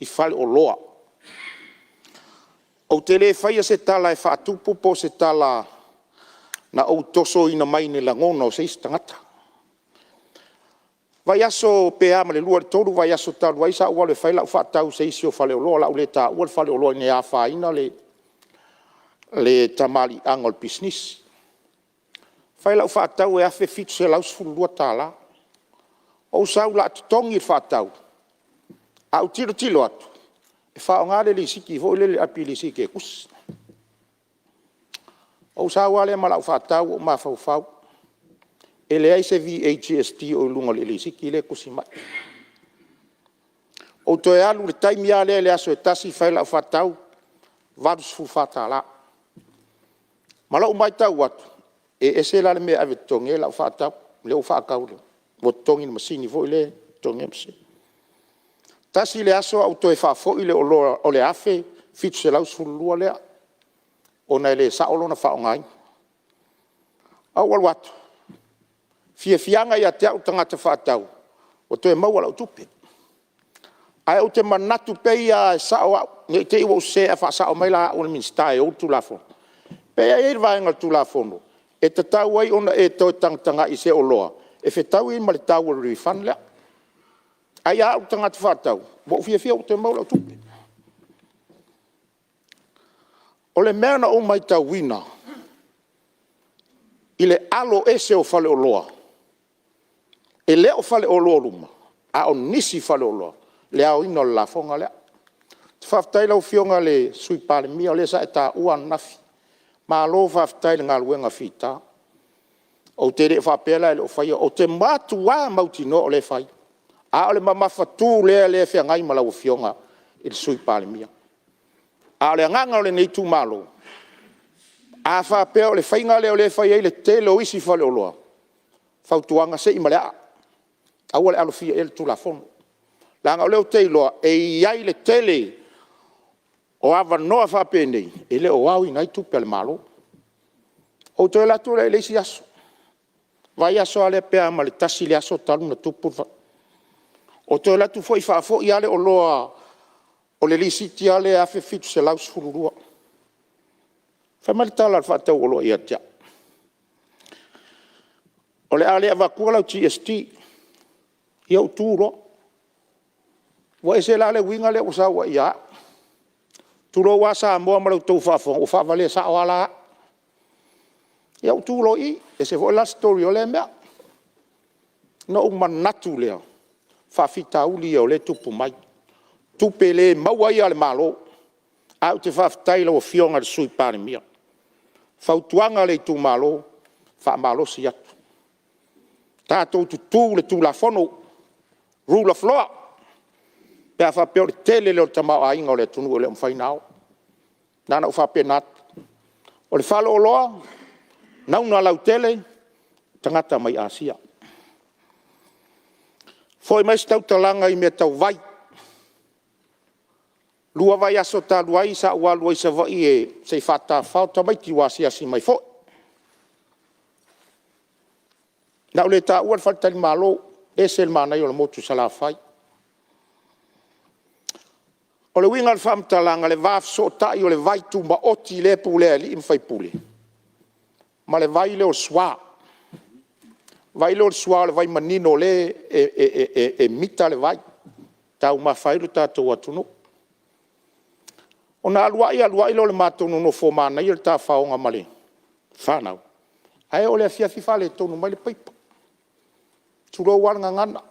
i faleoloa. Ou te le faia se tala e faatupu po o se tala na ou tosoina mai ni lagona o se isi tagata. O le vaiaso pe a ma le 2 i le 3 vaiaso talu ai sa ou alu e fai lau faatau i se isi o faleoloa, o le a ou le taua le faleoloa ina ne i afaina le tamaliiaga o le pisinisi. Fai lau faatau e $1,712. Ou sau o le a totogi le faatau, ae ou tilotilo atu e faaaoga le lisiti foi lea le api lisiti e tusi. Ou sau lava lea ma lau faatau ou mafaufau, e leai se VAGST o i luga o le lisiti lea e tusi mai. Ou toe alu i le taimi lava lea i le aso e tasi fai lau faatau, e $84. Ma lou matau atu, e ese la le mea e ave e totogi ai lau faatau lea ua faatau, ua totogi i le masini foi lea e totogi ai masini. Tasi le aso ae ua toe faafoi le oloa o le $1,712 lea ona e le sao lona faaaogaina. Ae ou alu atu, fiafiaga ia te au le tagata faatau, ua toe maua lau tupe. Ae ou te manatu pei lava e sao au, ne i te i ua ou sese ae faasao mai la au e le Minisita e ou le Tulafono. Pe i e i ai le vaega o le Tulafono e tatau ai ona e toe tagatagai i se oloa e fetaui ma le tau o le refund lea. Ae ia au le tagata faatau, ua ou fiafia ua toe maua lau tupe. O le mea na ou matauina i le aloese o faleoloa, e le o faleoloa uma, a o nisi faleoloa i le aoina o le lafoga lea. Ou te faafetai i lau Afioga i le Sui Palemia o lea sa e taua ananafi, malo faafetai i le galuega fita. Ou te le faapea la e le o faia, ou te matua mautinoa o lea e fai, a o le mamafatu lea e feagai ma lau Afioga i le Sui Palemia. A o le agaga o lenei itumalo, a faapea o le faiga lea o lea e fai ai le tele o isi faleoloa, fautuaga, se i ma le aa, aua le alofia i ai le Tulafono. Leaga o lea ou te iloa e i ai le tele o avanoa faapenei e le o aoina ai tupe a le Malo. Ou toe alu atu lea i le isi aso, vaiaso lava lea pe a ma le 1 le aso talu ona tupu le... Ou toe alu atu foi faafoi lava le oloa o le lisiti lava lea e $1,712. Fai mai le tala a le faatau oloa ia te au, o le a le avatua lau GST. Ia ou tu loa. Ua ese la le uiga lea ua sau ai ia au. Tulou lava Samoa ma la outou faafofoga, ua faavalea sao lava la au. Ia ou tu loa i i, ese foi la le story o lea mea. Ona ou manatu lea, o faafitauli ia o lea e tupu mai, tupe le maua ia a le Malo. Ae ou te faafetai i lau Afioga i le Sui Palemia. Fautuaga a le itumalo, faamalosi atu, tatou tutu i le Tulafono, rule of law, pe a faapea o le tele lea o le tamaoaiga o le atunuu e le o mafai ona ao. Na ona ou faapena atu. O le faleoloa, nauna lautele, tagata mai Asia. Foi mai se tautalaga i mea tau vai. 2 vaiaso talu ai sa ou alu ai i Savaii se i faatafafao tamaiti ua asiasi mai foi. O le a ou le taua le faletalimalo, e ese le manaia o le motu i Salafai. O le uiga o le faamatalaga, o le va fesootai o le vai tumaoti lea e pulea e alii ma faipule, ma le vai lea o le SWA. O le vai lea o le SWA o le vai manino o lea e mita le vai, e taumafa ai lo tatou atunuu. Ona alu ai alu ai lea o le matou nonofo manaia le tafaoga ma le fanau, ae oo i le afiafi faaletonu mai le paipa, tulou lava le gagana.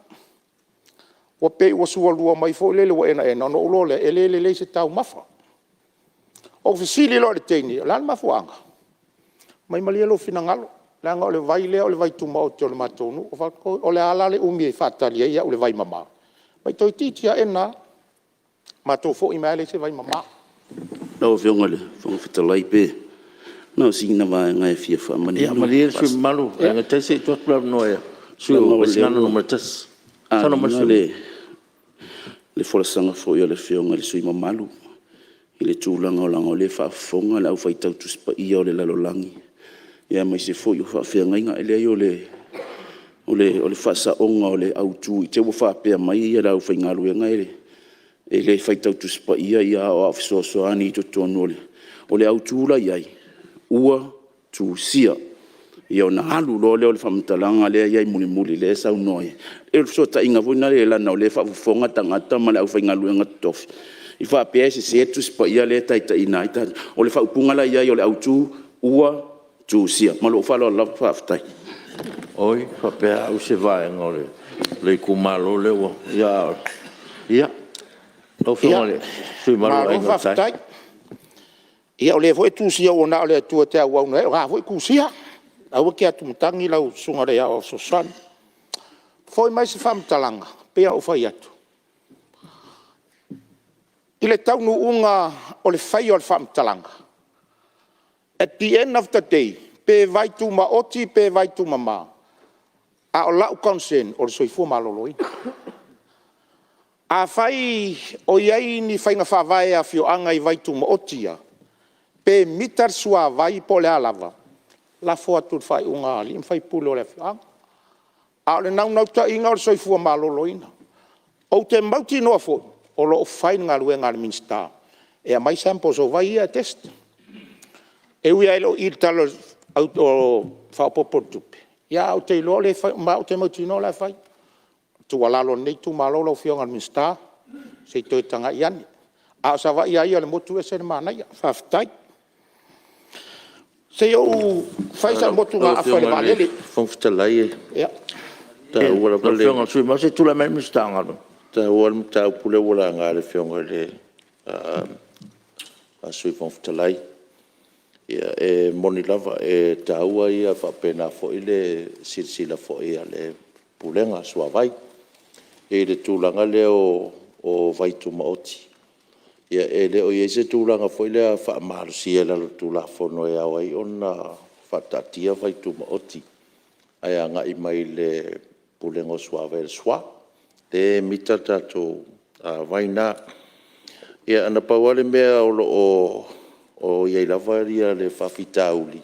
Ua pei ua sualua mai foi lele ua enaena, ona ou iloa lea, e le lelei i se taumafa. Ou fesili loa i le teine, o le a le mafuaaga? Fai mai, malie lou finagalo, leaga o le vai lea o le vai tumaoti o le matou nuu. Ou fai atu, oi, o le a la le umi e faatali ai au i le vaimama? Fai mai, toeitiiti lava ena. Matou foi mai lava e leai se vaimama. Lau Afioga i le Fofoga Fetalai pe na o sina vaega e fia faamanino. Ia malie le sui usufono mamalu o Aiga i le Tai se i tuu atu le avanoa i le sui usufono mo Vaisigano 1. Saunoa mai le sui usufono. Le folasaga foi a le Afioga i le sui usufono mamalu i le tulaga leaga o lea e faafofoga le aufaitau Tusi Paia o le lalolagi, aemaise foi o faafeagaiga. E leai o le faasaoga o le autu i te i ua faapea mai le aufaigaluega e le faitau Tusi Paia Aoao Fesoasoani i totonu o le… O le autu la e i ai, ua tusia. Ia ona alu loa lea o le faamatalaga lea e i ai mulimuli lea e saunoa ai. E pei o le fesootaiga foi lena leaga o lea e faafofoga tagata ma le aufaigaluega totofi i faapea e sese le Tusi Paia lea e taitaiina ai tatou. O le faaupuga la e i ai o le autu, ua tusia. Ma lou faaaloalo lava faafetai. Oi, faapea au o se vaega o le itumalo lea ua… Ia, lau Afioga i le sui usufono mamalu mo Aiga i le Tai. Malo faafetai. Ia o lea foi e tusia ua na o le Atua e te auauna i ai, o la e foi e tusia. Aua e te atumatagi lau Susuga i le Aoao Fesoasoani. Foi mai se faamatalaga, pei lava ona ou fai atu, i le taunuuga o le faia o le faamatalaga, at the end of the day, pe vai tumaoti pe vai tumama, a o lau concern, o le soifua maloloina. Afai o i ai ni faiga faavae a afioaga i vaitumaoti ia, pe mita le suavai po o le a lava, lafo atu i le faaiuga a alii ma faipule o le afioaga. A o le naunautaiga o le soifua maloloina. Ou te mautinoa foi, o lo o fai le galuega a le Minisita e aumai samples o vai ia e test. E ui lava e le o i i le Tala Faaopoopo o le Tupe, ae ou te iloa o lea e fai ma ou te mautinoa o la e fai. O le tuualalo a lenei itumalo lau afioga i le Minisita, se i toe tagai ane. A o Savaii lava ia o le motu e ese le manaia, faafetai. Se i ou fai sau motugaafa i le vaalele. Lau Afioga i le Fofoga Fetalai… Tulai mai le Minisita o Galuega. E taua le mataupu lea ua laga e le Afioga i le Sui Fofoga Fetalai. E moni lava, e taua ia, e faapena foi le silasila foi a le Pulega o le Suavai i le tulaga lea o vaitumaoti. E le o i ai se tulaga foi lea faamalosia i lalo o le Tulafono e ao ai ona faataatia vaitumaoti ae agai mai i le Pulega o Suavai a le SWA, lea e mita tatou vai na. Ia na pau lava le mea o lo o i ai lava le faafitauli,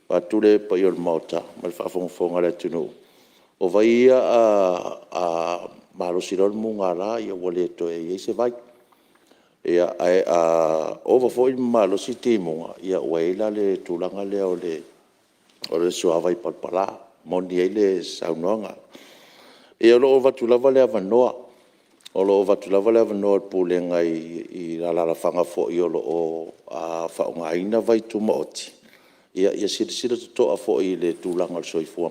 vaeatu le paia o le Maota ma le faafogafoga a le atunuu, o vai ia a malosi loa le mugala ua le toe i ai se vai. Ae a ova foi ma malosi timuga, ua i ai la le tulaga lea o le suavai palapala. E moni ai le saunoaga. Ia o lo o avatu lava le avanoa, o lo o avatu lava le avanoa e le Pulega i alaalafaga foi o lo o faaaogaina vaitumaoti, ia silasila totoa foi i le tulaga o le soifua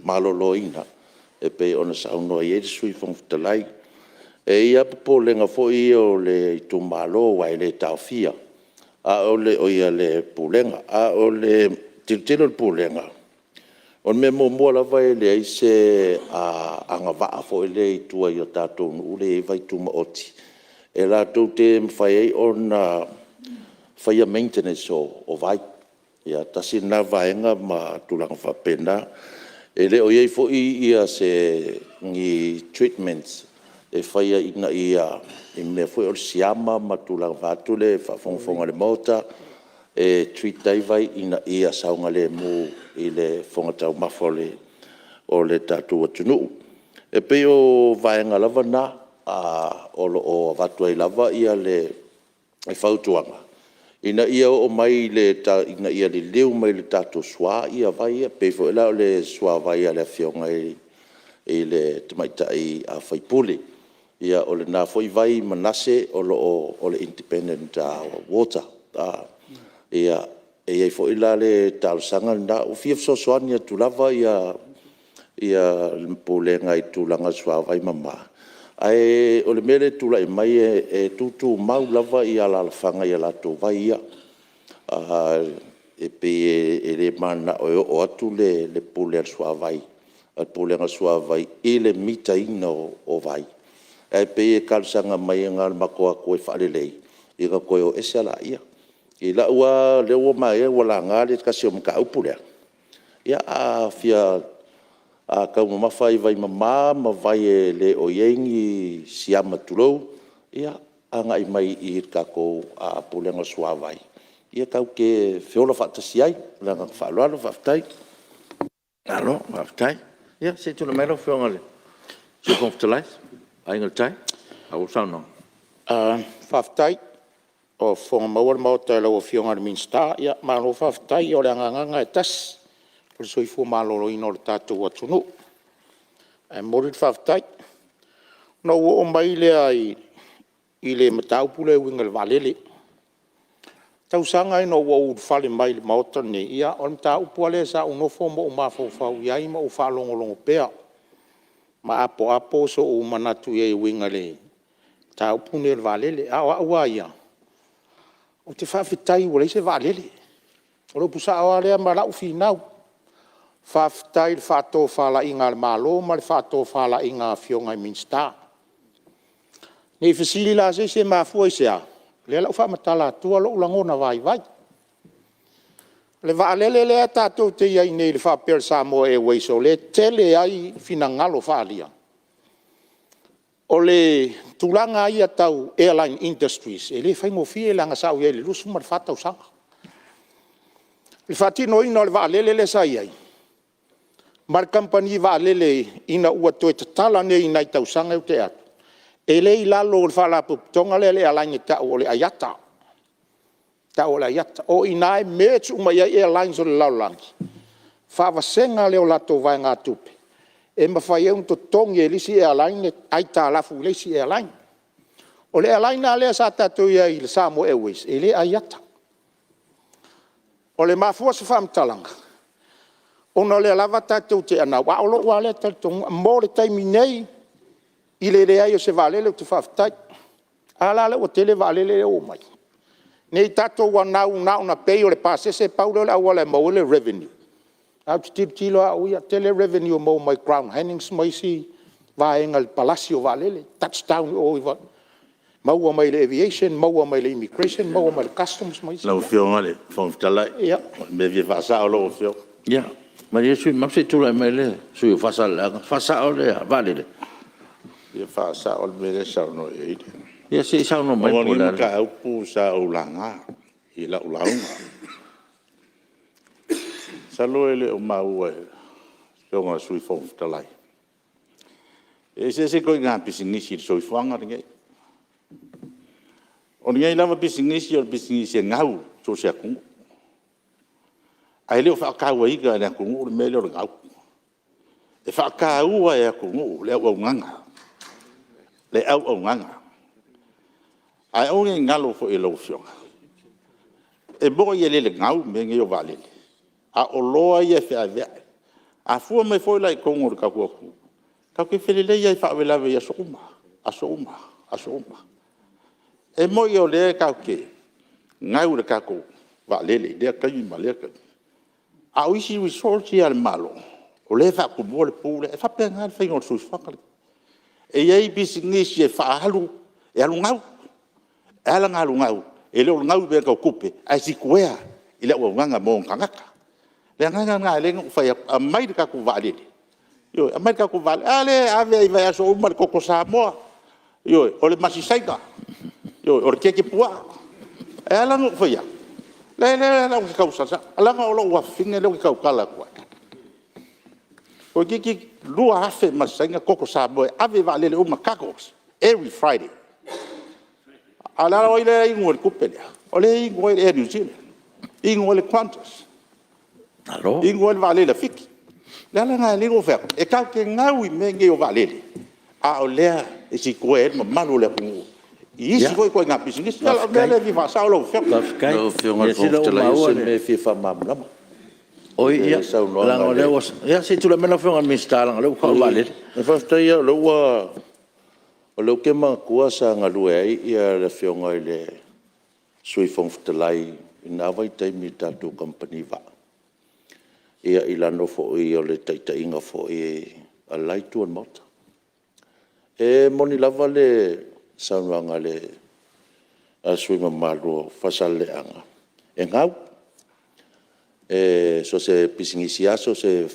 maloloina e pei ona saunoa i ai le Sui Fofoga Fetalai. E i ai lava popolega foi ia o le itumalo aua e le taofia, oi le Pulega. A o le tilotilo a le Pulega, o le mea muamua lava e leai se agavaa foi lea i tua i tatou nuu lea e i ai vaitumaoti, e latou te mafai ai ona faia maintenance o vai. Ia tasi lena vaega ma tulaga faapena. E le o i ai foi ni treatments e faia ina ia, i mea foi ia o le siama ma tulaga vaeatu le faafogafoga a le Maota, e treat ai vai ina ia saogalemu i le fofoga taumafa o le tatou atunuu. E pei o vaega lava na o lo o avatu ai lava le fautuaga, ina ia liliu mai i le tatou SWA vai ia, e pei foi la o le suavai a le afioga i le tamaitai sui usufono. Ia o lena foi vai i Manase o le independent water. E i ai foi la le talosaga lena, ua fia fesoasoani atu lava le Pulega i le tulaga o le suavai mama, ae o le mea lea e tulai mai e tutumau lava alaalafaga i latou vai ia. E pei e le mananao e oo atu le pule a le Pulega o le Suavai i le mitaina o vai, ae pei e talosaga mai na o le matou o atu e faalelei ona toe o ese lea. I lau lava... o lea ua manaia ua laga le tasi o mataupu lea, ia a fia taumamafa i vai mama ma vai e le o i ai ni siama tulou, ia agai mai i le tatou Pulega o le Suavai tatou te feola faatasi ai. Ma le agaga faaaloalo faafetai. Malo faafetai. Ia se i tulai mai lau Afioga i le Sui Fofoga Fetalai Aiga i le Tai e faaauau le saunoaga. Faafetai ua fofoga maua le Maota i lau Afioga i le Minisita, malo faafetai. O le agaga lena e tasi, o le soifua maloloina o le tatou atunuu. Ae momoli le faafetai. Ona ou oo mai lea i le mataupu lea e uiga i le vaalele. O tausaga ina ua ou ulufale mai i le Maota lenei, ia o le mataupu lava lea sa ou nofo ma ou mafaufau i ai ma ou faalogologo pea ma apoapo sou manatu i ai e uiga i le mataupu lenei o le vaalele. A o au lava ia, ou te faafetai ua leai se vaalele. O le upu sao lava lea ma lau finau. Faafetai i le faatofalaiga a le Malo ma le faatofalaiga a Afioga i Minisita. Ne i fesili la se isi e mafua i se a? O lea o le a ou faamatala atua lou lagona vaivai. O le vaalele lea tatou te i ai nei faapea o le Samoa Airways o lea e tele ai finagalo faaalia. O le tulaga lava ia tau airline industries, e le faigofie leaga sa ou i ai i le 24 tausaga. I le faatinoina o le vaalele lea sa i ai, ma le kamupani vaalele ina ua toe tatala nei i nai tausaga ia ua tea atu, e le i lalo o le faalapotopotoga lea o le airline e tau o le IATA. O i ina e merge uma i ai airlines o le lalolagi, faavasega lea o latou vaegatupe, e mafai ai ona totogi e le isi airline aitalafu i le isi airline. O le airline la lea sa tatou i ai o le Samoa Airways, e le IATA. E mafua se faamatalaga, ona o lea lava tatou te anau, ae o lou lava lea talitonuga. Mo le taimi nei i le leai o se vaalele ou te faafetai. A la lea ua tele vaalele ia ua omai. Ne i tatou anau na ona pay o le pasese pau lea o le auala e maua ai le revenue, ae ou te tilotilo lava au ia, e tele revenue e maua mai ground handlings ma isi vaega i le palasi o vaalele, touch down i o, maua mai le Aviation maua mai le Immigration maua mai le Customs ma isi mea. Lau Afioga i le Fofoga Fetalai, o le mea e fia faasao lau Afioga. Ia malie le sui usufono mamalu, se i tulai mai le sui usufono mo Faasaleleaga. Faasao le vaalele? E fia faasao le mea lea e saunoa i ai le... Ia se i saunoa mai po o le a le mea. Ona o lenei mataupu sa ou laga i lau lauga. Masalo e le o maua e le Afioga i le Sui Fofoga Fetalai, e eseese ituaiga pisinisi i le soifuaga lenei. O lenei lava pisinisi o le pisinisi e gau i so o se atunuu, ae le o faatauaina e le atunuu le mea lea o le gau. E faataua e atunuu le auaunaga, le auaunaga. Ae aua ne i galo foi i lau Afioga, e moni e lele gau mea nei o vaalele, a o oloa ia e feaveai. A fua mai foi la i totonu o le tatou atunuu, tatou te felelei lava i faalavelave i aso uma, aso uma, aso uma. E moni o lea tatou te gau i le tatou vaalele i lea taimi ma lea taimi, a o isi resource ia a le Malo, o lea e faatumuina le pu lea. E faapena le faiga o le soifuaga lenei. E i ai pisinisi e faaalu, e alu gau. E ala ona alu gau, e le o le gau i mea tau tupe, ae sikuea i le auaunaga mo ona tagata. O le agaga lena na ala ai ona ou fai atu, aumai le tatou vaalele, ioe, aumai le tatou vaalele. A lea e ave lava i vaiaso uma le koko Samoa, ioe, o le masi Saina, o le keke puaa. E ala ona ou fai atu, o lea ou te tau sausau, leaga o lou afafine lea ou te tautala atu ai, toeitiiti 2,000 masi Saina koko Samoa e ave i vaalele uma, cargos every Friday. A o ai lea e inu i le tupe lea? O lea e inu ai le Air New Zealand, inu ai le Quantas, inu ai le vaalele a Fiti. O le ala lena na ala ai ona ou fai atu, e tatou te gau i mea nei o vaalele, a o lea e sikuea ai le mamalu o le atunuu i isi foi ituaiga pisinisi. O le mea lea e fia faasao lau Afioga. Lau Afioga i le Fofoga Fetalai o se mea e fia faamalamalama. Ia se i tulai mai lau Afioga i le Minisita leaga o lea ua tau o le vaalele. Faafetai lava o lea ou te manatua sa galue ai le Afioga i le Sui Fofoga Fetalai i lena vaitaimi i le tatou kamupani vaa, ia i lalo foi o le taitaiga foi a le la Itu o le Maota. E moni lava le saunoaga a le sui usufono mamalu o Faasaleleaga, e gau. So o se pisinisi lava so o se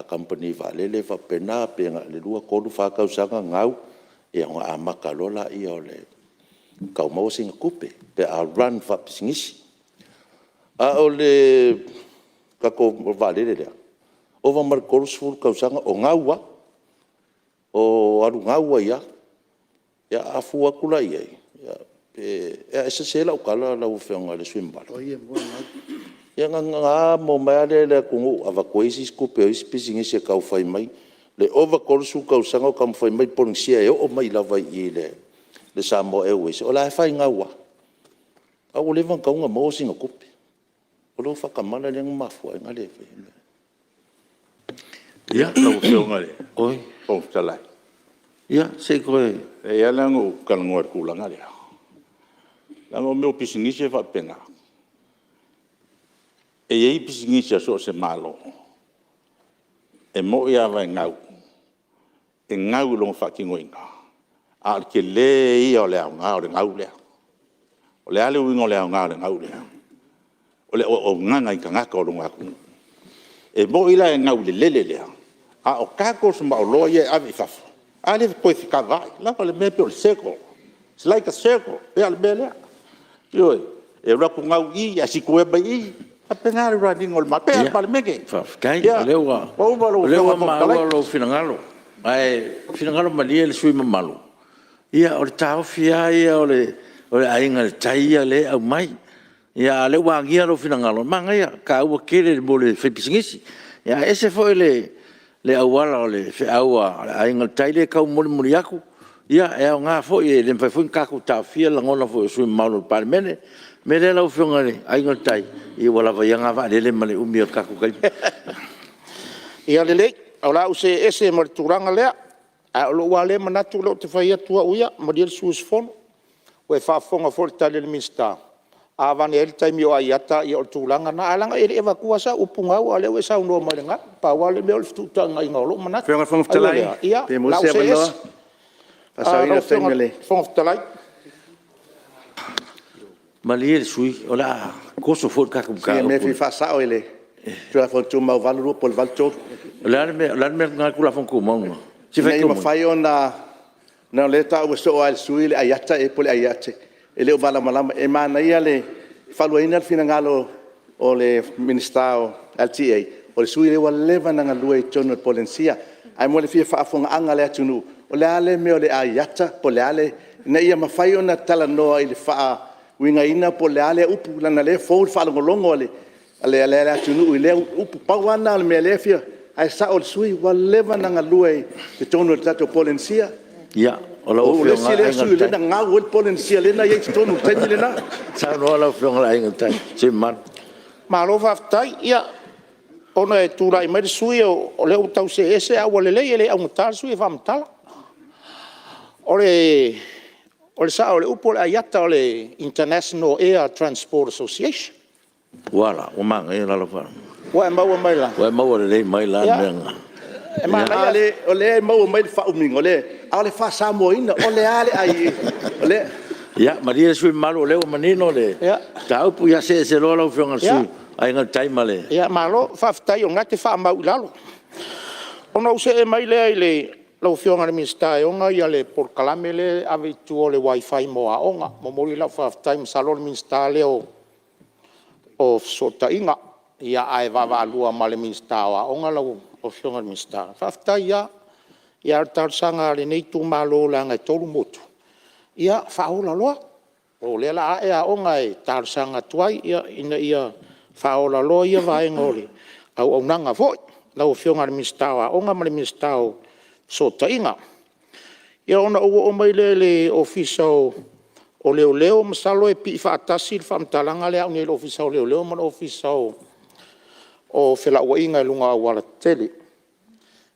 kamupani vaalele e faapena, pe na o le 2, 3, 4 tausaga gau, ia ona amata loa lea o le tau maua sina tupe pe a run faapisinisi. A o le tatou vaalele lea, ova ma le 30 tausaga o gau lava, o alu gau ai lava. Ia a fua atu la i ai, e sese lau tala lau Afioga i le sui usufono mamalu? Ia na amo mai lava lea e le atunuu avatu ai isi tupe o isi pisinisi e tau fai mai. Le ova i le 30 tausaga o taumafai mai le Polenisia e oo mai lava i le Samoa Airways, o la e fai gau lava, ae ua leva ona tatau ona maua sina tupe. O lou faatamala lea na mafua ai ona le faia. Lau Afioga i le Fofoga Fetalai, e ala ona ou talanoa i le tulaga lea, leaga o mea o pisinisi e faapena. E i ai pisinisi a so o se Malo, e moni lava e gau, e gau i lona faatinoina, a o le tele ia o le aoga o le gau lea. O le a le uiga o le aoga o le gau lea? O le auaunaga i tagata o lona atunuu. E moni la e gau i le lele lea, a o cargos ma oloa ia e ave i fafo, A lea ua toe fekavaai, leaga o le mea e pei o le circle, its like a circle, e pei lava o le mea lea. Ioe, e alu atu gau i i, ae sikuea mai i i, e faapena le run ina o le Malo, e pei lava o le Palemene. Faafetai, o lea ua maua lou finagalo. Ae finagalo malie le sui usufono mamalu, ia o le taofi lava ia o le Aiga i le Tai lea e aumai. A o lea ua agia lou finagalo, manaia, e taua tele mo le faipisinisi. Ae ese foi le auala o le feau a le Aiga i le Tai lea e taumolimoli atu. Ia e aoga foi, e le mafai foi ona tatou taofia lagona foi o sui usufono mamalu o le Palemene. O le mea lea lau Afioga i le Aiga i le Tai, ia ua lava ia na vaalele ma le umi o le tatou taimi. Ia lelei, o le a ou see ese ma le tulaga lea, ae o lou lava lea manatu lea ou te fai atu au ia, malie le sui usufono, ua e faafofoga foi i le tali a le Minisita, a aveane ai le taimi o ai-a ia o le tulaga lena. Ae leaga e le i avatua lava sau upu gau a o lea ua e saunoa mai i le gau. Pau lava le mea o le fetuutaiga o lou manatu. Lau Afioga i le Fofoga Ae ui i lea, Fetalai, pe o maua le a se ou see avanoa ese. e faasaoina Lau le Afioga taimi o i le le Fofoga Fetalai… Malie le sui usufono o le a toso foi le tatou Sina mataupu. mea e fia faasao i le Tulafono Tumau 82 po o le 83. O le a le mea lena le Tulafono Tumau lena? Ina ia mafai ona… leaga o lea e taua soo lava e le sui usufono le IATA ea po o le IATE, e le o malamalama. E manaia le faaluaina le finagalo o le Minisita o le LTA, o le sui usufono lea ua leva ona galue i totonu o le Polenisia. Ae mo le fia faafofogaaga a le atunuu, o le a le mea o le IATA po o le a le… ina ia mafai ona talanoa i le faauigaina po o le a lea upu leaga o lea e fou i le faalogologo a le atunuu i lea upu. Pau lava lena o le mea o lea e fia… ae sao le sui usufono ua leva ona galue i totonu o le tatou Polenisia. Lau O le isi lea sui usufono lea na gau ai le Polenisia lea na i ai i totonu i le taimi lena. Saunoa lau Afioga i le Aiga i le Tai, le sui usufono mamalu. Malo faafetai. Ia, ona e tulai mai le sui usufono o lea ua tau see ese ae ua lelei e le augata le sui usufono e faamatala. O le sao o le upu o le IATA o le International Air Transport Association. Ua a la? Ua manaia la lau faalogo. Ua e maua mai la? Ua e maua lelei mai la le mea lena. O lea e maua mai le faaumiga, a o le faa-Samoa ina, o le a le ai…. Ia malie le sui usufono mamalu o lea ua manino le mataupu, ia see ese loa lau Afioga i le sui o Aiga i le Tai ma le… Ia malo, faafetai o lena e te faamau i lalo. Ona ou see mai lea i lau Afioga i le Minisita e ona le polokalame lea e ave i tua o le wifi mo aoga. E momoli lau faafetai, masalo o le Minisita lea o Fesootaiga, ae vaavaalua ma le Minisita o Aoga lau Afioga i le Minisita. Faafetai lava. A o le talosaga a lenei itumalo leaga e 3 motu, ia faaola loa. O lea o le a ae aoga e talosaga atu ai ina ia faaola loa ia vaega o le auaunaga foi lau Afioga i le Minisita o Aoga ma le Minisita o Fesootaiga. Ia ona ou oo mai lea i le Ofisa o Leoleo, masalo e pii faatasi le faamatalaga lea a au nei i le Ofisa o Leoleo ma le Ofisa o Felauaiga i luga o aualatetele.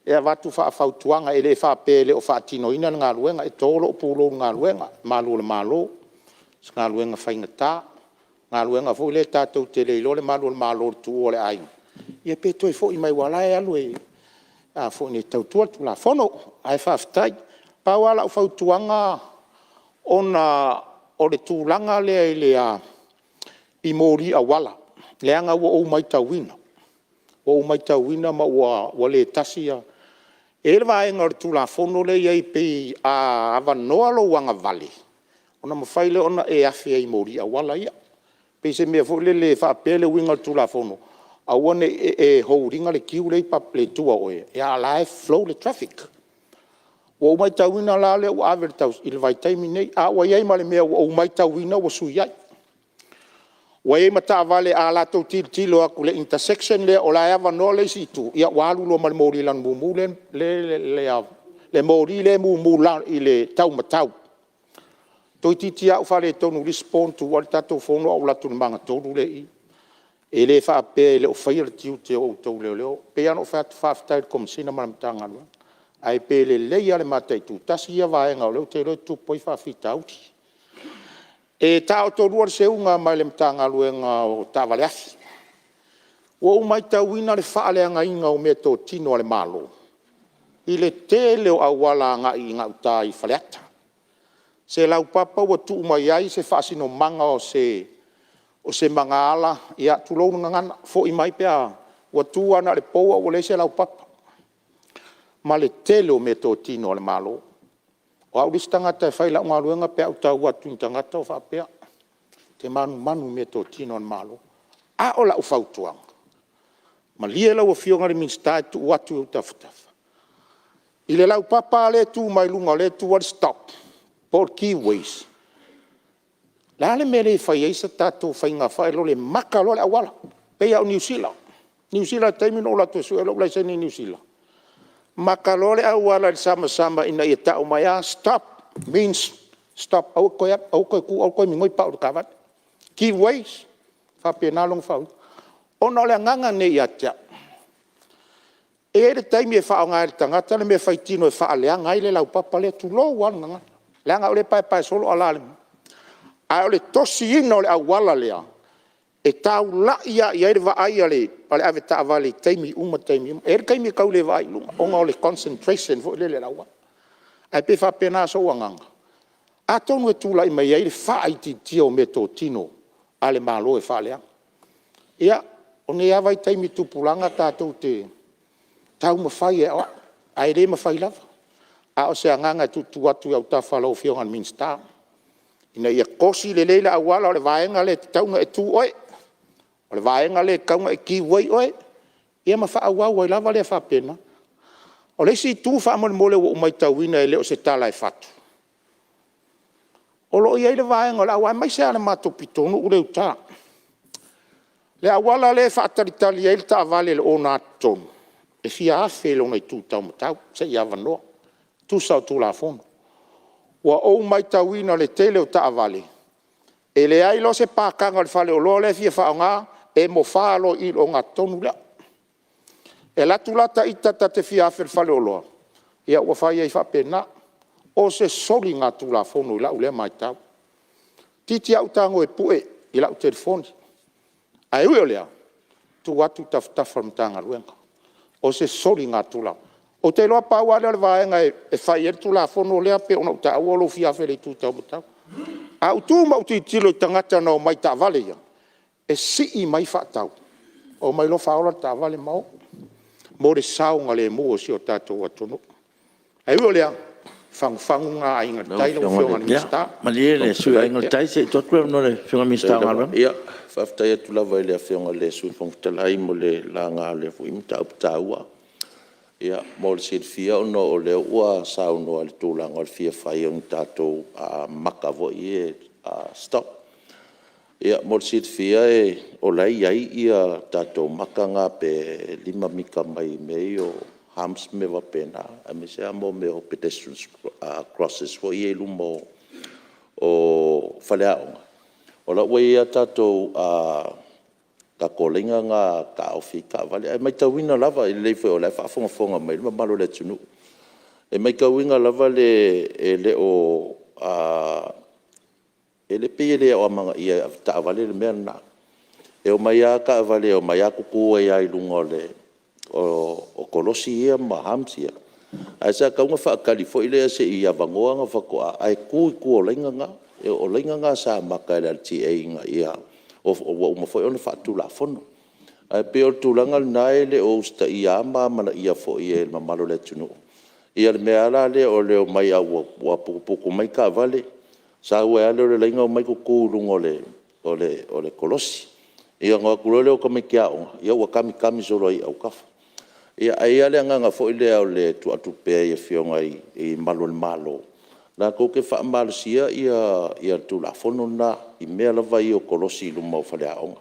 E avatu faafautuaga, e le faapea e le o faatinoina le galuega, e to lou pulou i le galuega i malu o le Malo, o se galuega faigata. O le galuega foi lea tatou te le iloa le malu o le Malo i le tuua o le aiga, ia pe toe foi mai aua o la e alu e tautua le Tulafono, ae faafetai. Pau lava lau fautuaga ona o le tulaga lea i moli auala, leaga ua ou matauina ma ua le tasi ia… E i ai le vaega o le Tulafono lea e i ai pei a avanoa lou agavale, ona mafai lea ona e afe ai i moli auala ia. Pei se mea foi lele faapea le uiga o le Tulafono, aua ne i e hold ina le queue lea i tua o oe, a o la e flow le traffic. Ua ou matauina la lea ua ave i le vaitaimi lenei, ae ua i ai ma le mea ua ou matauina ua sui ai. Ua i ai ma taavale a latou tilotilo atu i le intersection lea o la e avanoa le isi itu, ia ua alu loa ma le moli lana mumu lea e mumu i le taumatau. Toeitiiti lava ou faaletonu i le isi po na tuua ai le tatou fono ae ou alu atu i le magatolu lea e i i. E le faapea e le o faia le tiute o outou o leoleo. E pei lava ona ou fai atu, faafetai i le Komesina ma le Matagaluega, ae pe lelei lava le mataitu, tasi ia vaega o lea ou te iloa e tutupu ai faafitauli. E taotolua le seuga ma le Matagaluega o Taavale afi. Ua ou matauina le faaleagaina o meatotino a le Malo i le tele o auala agai i gauta i Faleata. O se laupapa ua tuu mai ai se faasinomaga o se magaala, ia tulou le gagana, foi mai pe a… Ua tu lava na o le pou ae ua leai se laupapa. ma le tele o meatotino a le Malo. O au le isi tagata e fai lau galuega pe a ou tau atu i ni tagata o faapea, ou te manumanu i meatotino a le Malo. A o lau fautuaga, malie lau Afioga i le Minisita e tuu atu i ou tafatafa, i le laupapa lava lea e tu mai luga lea e tu ai le stop po o le give ways, o le a le mea e le fai ai se tatou faiga foi lele e maka loa le auala, pei lava o Niu Sila. O Niu Sila i le taimi na ou alu atu e sue lou laisene i Niu Sila, maka loa le auala i le samasama ina ia tau mai lava stop means stop, aua e te toe alu, aua e te toe tu aua e te toe migoi pau o le taavale. Give ways, e faapena lona faauigaina. Ona o le agaga lenei ia te au, e i ai le taimi e faaaoga ai e le tagata le mea faitino e faaleaga ai le laupapa lea tulou lava le gagana, leaga o lea e paepae solo ala a le… A o le tosiina o le auala lea, e taulai lava i ai le vaai a le avetaavale i taimi uma taimi uma. E i ai le taimi e tau le vaai i luga ona o le concentration foi lele i le auala. Ae pei e faapena sou agaga, atonu e tulai mai ai le faaitiitia o meatotino a le Malo e faaleaga. Ia, o nei lava vaitaimi i tupulaga tatou te taumafai e aoai, ae le mafai lava. A o se agaga e tuutuu atu i autafa o lau Afioga i le Minisita, ina ia kosi lelei le auala, o le vaega lea e tatau ona e tu oe, o le vaega lea e tatau ona e give way oe, ia ma faaauau ai lava lea faapena. O le isi itu faamolemole ua ou matauina e le o se tala e fatu, o lo o i ai le vaega o le auala, aemaise lava le matou pitonuu lea i uta, le auala lea e faatalitali ai le taavale i le ogatotonu, e fia afe lona itu taumatau se i avanoa, tusa o Tulafono. Ua ou matauina i le tele o taavale, e leai loa se pakaga o le faleoloa la e fia faaaoga, emo fa loa i i i le ogatotonu lea. E alu atu la ita ta te fia afe i le faleoloa, ia ua fai ai faapena. O se soligatulafono i lau lea matau. Toeitiiti lava ou tago e pue i lau telefoni, ae ui o lea, tuu atu i tafatafa o le Matagaluega. O se soligatulafono. Ou te iloa pau lava lea o le vaega e fai ai le Tulafono lea pei ona ou taua lou fia afe i le itu taumatau. Ae ou tu ma ou tilotilo i tagata na omai i taavale ia, e sii mai faatau, omai loa faaola le taavale ma o, mo le saogalemu o si o tatou atunuu. Ae ui o lea, o fagufagu lena a Aiga i le Tai lau Afioga i le Minisita. Ia malie le sui usufono o Aiga i le Tai, se i tuu atu le avanoa i le Afioga i le Minisita o Galuega. Ia, faafetai atu lava i le Afioga i le Sui Fofoga Fetalai mo le laga o lea foi mataupu taua. Ia, mo le silafia ona o lea ua saunoa i le tulaga o le fia fai o ni tatou maka foi ia stop. Ia, mo le silafia o la e i ai tatou maka na pe 5 mita mai mea ia o humps ma mea faapena, aemaise lava mea o pedestrian crosses foi ia i luma o faleaoga. O la e ua i ai lava tatou laina na e taofi ai taavale. Ae matauina lava, e lelei foi o la e faafogafoga mai le mamalu o le atunuu. E matauina lava e le o… e pei e le o amanaia e avetaavale le mea lena. E omai lava taavale e omai lava tutu ai lava i luga o kolosi ia ma humps ia. Ae sa tatau ona faatali foi lea se i avanoa ona faatoa… ae tu i tua o laina na. O laina na sa maka e le LTA ina ia… ua uma foi ona faatulafono. Ae pei o le tulaga lena e le o usitaia ma amanaia foi e le mamalu o le atunuu le mea lava lea o le omai lava ua putuputu mai taavale, sau ai lava lea o le laina omai tutu i luga o le kolosi. Ia ona o atu loa lea o tamaiti aoga ua kamikami solo ai i autafa. Ae i ai lava le agaga foi lea o le tuu atu pea i Afioga i malu o le Malo latou te faamalosia le Tulafono lena i mea lava ia o kolosi i luma o faleaoga,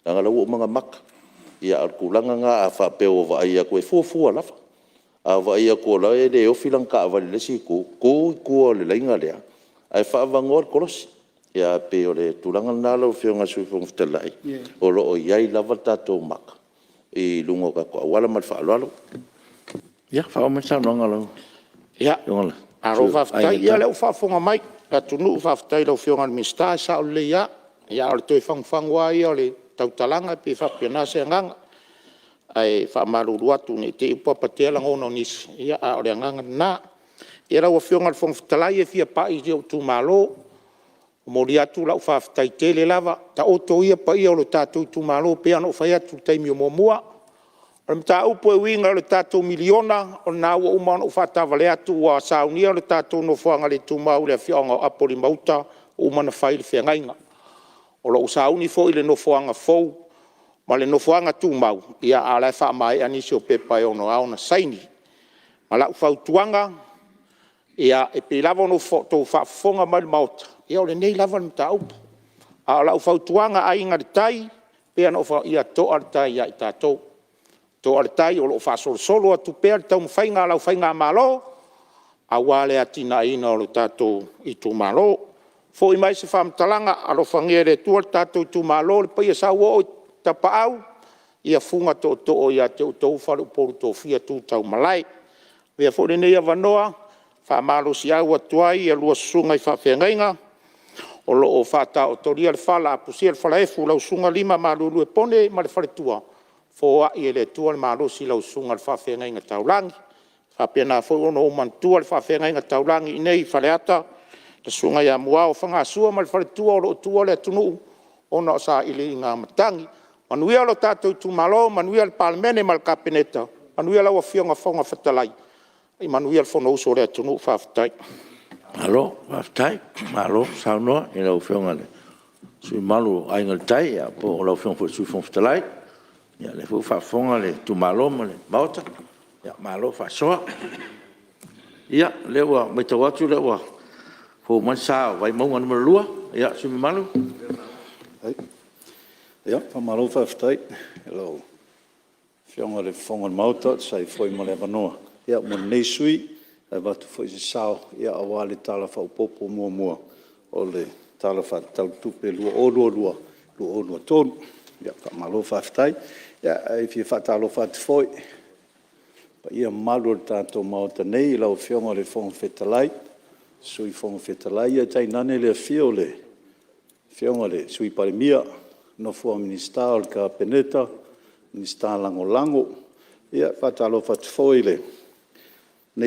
leaga o la ua uma ona maka. Ae o le tulaga lena a faapea ua vaai atu e fuafua lava. A vaai atu o la e le ofi lana taavale i le isi itu, tu i tua o le laina lea ae faaavanoa le kolosi. Ae pei o le tulaga lena lau Afioga i le Sui Fofoga Fetalai, o lo o i ai lava tatou maka i luga o tatou auala. Ma le faaaloalo. Ia, faaauau mai le saunoaga a lau Afioga i le sui usufono. Malo faafetai. Ia o lea ua faafofoga mai le atunuu, faafetai i lau Afioga i le Minisita, e sao lelei lava. A o le toe fagufagu lava ia o le tautalaga e pei e faapena se agaga. Ae faamalulu atu ne i te i ua papatea lagona o nisi, a o le agaga lena. Ia lau Afioga i le Fofoga Fetalai, e fia pai i si ou itumalo. E momoli atu lau faafetai tele lava. Taoto ia paia o le tatou itumalo pei lava ona ou fai atu i le taimi o muamua. O le mataupu e uiga i le tatou miliona, o lena ua uma ona ou faatavale atu ua saunia le tatou nofoaga le tumau i le afioaga o Apolima Uta, ua uma ona fai le feagaiga. O lo o ua sauni foi le nofoaga fou ma le nofoaga tumau, a o la e faamaea nisi o pepa e ono ao ona saini. Ma lau fautuaga, e pei lava ona outou faafofoga mai i le Maota, ia o lenei lava le mataupu. A o lau fautuaga Aiga i le Tai, e pei ona ou fai atu, ia to'a le tai ia i tatou, to'a le tai o lo o faasolosolo atu pea le taumafaiga a lau faigamalo aua le atinaeina o le tatou itumalo. Foi mai se faamatalaga, alofagia e le Atua le tatou itumalo, le paia sauoo i tapaau, ia fuga tootoo ia te outou faleupolu tofia tu taumalae. Avea foi lenei avanoa e faamalosiau atu ai a oulua susuga i faafeagaiga o lo o faataotolia le fala, apusia le falaefu i lau Susuga Lima Maluelue Pone ma le faletua, foai e le Atua le malosi i lau susuga i le faafeagaiga taulagi. E faapena foi ona ou manatua le faafeagaiga taulagi i inei i Faleata, le Susuga ia Muao Fagasua ma le faletua o lo o tuua le atunuu ona o sailiiliga matagi. Manuia lo tatou itumalo, manuia le Palemene ma le Kapeneta, manuia lau Afioga i le Fofoga Fetalai, manuia le Fonousu a le atunuu. Faafetai. Malo faafetai, malo saunoa i lau Afioga i le sui usufono mamalu o Aiga i le Tai, po o lau Afioga foi i le Sui Fofoga Fetalai. Ia o lea foi ua faafofoga le itumalo ma le Maota, malo faasoa. Ia, o lea ua matau atu o lea ua fou mai le sa o Vaimauga 2. Ia, le sui usufono mamalu. Faamalo faafetai i lau Afioga i le Fofoga o le Maota e tusa ai foi ma le avanoa mo lenei sui usufono e avatu foi se sao aua le Tala Faaopoopo Muamua o le Tala Faatatau o le Tupe 2022/2023. Faamalo faafetai. Ae fia faatalofa atu foi i paia ma mamalu o le tatou Maota nei i lau Afioga i le Fofoga Fetalai, Sui Fofoga Fetalai, ae tainane le afio o le Afioga i le Sui Palemia, le nofo a Minisita o le Kapeneta, Minisita Lagolago. E faatalofa atu foi i lenei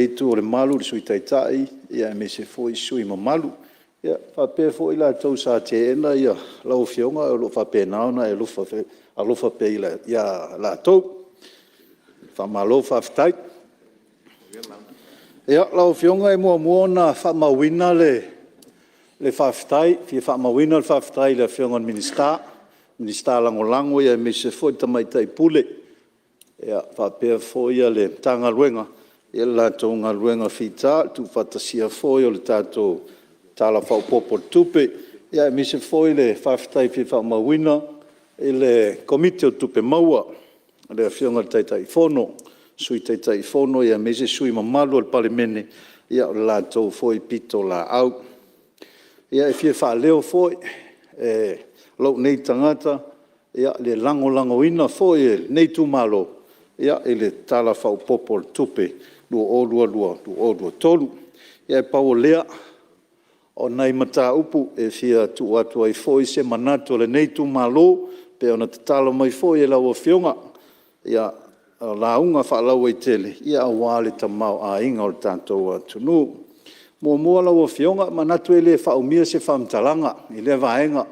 Itu o le Malu i le Sui Taitai aemaise foi sui usufono mamalu, e faapea foi i latou sa teena lau Afioga ae o lo o faapena ona e alofa pea ia latou. Faamalo faafetai. Ia, lau Afioga e muamua ona faamauina le faafetai, e fia faamauina le faafetai i le Afioga i le Minisita, Minisita Lagolago aemaise foi le Tamaitai Pule faapea foi le Matagaluega i le latou galuega fita i le tuufaatasia foi o le tatou Tala Faaopoopo o le Tupe, aemaise foi le faafetai e fia faamauina i le Komiti o Tupe Maua i le Afioga i le Taitaifono, Sui Taitaifono aemaise sui usufono mamalu o le Palemene i le latou foi pitolaau. E fia faaleo foi e lou nei tagata le lagolagoina foi e lenei itumalo i le Tala Faaopoopo o le Tupe 2022/2023. Ae pau o lea, o nai mataupu e fia tuu atu ai foi se manatu o lenei itumalo pei ona tatalo mai foi e lau Afioga, o lauga faalauaitele aua le tamaoaiga o le tatou atunuu. Muamua lau Afioga, e manatu e le faaumia se faamatalaga i lea vaega. O le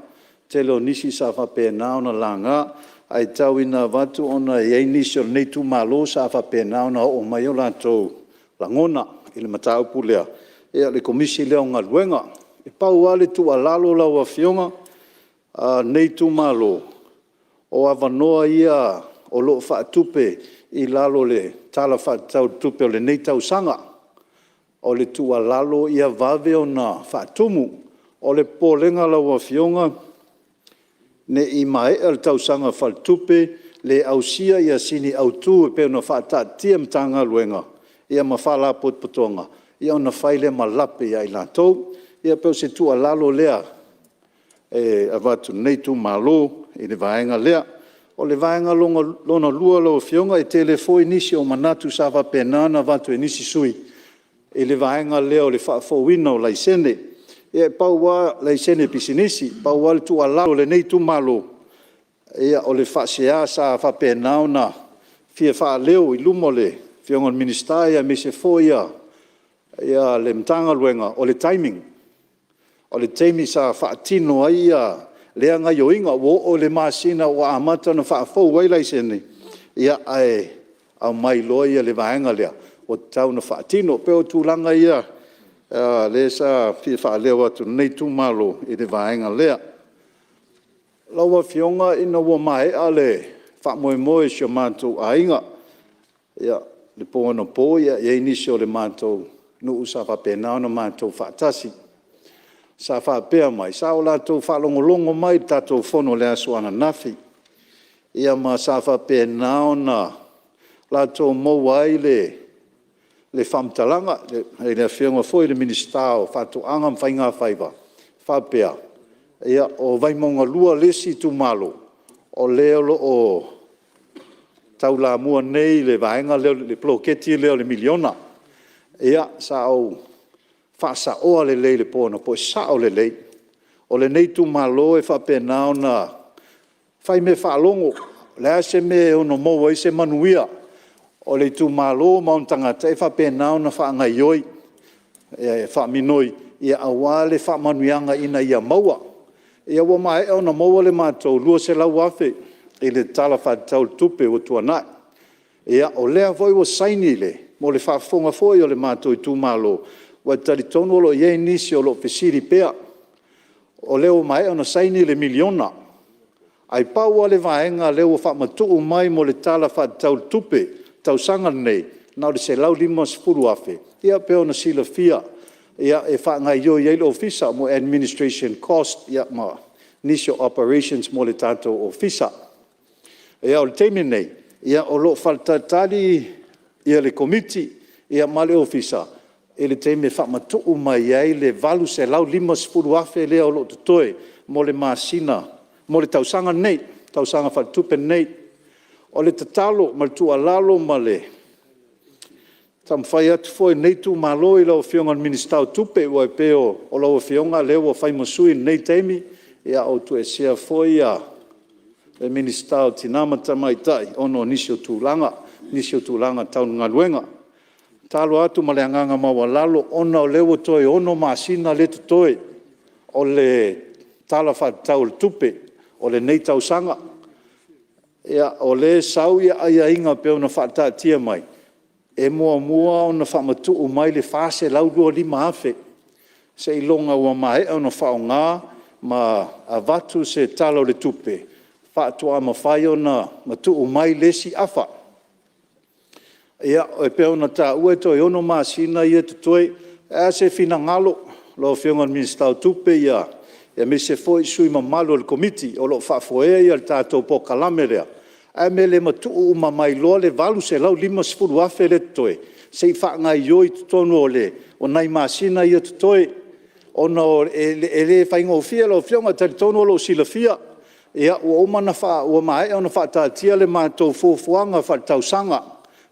tele o nisi sa faapena ona laga, ae tau ina avatu ona e i ai nisi o lenei itumalo sa faapena ona oo mai o latou lagona i le mataupu lea, o le Komisi lea o Galuega. E pau lava le tuualalo lau Afioga a lenei itumalo, o avanoa ia o lo o faatupe i lalo o le Tala Faatatau o le Tupe o lenei tausaga. O le tuualalo ia vave ona faatumu. O le popolega lau Afioga, ne i maea le tausaga faaletupe le ausia sini autu e pei ona faataatitia e Matagaluega ma Faalapotopotoga, ia ona fai lea ma lape ia i latou. Ia pei o se tuualalo lea e avatu e lenei itumalo i le vaega lea. O le vaega lona lua lau Afioga, e tele foi nisi o manatu sa faapena ona avatu e nisi sui usufono i le vaega lea o le faafouina o laisene, laisene pisinisi. Pau lava le tuualalo a lenei itumalo, o le faasea sa faapena ona fia faaleo i luma o le Afioga i le Minisita aemaise foi le Matagaluega, o le timing. O le taimi sa faatino ai lea gaoioiga, ua oo i le masina ua amata ona faafou ai laisene, ae aumai loa le vaega lea ua tatau ona faatino. E pei o tulaga ia lea sa fia faaleo atu e lenei itumalo i le vaega lea. Lau Afioga ina ua maea le faamoemoe o si o matou aiga i le po anapo, e i ai nisi o le matou nuu sa faapena ona matou faatasi, sa faapea mai, sa o latou faalogologo mai i le tatou fono i le aso ananafi, ma sa faapena ona latou maua ai le faamatalaga i le Afioga foi i le Minisita o Faatoaga ma Faigafaiva e faapea, o Vaimauga 2 le isi itumalo o lea o lo o taulamua nei i le vaega lea o le poloketi lea o le miliona. Ia, sa ou faasaoa lelei i le po anapo, e sao lelei, o lenei itumalo e faapena ona faimea faalogo, o le a se mea e ono maua ai se manuia o le itumalo ma ona tagata, e faapena ona faagaoioi, faaminoi aua le faamanuiaga ina ia maua. Ia ua maea ona maua le matou $200,000 i le Tala Faatatau o le Tupe ua tuanai. Ia, o lea foi ua saini mo le faafofoga foi a le matou itumalo, aua e talitonu o lo o i ai nisi o lo o fesili pea. O lea ua maea ona saini le miliona, ae pau lava le vaega lea ua faamatuu mai mo le Tala Faatatau o le Tupe i le tausaga lenei, na o le $150,000 e pei ona silafia e faagaoioi ai le ofisa mo administration cost ma nisi o operations mo le tatou ofisa. O le taimi lenei, o lo o faatalitali le Komiti ma le ofisa i le taimi e faamatuu mai ai le $850,000 lea o lo o totoe mo le masina, mo le tausaga lenei, tausaga faaletupe lenei. O le tatalo ma le tuualalo ma le taumafai atu foi o lenei itumalo i lau Afioga i le Minisita o Tupe, aua e pei o lau Afioga lea ua fai ma sui i lenei taimi, a o toesea foi le Minisita o Tina ma Tamaitai ona o nisi o tulaga tau le galuega. E tatalo atu ma le agaga maualalo ona o lea ua toe 6 masina lea e totoe o le Tala Faatatau o le Tupe o lenei tausaga. O lea e sau aiaiga e pei ona faataatia mai, e muamua ona faamatuu mai le $425,000 seiloga ua maea ona faaaoga ma avatu se Tala o le Tupe faatoa mafai ona matuu mai le isi afa. Ia, e pei ona taua e toe 6 masina ia e totoe. O le a se finagalo lau Afioga i le Minisita o Tupe aemaise foi sui usufono mamalu o le Komiti o lo o faafoea le tatou polokalame lea, ae a le mea e le matuu uma mai loa le $850,000 lea e totoe se i faagaoioi i totonu o nai masina ia e totoe, ona e le faigofie lau Afioga. E talitonu o lo o silafia ua maea ona faataatia le matou fuafuaga faaletausaga,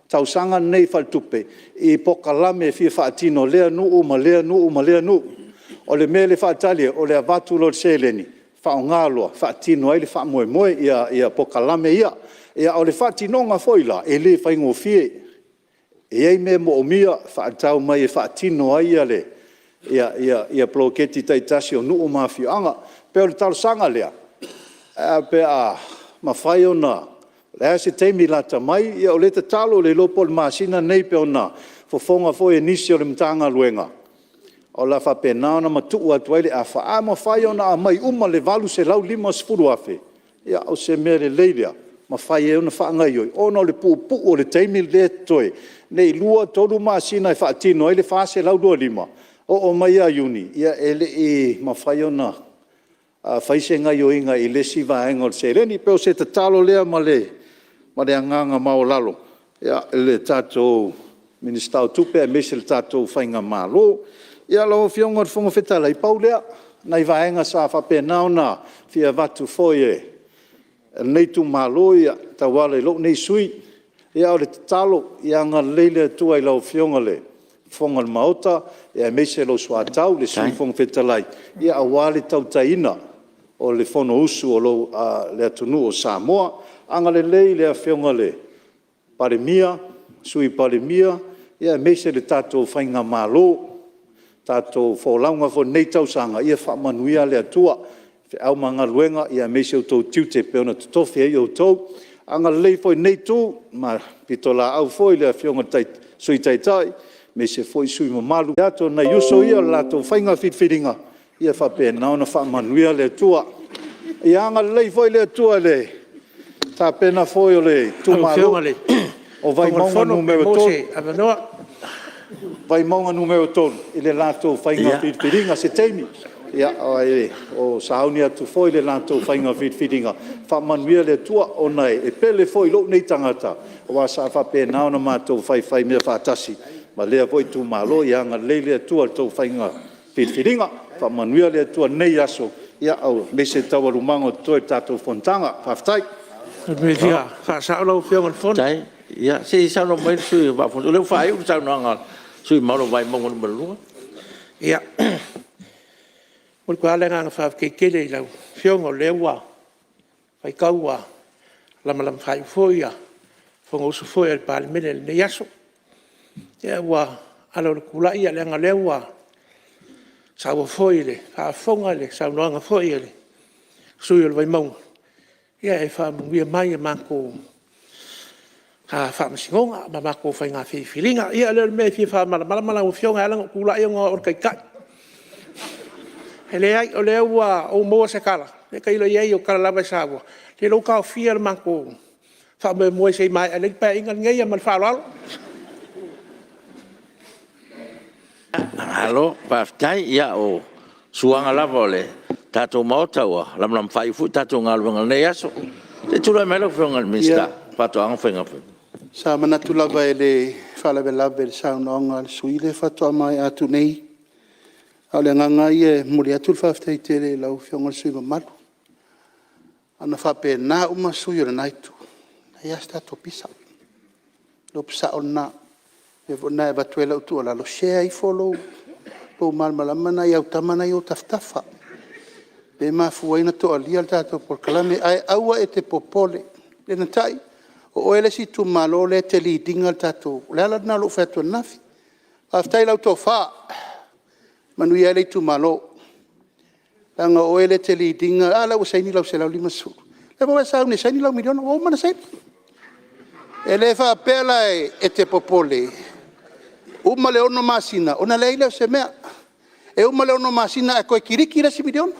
tausaga lenei faaletupe i polokalame e fia faatino i lea nuu ma lea nuu ma lea nuu. O le mea lea e faatali ai, o le avatu loa o le seleni faaaoga loa e faatino ai le faamoemoe, polokalame ia. A o le faatinoga foi la, e le faigofie. E i ai mea e moomia, faatau mai e faatino ai poloketi taitasi o nuu ma afioaga. E pei o le talosaga lea, pe a mafai ona… O le a se taimi lata mai, ia o lea e tatalo, e le iloa po o le masina lenei pei ona fofoga foi e nisi o le Matagaluega, o le a faapena ona matuu atu ai le afa. A mafai ona aumai uma le $850,000, ia o se mea lelei lea e mafai ai ona faagaoioi, ona o le puupuu o le taimi lea e totoe, nei 2, 3 masina e faatino ai le $425,000, oo mai ia Iuni e le i mafai ona fai se gaoioiga i le isi vaega o le seleni. E pei o se tatalo lea ma le agaga maualalo i le tatou Minisita o Tupe aemaise le tatou faigamalo. Ia lau Afioga i le Fofoga Fetalai, pau lea o nai vaega sa faapena ona fia avatu foi e lenei itumalo e tauala i lou nei sui usufono. Ia, o le tatalo, ia agalelei le Atua i lau Afioga i le Fofoga o le Maota aemaise lou soatau, le Sui Fofoga Fetalai, aua le tautaiina o le Fonousu a le atunuu o Samoa. Agalelei le Afioga i le Palemia, Sui Palemia, aemaise le tatou faigamalo. Le tatou folauga foi i lenei tausaga, ia faamanuia le Atua i feau ma galuega aemaise o outou tiute e pei ona totofi ai outou. Agalelei foi i lenei Itu ma le pitolaau foi a le Afioga i le Sui Taitai aemaise foi sui usufono mamalu o nai uso ia i le latou faiga filifiliga, ia faapena ona faamanuia le Atua. Ia agalelei foi le Atua i le tapena foi o le itumalo o Vaimauga 3 i le latou faiga filifiliga i se taimi o sauni atu foi le latou faiga filifiliga, faamanuia le Atua ona e pele foi i lou nei tagata aua sa faapena ona matou faifai mea faatasi ma lea foi itumalo. Ia agalelei le Atua i le tou faiga filifiliga, faamanuia le Atua i lenei aso aemaise taualumaga o totoe o le tatou fonotaga. Faafetai. O le mea e fia faasao lau Afioga i le Fofoga. Ia se i saunoa mai le sui usufono o le Vaa o Fonoti o lea ua faaiu le saunoaga a le sui usufono mamalu o Vaimauga 2. Ia, e momoli atu lava le agaga faafetai tele i lau Afioga o lea ua matau ua lamalama faaiu foi le fonousu foi a le Palemene i lenei aso. Ia ua ala o le tulai leaga o lea ua saua foi i le faafofoga le saunoaga foi a le sui usufono o le Vaimauga e faamanuia mai i le matou faamasinoga ma matou faiga filifiliga. Ia le o le mea e fia faamalamalama lau Afioga e ala ona ou tulai ona o au o le Taitai. E leai o lea ua ou maua se tala, ia tailo i ai o tala lava e saua, o lea ua taofia le matou faamoemoe se i maea lelei le Paeaiga lenei. Ma le faaaloalo. Malo faafetai. Ia o suaga lava o le tatou Maota ua lamalama faaiu foi tatou galuega i lenei aso. Se i tulai mai lau Afioga i le Minisita o Faatoaga ma Faiga Faiva. Sa manatu lava e le faalavelave i le saunoaga a le sui usufono lea faatoa maea atu nei. A o le agaga lava ia e momoli atu le faafetai tele i lau Afioga i le sui usufono mamalu. Ana faapena uma sui usufono o lena Itu, e leai lava se tatou pisa. O le upu sao lena. O le mea foi lena e avatu ai lau tuualalo, share ifo lou malamalama lena i au tama na e i ou tafatafa, lea e mafua ai ona toalia le tatou polokalame. Ae aua e te popole, Lenatai, o oe le isi itumalo lea e te lead ina le tatou… O le ala lena o lou fai atu ananafi. Faafetai i lau tofa, e manuia ai le itumalo, leaga o oe lea e te lead ina… A lea ua saini lau $150,000. O lea foi ua e sauni e saini lau $1 miliona, ua uma ona saini. E le faapea la e te popole, uma le 6 masina ona leai lea o se mea. E uma le 6 masina ae toe kiliki le isi $1 miliona.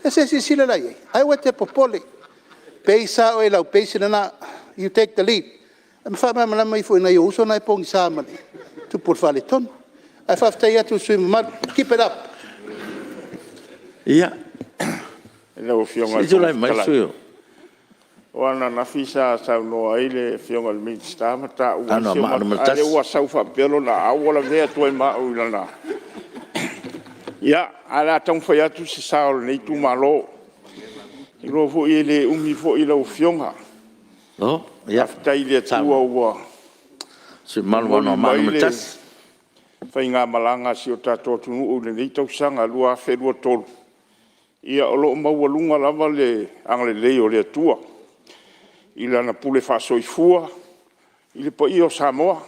Ia se i silasila la i ai? Ae aua e te popole, base lava oe i lau base lena, you take the lead ma faamalamalama ifo i nai ou uso na e pogisa ma le tupu o le faaletonu. Ae faafetai atu i le sui usufono mamalu, keep it up. Ia, Lau Afioga se i tulai mai le sui usufono mo O ananafi sa saunoa ai le Afioga i le Minisita ma taua ai si o Anoamaa matou… a o lea 1. ua sau faapea lona a ua lavea atu ai ma au i lana… Ia, ae o le a taumafai atu se sao o lenei itumalo. Ou te iloa foi e le umi foi lau Afioga. Faafetai i le Atua ua Sui usufono mamalu mo momoli Anoamaa mai le 1. faigamalaga a si o tatou atunuu i lenei tausaga 2023, o lo o maualuga lava le agalelei o le Atua i Lana pule faasoifua i le paia o Samoa, le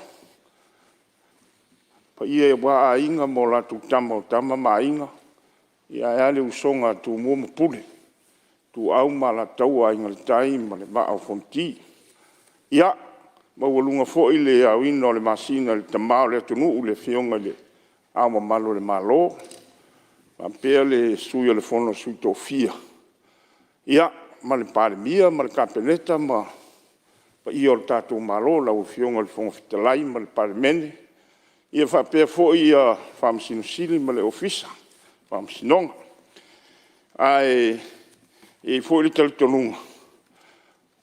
paia aua Aiga ma latou Tama, o Tama ma Aiga, ae a le usoga a Tumua ma Pule, Ituau ma Alataua, Aiga i le Tai ma le Vaa o Fonoti. Ia, maualuga foi le aoina o le masina i le Tama o le atunuu le Afioga i Le Ao Mamalu o le Malo faapea le Sui o le Fono a Sui Tofia ma le Palemia ma le Kapeneta ma le paia o le tatou Malo, lau Afioga i le Fofoga Fetalai ma le Palemene, e faapea foi le Faamasino Sili ma le Ofisa o Faamasinoga. Ae i ai foi le talitonuga,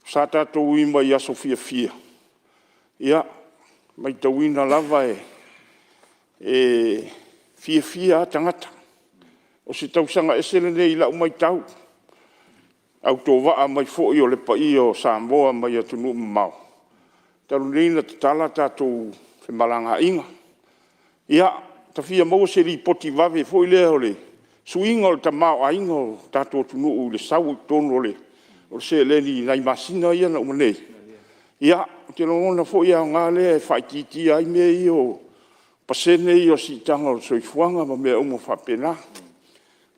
sa tatou ui mai aso fiafia, e matauina lava e fiafia lava tagata. O se tausaga ese lenei i lau matau, autovaa mai foi o le paia o Samoa mai atunuu mamao, talu nei ona tatala tatou femalagaaiga. Ia, ta fia maua se lipoti vave foi lea o le suiga o le tamaoaiga o le tatou atunuu i le sau i totonu o le seleni i nai masina ia na uma nei. Ia, ou te lagona foi e aoga lea e faaitiitia ai mea ia o pasene ia o le siitaga o le soifuaga ma mea uma faapena. O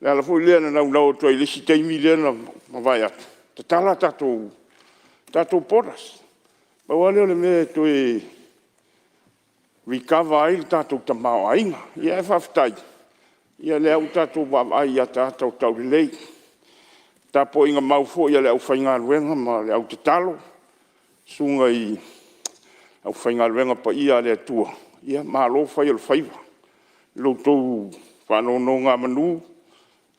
le ala foi lea na naunau atu ai i le isi taimi lea na mavae atu, tatala tatou tatou borders. Pau lava lea o le mea e toe recover ai le tatou tamaoaiga. Ae faafetai o lea ua tatou vaavaai i ataata o taulelei. Tapuaiga mau foi a le aufaigaluega ma le au tatalo, susuga i aufaigaluega paia a le Atua, ia malo fai o le faiva i lo outou faanonogamanu.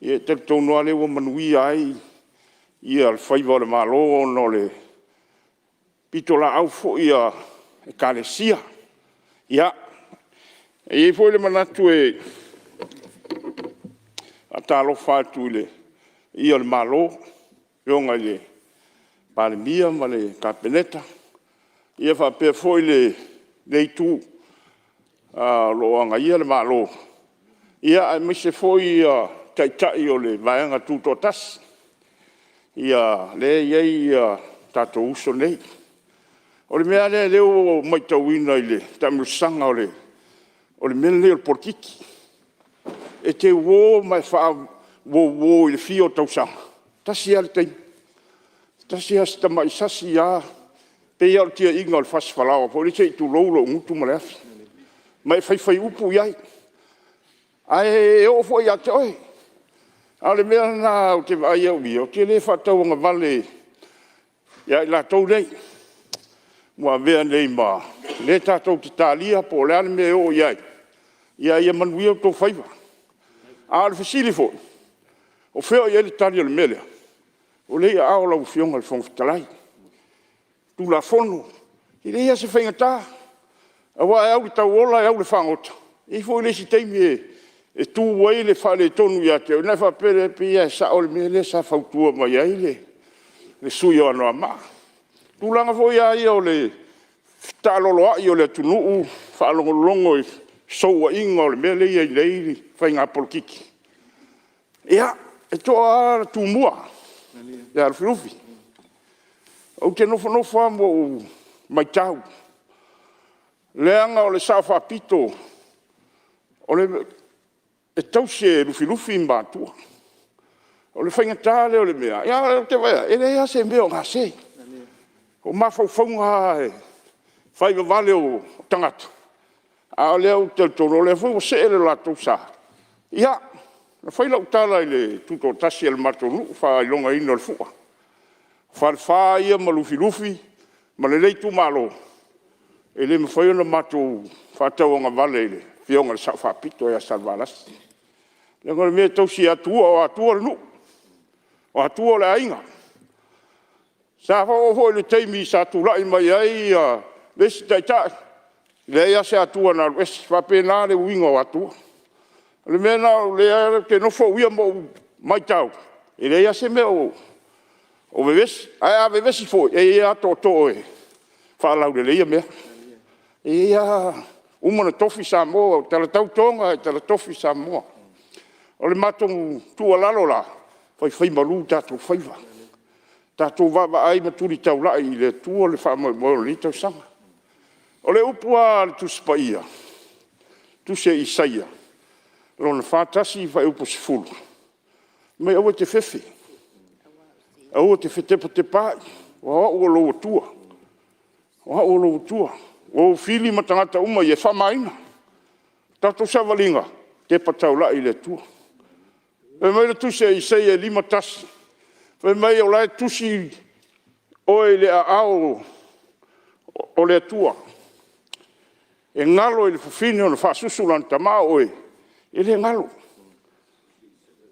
E talitonu lava o lea ua manuia ai faiva o le Malo ona o le pitolaau foi a Ekalesia. Ia, e i ai foi le manatu e faatalofa atu i le paia o le Malo, le Afioga i le Palemia ma le Kapeneta, faapea foi lenei Itu o lo o agaia le Malo, aemaise foi Taitai o le Vaega Tutoatasi, lea e i ai tatou uso nei. O le mea lava lea ua ou matauina i le taamilosaga o le mea lenei o le polokiki, e te uo ma e faauouo i le fia o tausaga, e tasi lava le taimi. E tasi lava si tamai sasi lava, pei lava o le tiaiina o le fasi falaoa foi lea se i tulou lou gutu ma le afi, ma e faifai upu i ai, ae oo foi ia te oe. A o le mea lena ou te vaai au ia, ou te le faatauagavale ia i latou nei ua avea nei ma… o lea tatou te talia po o le a le mea e oo i ai, ae ia manuia outou faiva. A o le fesili foi, o fea o i ai le tali o le mea lea? O lea e i aao o lau Afioga i le Fofoga Fetalai. Tulafono, e leai lava se faigata, aua e au i le tauola e au i le fagota, e i ai foi le isi taimi e tu ai le faaletonu ia te oe, ona e faapea lea, pei lava e sao le mea lea sa fautua mai ai le sui usufono o Anoamaa. O le tulaga foi lava ia o le fetaaloloai o le atunuu, faalogologo i fesouaiga o le mea lea e i ai nei le faiga polokiki. Ia, e toa lava Tumua ia Lufilufi. Ou te nofonofo lava ma ou matau, leaga o le Sao Faapito, e tausi e Lufilufi ma Atua. O le faigata lea o le mea, ae ou te vaai atu, e leai lava se mea o gase. O mafaufauga lava faivavale o tagata, a o lea ou te talitonu o lea foi ua see lo latou sa. Ia, na fai lau tala i le tutoatasi a le matou nuu, le faailogaina o le fua, o Falefa ia ma Lufilufi ma lenei itumalo, e le mafai ona matou faatauagavale i le afioga i le Sao Faapito ia Salevalasi, leaga o le mea e tausi e Atua, o Atua o le nuu, o Atua o le aiga. Sa oo foi i le taimi sa tulai mai ai le isi taitai, e leai lava se Atua na alu ese, e faapena le uiga o Atua. O le mea lena o lea ou te nofo au ia ma ou matau, e leai lava se mea o vevesi, ae a vevesi foi, e i ai lava tootoo e faalauleleia mea. E i ai lava… ua uma ona tofi Samoa, ua talatau Toga ae talatofi Samoa. O le matou tuualalo la, faifaimalu o tatou faiva, tatou vaavaai ma tuli taulai i le Atua le faamoemoe o lenei tausaga. O le upu lava a le Tusi Paia, le tusi a Isaia 41 f 10, fai mai aua e te fefe, aua e te fetepatepaai, o au o lou Atua, o au o lou Atua, ua ou fili ma tagata uma ia e faamaina. Tatou savaliga, tepa taulai i le Atua. Fai mai le tusi a Isaia 51, fai mai o la e tusi oe i le aao o le Atua, e galo i le fafine ona faasusu lana tama, a o oe, e le galo.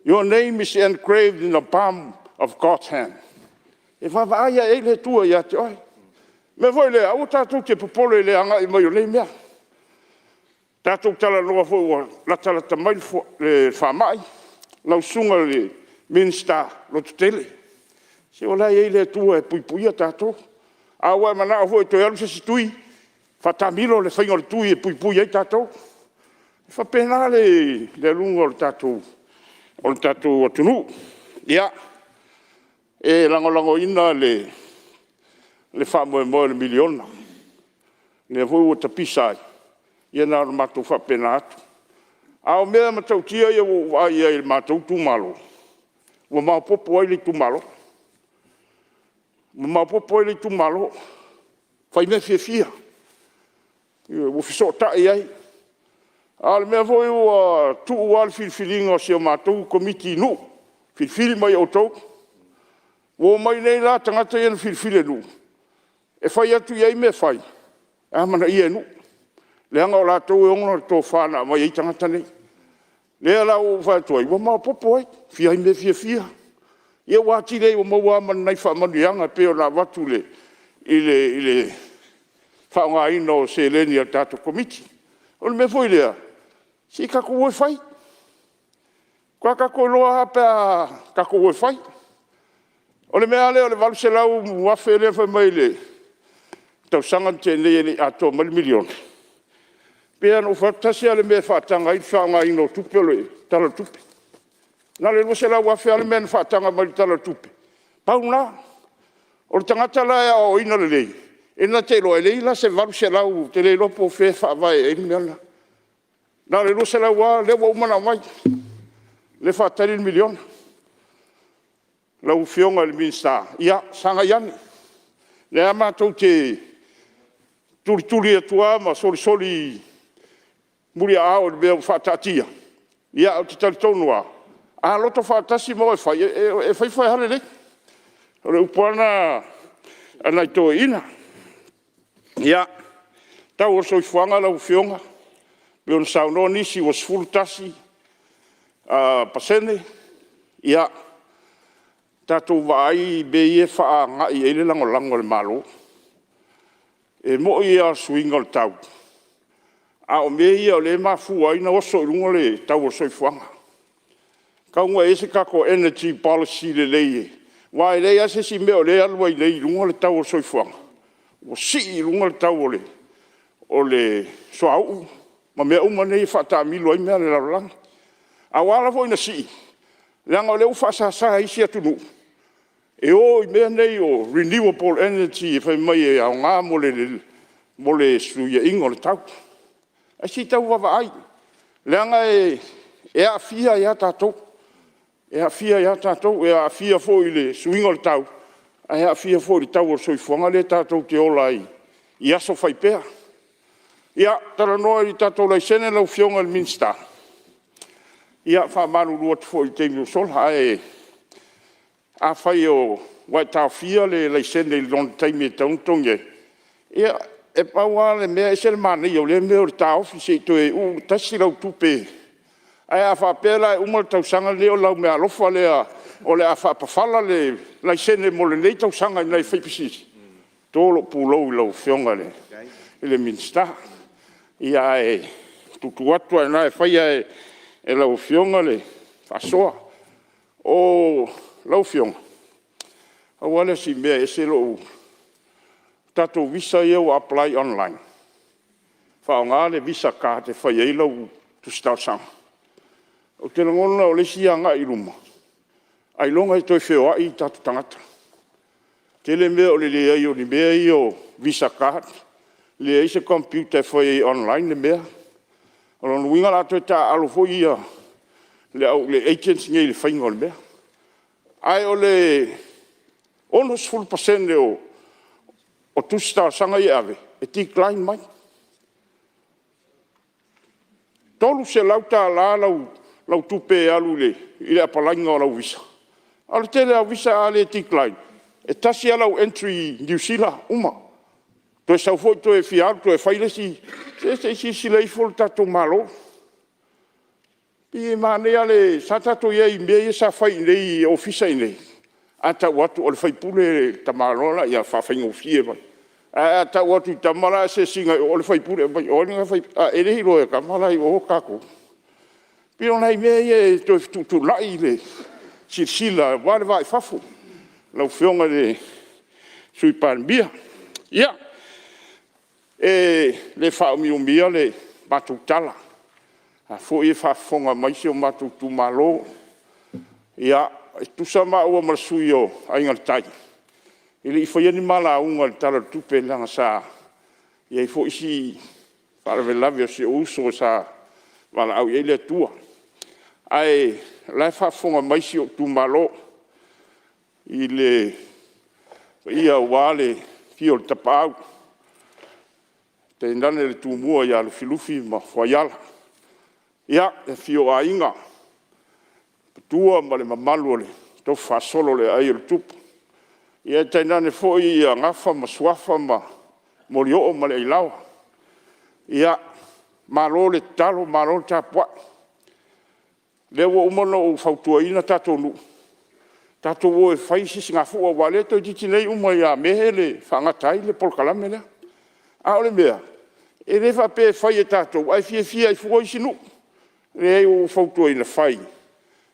Your name is engraved in the palm of God's hand. E vaavaai lava i ai le Atua ia te oe. O le mea foi lea, aua tatou te popole i le agai mai o nei mea. Tatou talanoa foi ua latalata mai le faamai, lau susuga i le Minisita, lototele, se o la e i ai le Atua e puipuia tatou. A ua e manao foi e toe alu se isi tui, faataamilo le faiga o le tui e puipui ai tatou. E faapena le aluga o le tatou atunuu. Ia, e lagolagoina le faamoemoe o le miliona, lea foi ua tapisa ai, ia na ona matou faapena atu. A o mea matautia ia ua ou vaai i ai i le matou itumalo, ua maopoopo ai le itumalo. Ua maopoopo ai le itumalo, fai mea fiafia, ua fesootai ai. A o le mea foi ua tuu lava le filifiliga a si a matou Komiti i nuu, filifili mai e outou. Ua omai nei la tagata ia na filifili e nuu e fai atu i ai mea e fai, e amanaia e nuu, leaga o latou e ona le tofa na aumai ai tagata nei. O lea la ua ou fai atu ai, ua maopoopo ai, fai mea fiafia, ia ua atili ai ua maua ai ma ni nai faamanuiaga e pei ona avatu i le faaaogaina o seleni a le tatou Komiti. O le mea foi lea, se tatou o e fai. Faatoa tatou iloa lava pe a tatou o e fai. O le mea lava lea o le $800,000 lea fai mai i le tausaga na tea nei e le i atoa mai le $1 miliona, e pei lava ona ou fai atu, e tasi lava le mea e faataga ai le faaaogaina o tupe o le Tala o le Tupe. Na o le $200,000 lava le mea na faataga mai i le Tala o le Tupe, pau lena. O le tagata la e aoaoina lelei, e na te iloa e leai la se $800 ou te le iloa po o fea e faavae ai le mea lena. Na o le $200 lava lea ua uma ona aumai, lea e faatali le $1 miliona. Lau Afioga i le Minisita, ia sagai ane, o lea lava matou te tulituli atu lava ma solisoli muliaao i le mea ua faataatia, ae ou te talitonu lava, a loto faatasi ma o e fai, e fai fai lava lelei. O le upu lava lena a nai toeaiina. Ia, tau o le soifuaga lau Afioga, e pei ona saunoa nisi ua 11%, ia tatou vaai i mea ia e faaagai i ai le lagolago a le Malo. E moni lava o le suiga o le tau, a o mea ia o lea e mafua ai ona oso i luga le tau o le soifuaga. E tatau ona i ai se tatou energy policy lelei, aua e leai lava se isi mea o lea e alu ai nei i luga le tau o le soifuaga, ua sii i luga le tau o le suauu ma mea uma nei e faataamilo ai mea a le lalolagi. A ua ala foi ona sii, leaga o lea ua faasasa e isi atunuu e o i mea nei o renewable energy fai mai e aoga mo le fesuiaiga o le tau. Ae se i tau vaavaai, leaga e aafia ai lava tatou, e aafia ai lava tatou, e aafia foi i le suiga o le tau, ae aafia foi i le tau o le soifuaga lea tatou te ola ai i aso fai pea. Ia, talanoa i tatou laisene lau Afioga i le Minisita, ia e faamalulu atu foi i le taimi ua sola, ae afai ua e taofia le laisene i lona taimi e tatau ona totogi ai, ia, e pau lava le mea, e ese le manaia o lea mea o le taofi se i toe uu tasi lau tupe. Ae a faapea la e uma le tausaga lenei o lau meaalofa lea o le a faapafala le laisene mo lenei tausaga i nai faipisinisi, to lou pulou i lau Afioga i le Minisita. Ae tuutuu atu lava i ina e fai lava e lau Afioga le faasoa. Lau Afioga, pau lava lea o si mea e ese lou… o tatou visa ia ua apply online, faaaoga le visa card e fai ai lau tusi talosaga. Ou te lagona o le isi agai i luma, ailoga e toe feoai o tatou tagata. E tele mea o le leai o ni mea ia o visa card, leai se computer e fai ai online le mea. O lona uiga o le a toe taaalo foi le agents nei i le faiga o le mea. Ae o le 60% o tusi talosaga ia e ave, e decline mai. E $300 lau tupe e alu i le apalaiga o lau visa, a o le tele lava o visa a le decline, e tasi lava lau entry i Niu Sila uma. Toe sau foi toe fia alu toe fai le isi. Se i silasila ifo le tatou Malo. E pei e manaia lava le… Sa tatou i ai i mea ia sa fai i inei i ofisa i inei, a tau atu o le sui usufono le tamaloa la, ia faafaigofie mai. Ae a tau atu i tama la e asiasiga i o, o le sui usufono, fai mai, o ai lena sui usufono? E le iloa e tama la e i o tatou. E pei o nai mea ia e toe fetuutuunai le silasila aua le va i fafo lau Afioga i le Sui Palemia. Ia, e le faaumiumia le matou tala, o la e foi e faafofoga mai si o matou itumalo. E tutusa maua ma le sui usufono o Aiga i le Tai, e le i faia ni ma lauga i le Tala o le Tupe leaga sa i ai foi si faalavelave o si ou uso sa valaau i ai le Atua. Ae o la e faafofoga mai si ou itumalo i le Paia aua le afio o le Tapaau, tainane le Tumua ia Lufilufi ma Fuaiala. Ia, le afio o Aiga, Matua ma le mamalu o le Tofi faasolo o le aai o le Tupu. Ia tainane foi ia Gafa ma Suafa ma Molioo ma le Ailaoa. Ia, malo le tatalo malo le tapuai. O lea ua uma ona ou fautuaina tatou nuu, tatou o e fai sisigafua aua o lea toeitiiti nei uma ia Me le faagata ai le polokalame lea. A o le mea, e le faapea e fai e tatou ae fiafia ai fua isi nuu. E leai ua ou fautuaina, fai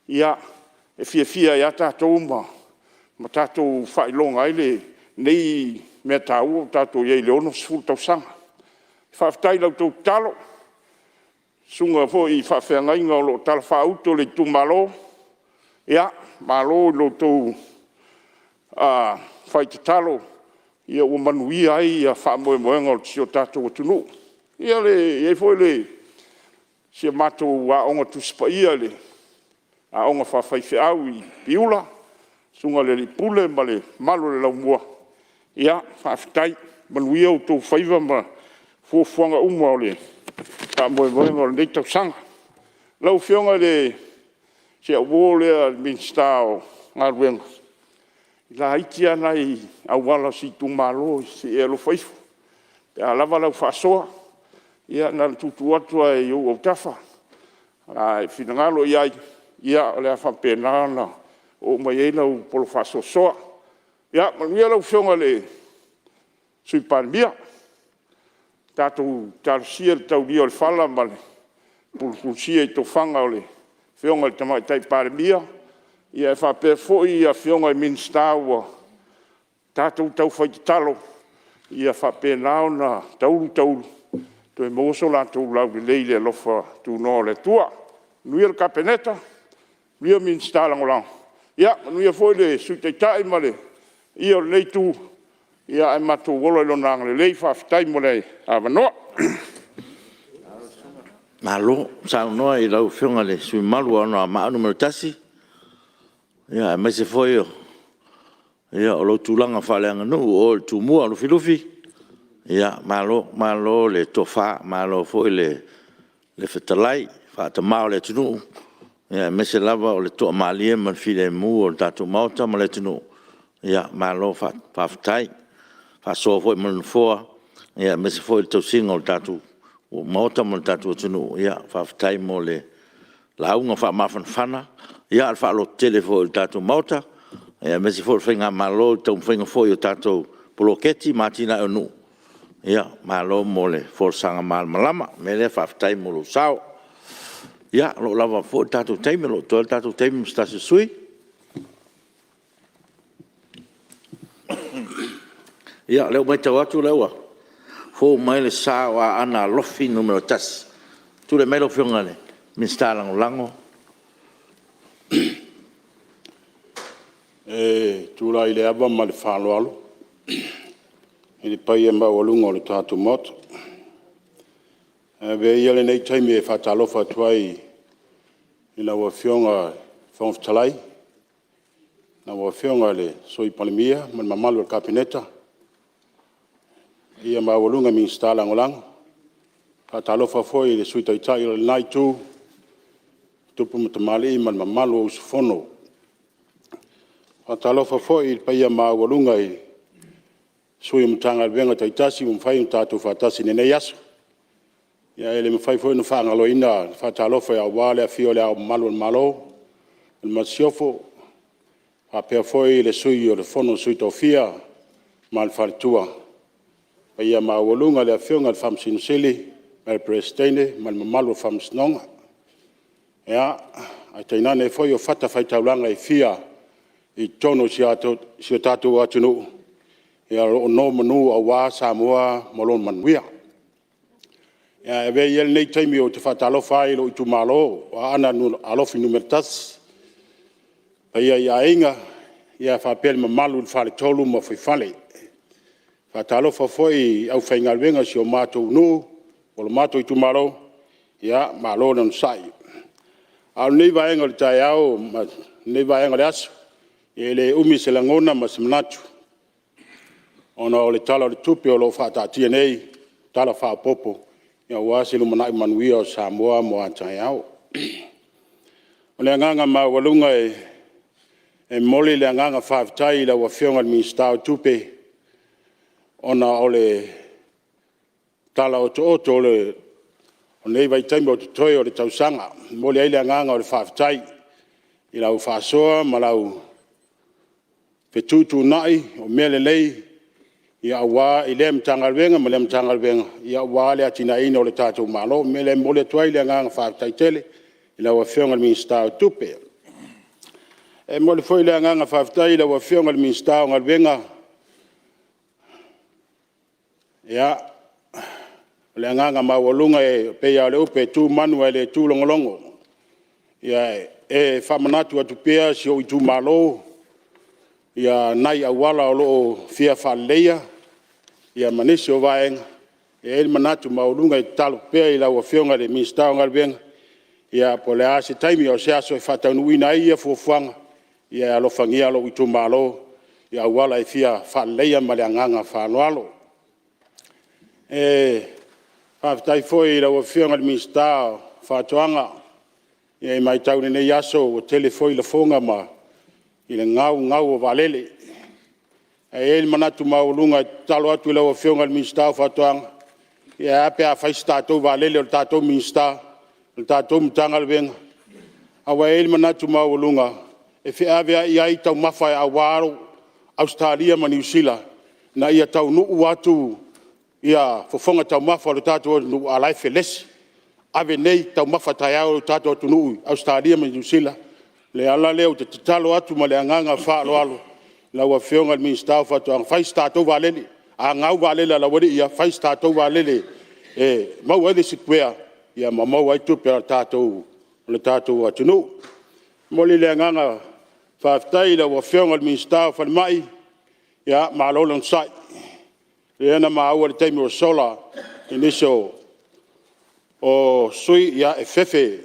e fiafia ai lava tatou ma tatou faailoga ai lenei mea taua ua tatou i ai i le 60 tausaga. Faafetai i la outou tatalo, susuga foi i faafeagaiga o lo o talafaauto i le itumalo, ia, malo i lo outou fai tatalo ua manuia ai faamoemoega o si o tatou atunuu. Ia e i ai foi si a matou Aoga Tusi Paia, le aoga faafaifeau i Piula, susuga i le alii Pule ma le mamalu o le laumua, ia faafetai. Manuia outou faiva ma fuafuaga uma o le faamoemoega o lenei tausaga. Lau Afioga i si au uo lea le Minisita o Galuega, e laiti lava nai auala o si itumalo se i e alofa ifo pe a lava lau faasoa, ia na ona tuutuu atu lava i ou autafa, a e finagalo i ai, ia o le a faapena ona oo mai ai lau polo faasoasoa. Ia manuia lau Afioga i le Sui Palemia, tatou talosia le taulia o le fala ma le pulupulusia i tofaga o le Afioga i le Tamaitai Palemia, ae faapea foi afioga i Minisita ua tatou taufai tatalo ia faapena ona taulu taulu toe maua so latou laulelei i le alofa tunoa o le Atua. Manuia le Kapeneta, manuia Minisita Lagolago, ia manuia foi le Sui Taitai ma le paia o lenei Itu, ae matou ola i Lona agalelei. Faafetai mo le avanoa. Malo saunoa i lau Afioga i le sui usufono mamalu mo Anoamaa 1, aemaise foi o lou tulaga faaleaganuu o oe o le Tumua Lufilufi. Malo, malo le tofa, malo foi le fetalai faa-tama o le atunuu, aemaise lava o le toamalie ma le filemu o le tatou Maota ma le atunuu. Malo faafetai. Faasoa foi mo le Nofoa, aemaise foi o le tausiga o le tatou Maota ma le tatou atunuu. Faafetai mo le lauga faamafanafana, a o le faalototele foi o le tatou Maota, aemaise foi o le faigamalo i le taumafaiga foi o tatou poloketi ma atinae o nuu. Malo mo le folasaga malamalama. O le mea lea, faafetai mo lou sao. Ia, o lo o lava foi le tatou taimi, o lo o totoe le tatou taimi mo se tasi o sui usufono. Ia, o lea ua matau atu o lea ua fou mai le sa o Aana Alofi 1. Tulai mai lau Afioga i le Minisita Lagolago. E tulai i le ava ma le faaaloalo i le paia maualuga o le tatou Maota. Ae avea ia lenei taimi e faatalofa atu ai i lau Afioga i le Fofoga Fetalai, lau Afioga i le Sui Palemia ma le mamalu o le Kapeneta, le paia maualuga i Minisita Lagolago. E faatalofa foi i le Sui Taitai o lena Itu, tupu ma tamalii ma le mamalu o usufono. E faatalofa foi i le paia maualuga i sui o Matagaluega taitasi ua mafai ona tatou faatasi i lenei aso. Ae le mafai foi ona faagaloina le faatalofa aua le afio o Le Ao Mamalu o le Malo ma le Masiofo, faapea foi le Sui o le Fono a Sui Tofia ma le Faletua, le paia maualuga i le Afioga i le Faamasino Sili ma le Peresetene ma le mamalu o le Faamasinoga. Ia, ae tainane foi o fatafaitaulaga e fia i totonu o si o tatou atunuu o lo o nonomanu aua Samoa ma lona manuia. Ae avea ia lenei taimi ou te faatalofa ai i lou itumalo o Aana Alofi 1, le paia i Aiga faapea le mamalu i le Faletolu ma Fuaifale. E faatalofa foi i le aufaigaluega a si o matou nuu o le matou itumalo, ia malo le onosai. A o lenei vaega o le taeao ma lenei vaega o le aso, e le umi se lagona ma se manatu ona o le Tala o le Tupe o lo o faataatia nei, Tala Faaopoopo aua se lumanai manuia o Samoa mo a taeao. O le agaga maualuga e momoli le agaga faafetai i lau Afioga i le Minisita o Tupe ona o le tala otooto o lenei vaitaimi o totoe o le tausaga. E momoli ai le agaga o le faafetai i lau faasoa ma lau fetuutuunai o mea lelei aua lea Matagaluega ma lea Matagaluega aua le atinaeina o le tatou Malo. O le mea lea e momoli atu ai le agaga faafetai tele i lau Afioga i le Minisita o Tupe. E momoli foi le agaga faafetai i lau Afioga i le Minisita o Galuega. Ia, o le agaga maualuga e pei lava o le upu e tu manu ae le tu logologo. E faamanatu atu pea si ou itumalo nai auala o lo o fia faaleleia ma nisi o vaega. E i ai le manatu maualuga e tatalo pea i lau Afioga i le Minisita o Galuega, ia po o le a se taimi a o se aso e faataunuuina ai ia fuafuaga, ia e alofagia lou itumalo i auala e fia faaleleia ma le agaga faaaloalo. E faafetai foi i lau Afioga i le Minisita o Faatoaga, e matau i lenei aso ua tele foi lafoga i le gau, gau o vaalele. Ae i ai le manatu maualuga e tatalo atu i lau Afioga i le Minisita o Faatoaga, ae a pe a fai se tatou vaalele o le tatou Matagaluega? Aua e i ai le manatu maualuga e feaveai ai taumafa aua Ausetalia ma Niu Sila ina ia taunuu atu fofoga taumafa o le tatou atunuu a o la e felesi. Ave nei, taumafa taeao e le tatou atunuu i Ausetalia ma Niu Sila. O le ala lea ou te tatalo atu ma le agaga faaaloalo i lau Afioga i le Minisita o Faatoaga, fai se tatou vaalele. A gau vaalele a le aualii ia, fai se tatou vaalele e maua ai le sikuea ma maua ai tupe a le tatou atunuu. E momoli le agaga faafetai i lau Afioga i le Minisita o Falemai, malo le onosai. O lea na maua i le taimi ua sola i nisi o sui usufono, ia e fefe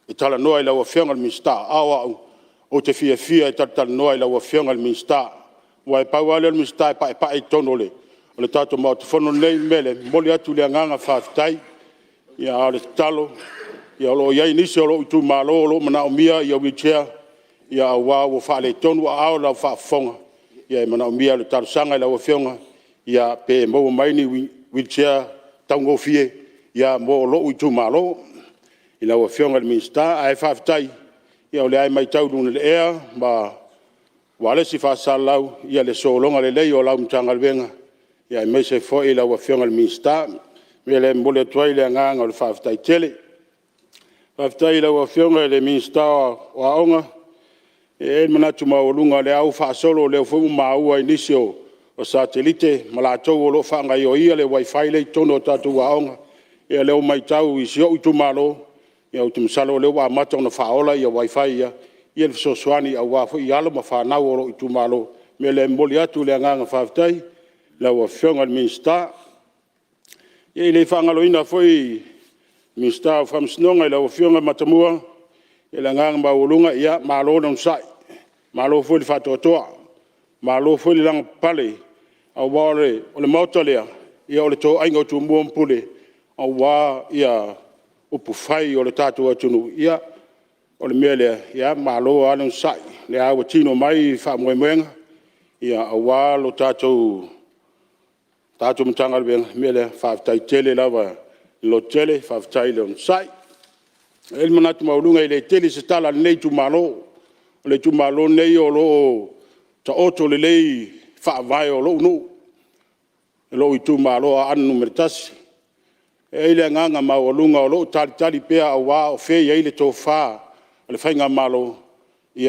e talanoa i lau Afioga i le Minisita, a o au, ou te fiafia e talatalanoa i lau Afioga i le Minisita, aua e pau lava lea o le Minisita e paepae i totonu o le tatou Maota Fono lenei. O le mea lea, e momoli atu le agaga faafetai, a o le tatalo, o lo o i ai nisi o lou itumalo o lo o manaomia wheelchair, aua ua faaletonu aao i lau faafofoga, e manaomia. O le talosaga i lau Afioga, pe maua mai ni wheelchair taugofie mo lou itumalo i lau Afioga i le Minisita. Ae faafetai o lea lava e matau i luga o le ea ma uaealesi faasalalau le sologa lelei o lau Matagaluega, aemaise foi lau Afioga i le Minisita. O le mea lea e momoli atu ai le agaga o le faafetai tele. Faafetai i lau Afioga i le Minisita o Aoga, e i ai le manatu maualuga o lea lava ua faasolo, o lea foi ua maua i nisi o satelite ma latou o lo o faagaoioia le wifi lea i totonu o tatou aoga. Ia o lea ua matau i si ou itumalo, ou te masalo o lea ua amata ona faaola wifi ia, ia fesoasoani aua foi alo ma fanau a lou itumalo. O le mea lea e momoli atu le agaga faafetai i lau Afioga i le Minisita. Ia e le faagaloina foi le Minisita o Faamasinoga lau Afioga Matamua, i le agaga maualuga, ia malo le onosai, malo foi le faatoatoa, malo foi le lavapapale, aua o le Maota lea, o le toaiga o Tumua ma Pule, aua upufai o le tatou atunuu. Ia, o le mea lea, ia malo lava le onosai, o lea lava ua tino mai faamoemoega aua le tatou Matagaluega. O le mea lea, faafetai tele lava le lototele, faafetai le onosai. E i ai le manatu maualuga e le tele se tala a lenei itumalo. O le itumalo lenei o lo o taoto lelei faavae o lou nuu, lou itumalo o Aana Alofi 1. E i ai le agaga maualuga o lo o talitali pea aua o fea o i ai le tofa a le faigamalo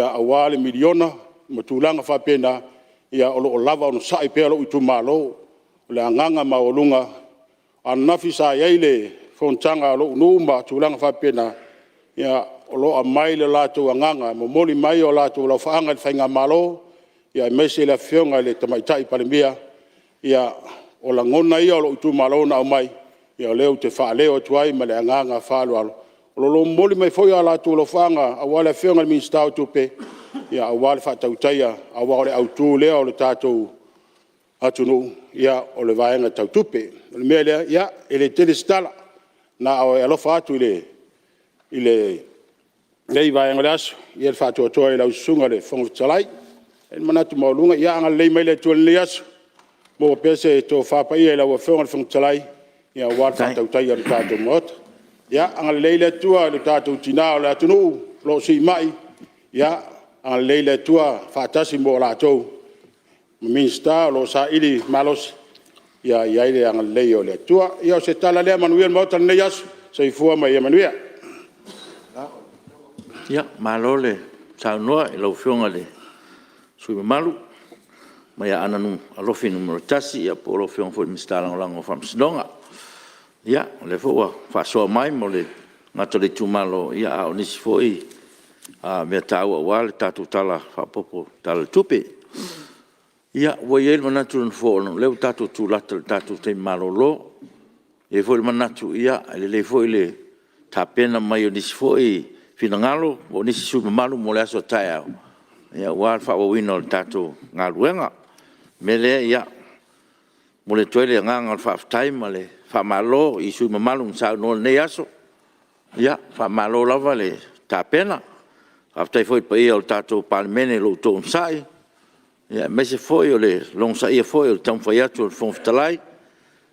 aua le miliona ma tulaga faapena, o lo o lava onosai pea lou itumalo. O le agaga maualuga, o ananafi sa i ai le fonotaga a lou nuu ma tulaga faapena, o lo o aumai lo latou agaga, e momoli mai o latou alofaaga i le faigamalo, aemaise le Afioga i le Tamaitai Palemia. O lagona ia o lou itumalo na aumai, o lea ou te faaleo atu ai ma le agaga faaaloalo. O lo o momoli mai foi o latou alofaaga aua le Afioga i le Minisita o Tupe, aua le faatautaia, aua o le autu lea o le tatou atunuu, o le vaega tau tupe. O le mea lea, e le tele se tala, na o le alofa atu i lenei vaega o le aso i le faatoatoa e lau Susuga i le Fofoga Fetalai. E i ai le manatu maualuga, ia agalelei mai le Atua i lenei aso, maua pea se tofa paia i lau Afioga i le Fofoga Fetalai, aua le faatautaia o le tatou Maota. Ia agalelei le Atua i o tatou tina o le atunuu o lo o siimai, ia agalelei le Atua faatasi ma i latou ma Minisita o lo o saili malosi, ia i ai le agalelei o le Atua. Ia o se tala lea, manuia le Maota i lenei aso. Soifua ma ia manuia. Malo le saunoa i lau Afioga i le sui usufono mamalu mai Aana Alofi 1, po o lau Afioga foi i le Minisita Lagolago o Faamasinoga. Ia, o lea foi ua faasoa mai e le gata i le itumalo, a o nisi foi mea taua aua le tatou Tala Faaopoopo o le Tupe. Ia, ua i ai le manatu o le Nofoa, ona o lea ua tatou tulata i le tatou taimi malolo. E i ai foi le manatu, e lelei foi le tapena mai o nisi foi finagalo po o nisi sui usufono mamalu mo le aso a taeao, aua le faaauauina o le tatou galuega. O le mea lea, e momoli atu ai le agaga o le faafetai ma le faamalo i sui usufono mamalu na saunoa i lenei aso. Faamalo lava le tapena. Faafetai foi i le paia o le tatou Palemene i lo outou onosai, aemaise foi o le logosaia foi o le taumafai atu a le Fofoga Fetalai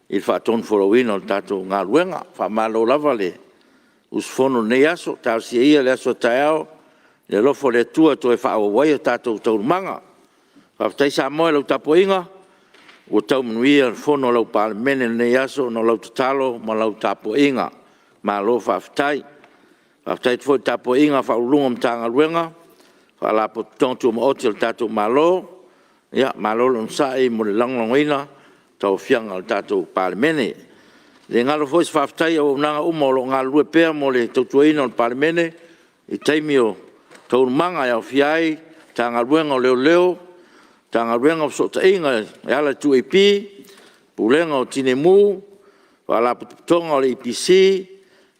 i le faatonufolauina o le tatou galuega. Faamalo lava le usufono i lenei aso. Talosia ia le aso a taeao i le alofa o le Atua e toe faaauau ai a tatou taualumaga. Faafetai Samoa i lau tapuaiga, ua tau manuia le Fono a lau Palemene i lenei aso ona o lau tatalo ma lau tapuaiga. Malo faafetai. Faafetai atu foi i le tapuaiga a Ofisa Sili o Pulega o Matagaluega ma Faalapotopotoga Tumaoti a le tatou Malo, malo le onosai mo le lagolagoina o tauaofiaga o le tatou Palemene. E le galo foi se faafetai i auaunaga uma o lo o galulue pea mo le tautuaina o le Palemene i taimi o taualumaga e aofia ai le Matagaluega o Leoleo, Matagaluega o Fesootaiga e ala i le 2AP, Pulega o Tinei Mu, Faalapotopotoga o le EPC,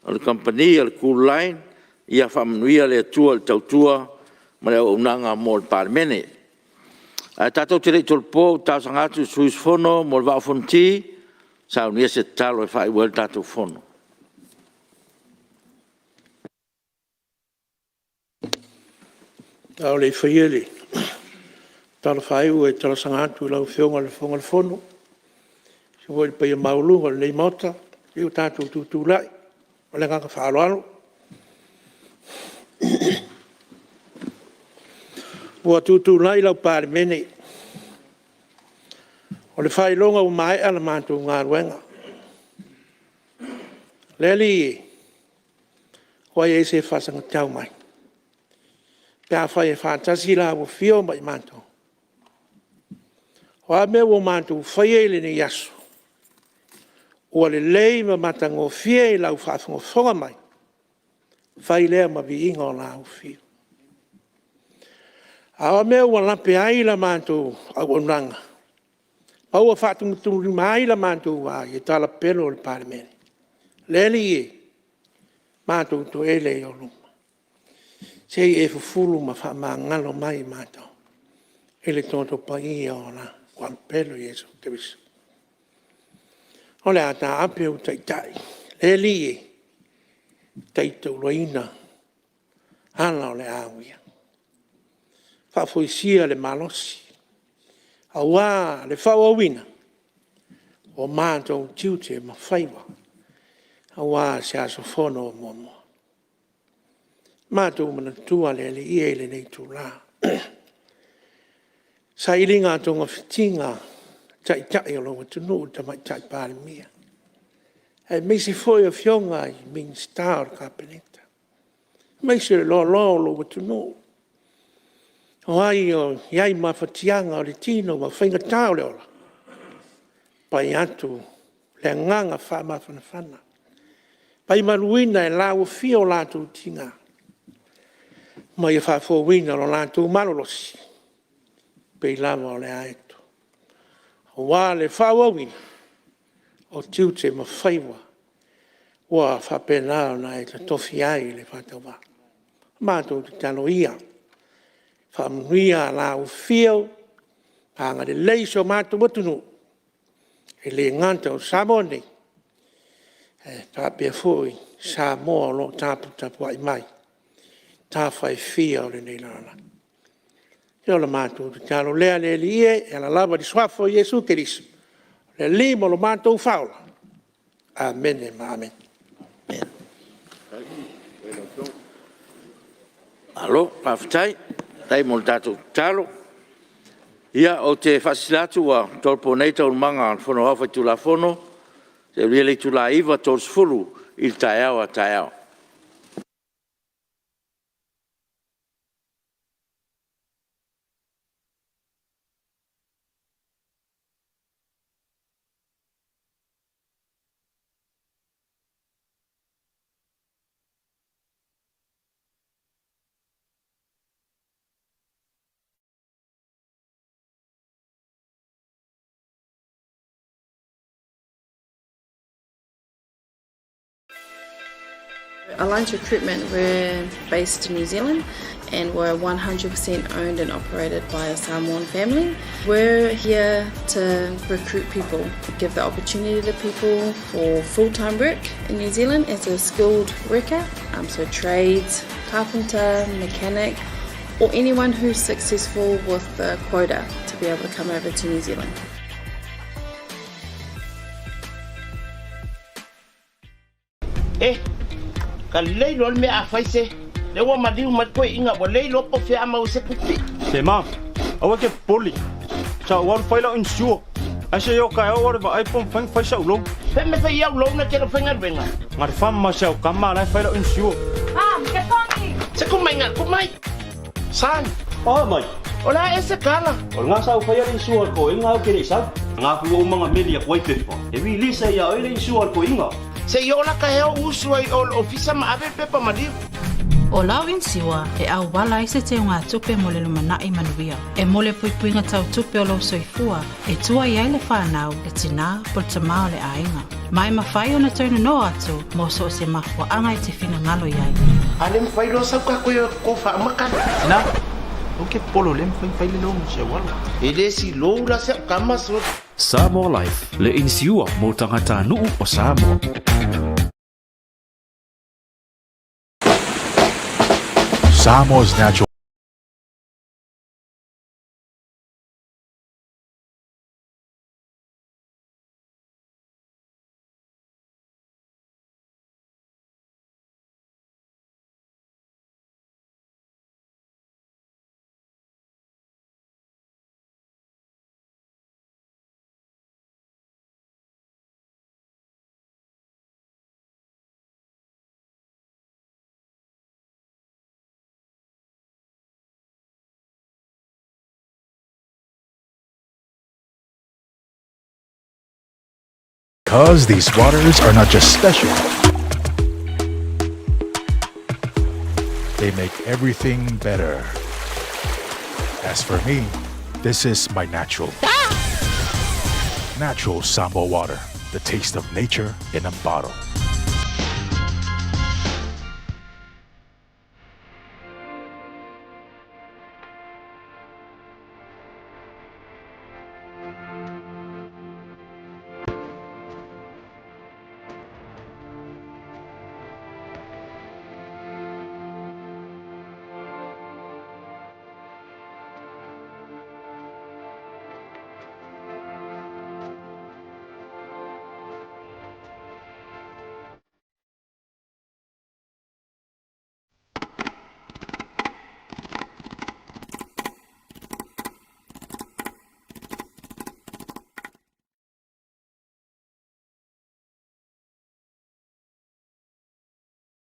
o le Kamupani a le Kooline. Ia faamanuia le Atua i le tautua ma le auaunaga mo le Palemene. Ae tatou te le i tolopo, ou te talosaga atu i le sui usufono mo le Vaa o Fonoti e saunia se tatalo e faaiu ai le tatou Fono. A o le i faia le tatalo faaiu e talosaga atu i lau Afioga i le Fofoga o le Fono aemaise foi le paia maualuga o lenei Maota, ua tatou tutulai ma le agaga faaaloalo. Ua tutulai lau Palemene, o le faailoga ua maea la matou galuega. Le Alii e, o ai e se faasagatau mai pe afai e faatasi lau afio ma i matou? O a mea ua matou faia i lenei aso, ua lelei ma matagofie i lau faafogafoga mai, fai lea ma viiga o lau Afio. A o a mea ua lape ai la matou auaunaga, ma ua faatumutumulimaina ai la matou va i talapelo o le Palemene, Le Alii e, matou toele i ou luma, se i e fufulu ma faamagalo mai i matou i le Toto Paia o lau Auauna Iesu Keriso. O le a taape ou taitai, le Alii e, taitaulaina ala o le a uia. Faafoisia le malosi aua le faaauauina o matou tiute ma faiva aua se aso Fono o muamua. Matou manatua le Alii e i lenei itula, sailiga togafitiga a Taitai o lou atunuu, le Tamaitai Palemia, aemaise foi o afioga i Minisita o le Kapeneta, aemaise le loaloa o lou atunuu. O ai o i ai mafatiaga o le tino ma faigata o le ola, e pai atu le agaga faamafanafana, vaimaluina e lau afio o latou tiga ma ia faafouina lo latou malolosi e pei lava o le aeto, aua le faaauauina o tiute ma faiva ua faapena ona e tofia ai le faatauvaa. Matou tatalo ia, faamanuia lau afio Agalelei i si o matou atunuu, e le gata o Samoa nei, ae faapea foi Samoa o lo o taputapuai mai i tafa e fia o lenei lalolagi. Ia o le matou tatalo lea le Alii e, e ala lava i le suafa o Iesu Keriso o le Alii ma lo matou Faaola. Amene ma amene. Malo faafetai, faafetai mo le tatou tatalo. Ia ou te faasilasila atu ua tolopo nei Taualumaga a le Fono Aoao Faitulafono seia aulia le itula e 9:30 i le taeao a taeao. Alliance Recruitment we're based in New Zealand and we're 100% owned and operated by a Samoan family. We're here to recruit people, give the opportunity to people for full-time work in New Zealand as a skilled worker, um, so trades, carpenter, mechanic, or anyone who's successful with the quota to be able to come over to New Zealand. Eh, ka lelei loa le mea a fai se. Lea ua maliu mai le toeaina ua le iloa po o fea a maua ai se tupe. Se ma, aua e te popole. Sa ou alu fai lau insure. Ae se i oo taeao ou alu e vaai po o mafai ona fai sau loan. Fea mea fai au loan ae te le o faigaluega? Na o le fam ma si au tama la e fai lau insure. Mom, ke pongi! Se kumai kumai! Son! Oh mai! O le a ea se tala? O lena sa ou faia le insure a le toeaina ae ou te le i sau. Nga fu ou manga meli atu ai pepa, e release ai ia oe le insure a le toeaina. Se i oo la ka hea ou usu ai o le ofisa ma ave le pepa maliu. O lau inisiua e auala ai se teugatupe mo le lumanai manuia. E mo le puipuiga tau tupe o lou soifua e tua i ai le fanau, le tinā po le tamā o le aiga. Ma e mafai ona toe nono atu mo so o se mafuaaga e te finagalo i ai. A le mafai loa sau ka koe ko faamakala. Tina, aua ke popole o lea e mafai ona fai le loan mo si au alo. E le silou la si au tama so. Samoa Life, le inisiua mo tagatanuu o Samoa. Samoa's natural Because these waters are not just special, they make everything better. As for me, this is my natural. Natural Sambo water, the taste of nature in a bottle.